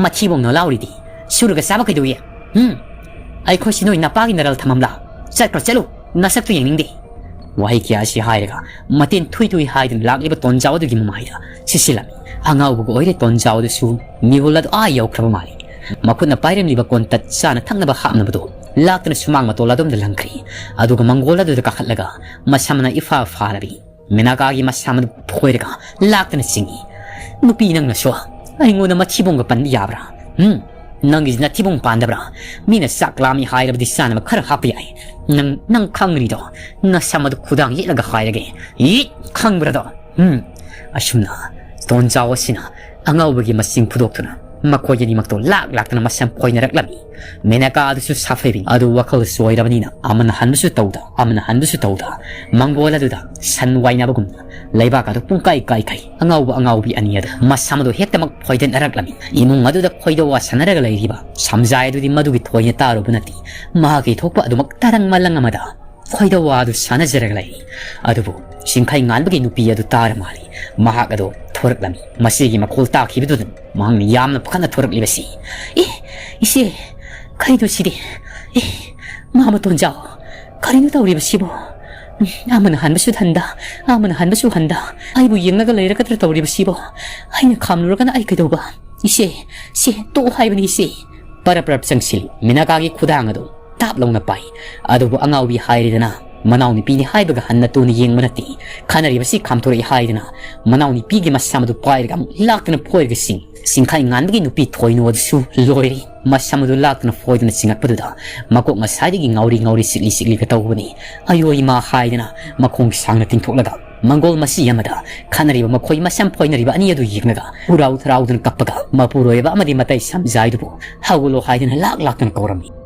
ꯃꯊꯤꯕꯣꯡꯅ ꯂꯥꯎꯔꯤꯗꯤ ꯁꯨꯔꯒ ꯆꯥꯕ ꯀꯩꯗꯧꯏ? ꯍꯨꯝ? ꯑꯩꯈꯣꯏꯁꯤ ꯅꯣꯏ ꯅꯄꯥꯒꯤ ꯅꯔꯜ ꯊꯝꯃꯝꯂꯥ? ꯆꯠꯈ꯭ꯔꯣ, ꯆꯠꯂꯨ, ꯅꯁꯛꯇꯨ ꯌꯦꯡꯅꯤꯡꯗꯦ꯫" ꯋꯥꯍꯩ ꯀꯌꯥ ꯑꯁꯤ ꯍꯥꯏꯔꯒ ꯃꯇꯦꯟ ꯊꯨꯏ ꯊꯨꯏ ꯍꯥꯏꯗꯨꯅ ꯂꯥꯛꯂꯤꯕ ꯇꯣꯟꯖꯥꯎ ꯑꯗꯨꯒꯤ ꯃꯃꯥꯏꯗ ꯁꯤꯁꯤꯜꯂꯝꯃꯤ꯫ ꯑꯉꯥꯎꯕꯒ ꯑꯣꯏꯔꯦ ꯇꯣꯟꯖꯥꯎ ꯑꯗꯨꯁꯨ ꯃꯤꯍꯨꯜ ꯑꯗꯨ ꯑꯥ ꯌꯧꯈ꯭ꯔꯕ ꯃꯥꯜꯂꯤ꯫ ꯃꯈꯨꯠꯅ ꯄꯥꯏꯔꯝꯂꯤꯕ ꯀꯣꯟꯇꯠ ꯆꯥꯅ ꯊꯛꯅꯕ ꯍꯥꯞꯅꯕꯗꯨ ꯂꯥꯛꯇꯨꯅ ꯁꯨꯃꯥꯡ ꯃꯇꯣꯜ ꯑꯗꯣꯝꯗ ꯂꯪꯈ꯭ꯔꯤ꯫ ꯑꯗꯨꯒ ꯃꯪꯒꯣꯜ ꯑꯗꯨꯗ ꯀꯥꯈꯠꯂꯒ ꯃꯁꯝꯅ ꯏꯐꯥ ꯐꯥꯔꯕꯤ ꯃꯦꯅꯀꯥꯒꯤ ꯃꯁꯝ ꯑꯗꯨ ꯐꯣꯏꯔꯒ ꯂꯥꯛꯇꯨꯅ ꯆꯤꯡꯏ꯫ "ꯅꯨꯄꯤ, ꯅꯪꯅꯁꯨ ꯑꯩꯉꯣꯟꯗ ꯃꯊꯤꯕꯣꯡꯒ ꯄꯟꯕ ꯌꯥꯕ꯭ꯔꯥ? ꯍꯨꯝ? ꯅꯪꯒꯤꯁꯤ ꯅꯊꯤꯕꯣꯡ ꯄꯥꯟꯗꯕ꯭ꯔꯥ? ꯃꯤꯅ ꯆꯥꯛ ꯂꯥꯝꯃꯤ ꯍꯥꯏꯔꯕꯗꯤ ꯆꯥꯅꯕ ꯈꯔ ꯍꯥꯞꯄ ꯌꯥꯏ꯫ ꯅꯪ, ꯅꯪ ꯈꯪꯒꯅꯤꯗꯣ꯫ ꯅꯁꯝ ꯑꯗꯨ ꯈꯨꯗꯥꯡ ꯌꯦꯠꯂꯒ ꯍꯥꯏꯔꯒꯦ꯫ ꯏꯠ! ꯈꯪꯕ꯭ꯔꯥꯗꯣ?" ꯍꯨꯝ꯫ ꯑꯁꯨꯝꯅ ꯇꯣꯟꯖꯥꯎ ꯑꯁꯤꯅ ꯑꯉꯥꯎꯕꯒꯤ ꯃꯆꯤꯡ ꯐꯨꯗꯣꯛꯇꯨꯅ ꯃꯈꯣꯏ ꯑꯅꯤꯃꯛꯇꯣ ꯂꯥꯛ ꯂꯥꯛꯇꯅ ꯃꯁꯝ ꯐꯣꯏꯅꯔꯛꯂꯝꯃꯤ꯫ ꯃꯦꯅꯀꯥ ꯑꯗꯨꯁꯨ ꯁꯥꯐꯩꯕꯤꯅꯤ꯫ ꯑꯗꯨ ꯋꯥꯈꯜ ꯆꯣꯏꯔꯕꯅꯤꯅ ꯑꯃꯅ ꯍꯟꯕꯁꯨ ꯇꯧꯗ, ꯑꯃꯅ ꯍꯟꯕꯁꯨ ꯇꯧꯗ, ꯃꯪꯒꯣꯜ ꯑꯗꯨꯗ ꯁꯟ ꯋꯥꯏꯅꯕꯒꯨꯝꯅ ꯂꯩꯕꯥꯛ ꯑꯗꯨ ꯄꯨꯡꯀꯥꯏ ꯀꯥꯏꯈꯩ꯫ ꯑꯉꯥꯎꯕ ꯑꯉꯥꯎꯕꯤ ꯑꯅꯤ ꯑꯗꯨ ꯃꯁꯝ ꯑꯗꯨ ꯍꯦꯛꯇꯃꯛ ꯐꯣꯏꯗꯠꯅꯔꯛꯂꯝꯃꯤ꯫ ꯏꯃꯨꯡ ꯑꯗꯨꯗ ꯈꯣꯏꯗꯧ ꯋꯥꯁꯟꯅꯔꯒ ꯂꯩꯔꯤꯕ ꯁꯝꯖꯥꯏ ꯑꯗꯨꯗꯤ ꯃꯗꯨꯒꯤ ꯊꯣꯏꯅ ꯇꯥꯔꯨꯕ ꯅꯠꯇꯦ꯫ ꯃꯍꯥꯛꯀꯤ ꯊꯣꯛꯄ ꯑꯗꯨꯃꯛ ꯇꯔꯪ ꯃꯂꯪ ꯑꯃꯗ ꯈꯣꯏꯗꯧ ꯋꯥꯗꯨ ꯁꯥꯟꯅꯖꯔꯒ ꯂꯩ꯫ ꯑꯗꯨꯕꯨ ꯁꯤꯡꯈꯩ ꯉꯥꯟꯕꯒꯤ ꯅꯨꯄꯤ ꯑꯗꯨ ꯇꯥꯔ ꯃꯥꯜꯂꯤ꯫ ꯃꯍꯥꯛ ꯑꯗꯨ ꯊꯣꯔꯛꯂꯝꯃꯤ꯫ ꯃꯁꯤꯒꯤ ꯃꯈꯣꯜ ꯇꯥꯈꯤꯕꯗꯨꯗ ꯃꯍꯥꯛꯅ ꯌꯥꯝꯅ ꯄꯥꯈꯠꯅ ꯊꯣꯔꯛꯂꯤꯕꯁꯤ, "ꯑꯦ, ꯏꯆꯦ, ꯀꯔꯤꯅꯣ ꯁꯤꯗꯤ? ꯑꯦ, ꯃꯥ ꯃꯇꯣꯟꯖꯥꯎ, ꯀꯔꯤꯅꯣ ꯇꯧꯔꯤꯕꯁꯤꯕꯣ? ꯎꯝ, ꯑꯃꯅ ꯍꯟꯕꯁꯨ ꯍꯟꯗ, ꯑꯃꯅ ꯍꯟꯕꯁꯨ ꯍꯟꯗ, ꯑꯩꯕꯨ ꯌꯦꯡꯂꯒ ꯂꯩꯔꯒꯗ꯭ꯔꯥ ꯇꯧꯔꯤꯕꯁꯤꯕꯣ? ꯑꯩꯅ ꯈꯥꯝꯂꯨꯔꯒꯅ ꯑꯩ ꯀꯩꯗꯧꯕ? ꯏꯆꯦ, ꯁꯦ, ꯇꯣꯛꯑꯣ ꯍꯥꯏꯕꯅꯤ ꯏꯆꯦ!" ꯄꯔꯞ ꯄꯔꯞ ꯆꯪꯁꯤꯜꯂꯤ꯫ ꯃꯤꯅꯥꯀꯥꯒꯤ ꯈꯨꯗꯥꯡ ꯑꯗꯨ ꯇꯥꯞ ꯂꯥꯎꯅ ꯄꯥꯏ꯫ ꯑꯗꯨꯕꯨ ꯑꯉꯥꯎꯕꯤ ꯍꯥꯏꯔꯦꯗꯅ, ꯃꯅꯥꯎꯅꯨꯄꯤꯅꯤ ꯍꯥꯏꯕꯒ ꯍꯟꯅ ꯇꯨꯅ ꯌꯦꯡꯕ ꯅꯠꯇꯦ꯫ ꯈꯟꯅꯔꯤꯕꯁꯤ ꯈꯥꯝꯊꯣꯔꯛꯏ ꯍꯥꯏꯗꯅ, ꯃꯅꯥꯎꯅꯨꯄꯤꯒꯤ ꯃꯁꯝ ꯑꯗꯨ ꯄꯥꯏꯔꯒ ꯑꯃꯨꯛ ꯂꯥꯛꯇꯨꯅ ꯐꯣꯏꯔꯒ ꯆꯤꯡ꯫ ꯁꯤꯡꯈꯥꯏ ꯉꯥꯟꯕꯒꯤ ꯅꯨꯄꯤ ꯊꯣꯏꯅꯨ ꯑꯗꯨꯁꯨ ꯂꯣꯏꯔꯦ꯫ ꯃꯁꯝ ꯑꯗꯨ ꯂꯥꯛꯇꯨꯅ ꯐꯣꯏꯗꯨꯅ ꯆꯤꯡꯉꯛꯄꯗꯨꯗ ꯃꯀꯣꯛ ꯉꯁꯥꯏꯗꯒꯤ ꯉꯥꯎꯔꯤ ꯉꯥꯎꯔꯤ ꯆꯤꯛꯂꯤ ꯆꯤꯛꯂꯤꯒ ꯇꯧꯕꯅꯤ꯫ "ꯑꯌꯣ ꯏꯃꯥ" ꯍꯥꯏꯗꯅ ꯃꯈꯣꯡ ꯁꯥꯡꯅ ꯇꯤꯡꯊꯣꯛꯂꯒ ꯃꯪꯒꯣꯜ ꯃꯆꯤ ꯑꯃꯗ ꯈꯟꯅꯔꯤꯕ ꯃꯈꯣꯏ ꯃꯁꯝ ꯐꯣꯏꯅꯔꯤꯕ ꯑꯅꯤ ꯑꯗꯨ ꯌꯦꯡꯂꯒ ꯍꯨꯔꯥꯎ ꯊꯔꯥꯎꯗꯨꯅ ꯀꯞꯄꯒ ꯃꯄꯨꯔꯣꯏꯕ ꯑꯃꯗꯤ ꯃꯇꯩ ꯁꯝꯖꯥꯏꯗꯨꯕꯨ "ꯍꯧꯒꯠꯂꯣ" ꯍꯥꯏꯗꯨꯅ ꯂꯥꯛ ꯂꯥꯛꯇꯨꯅ ꯀꯧꯔꯝꯃꯤ꯫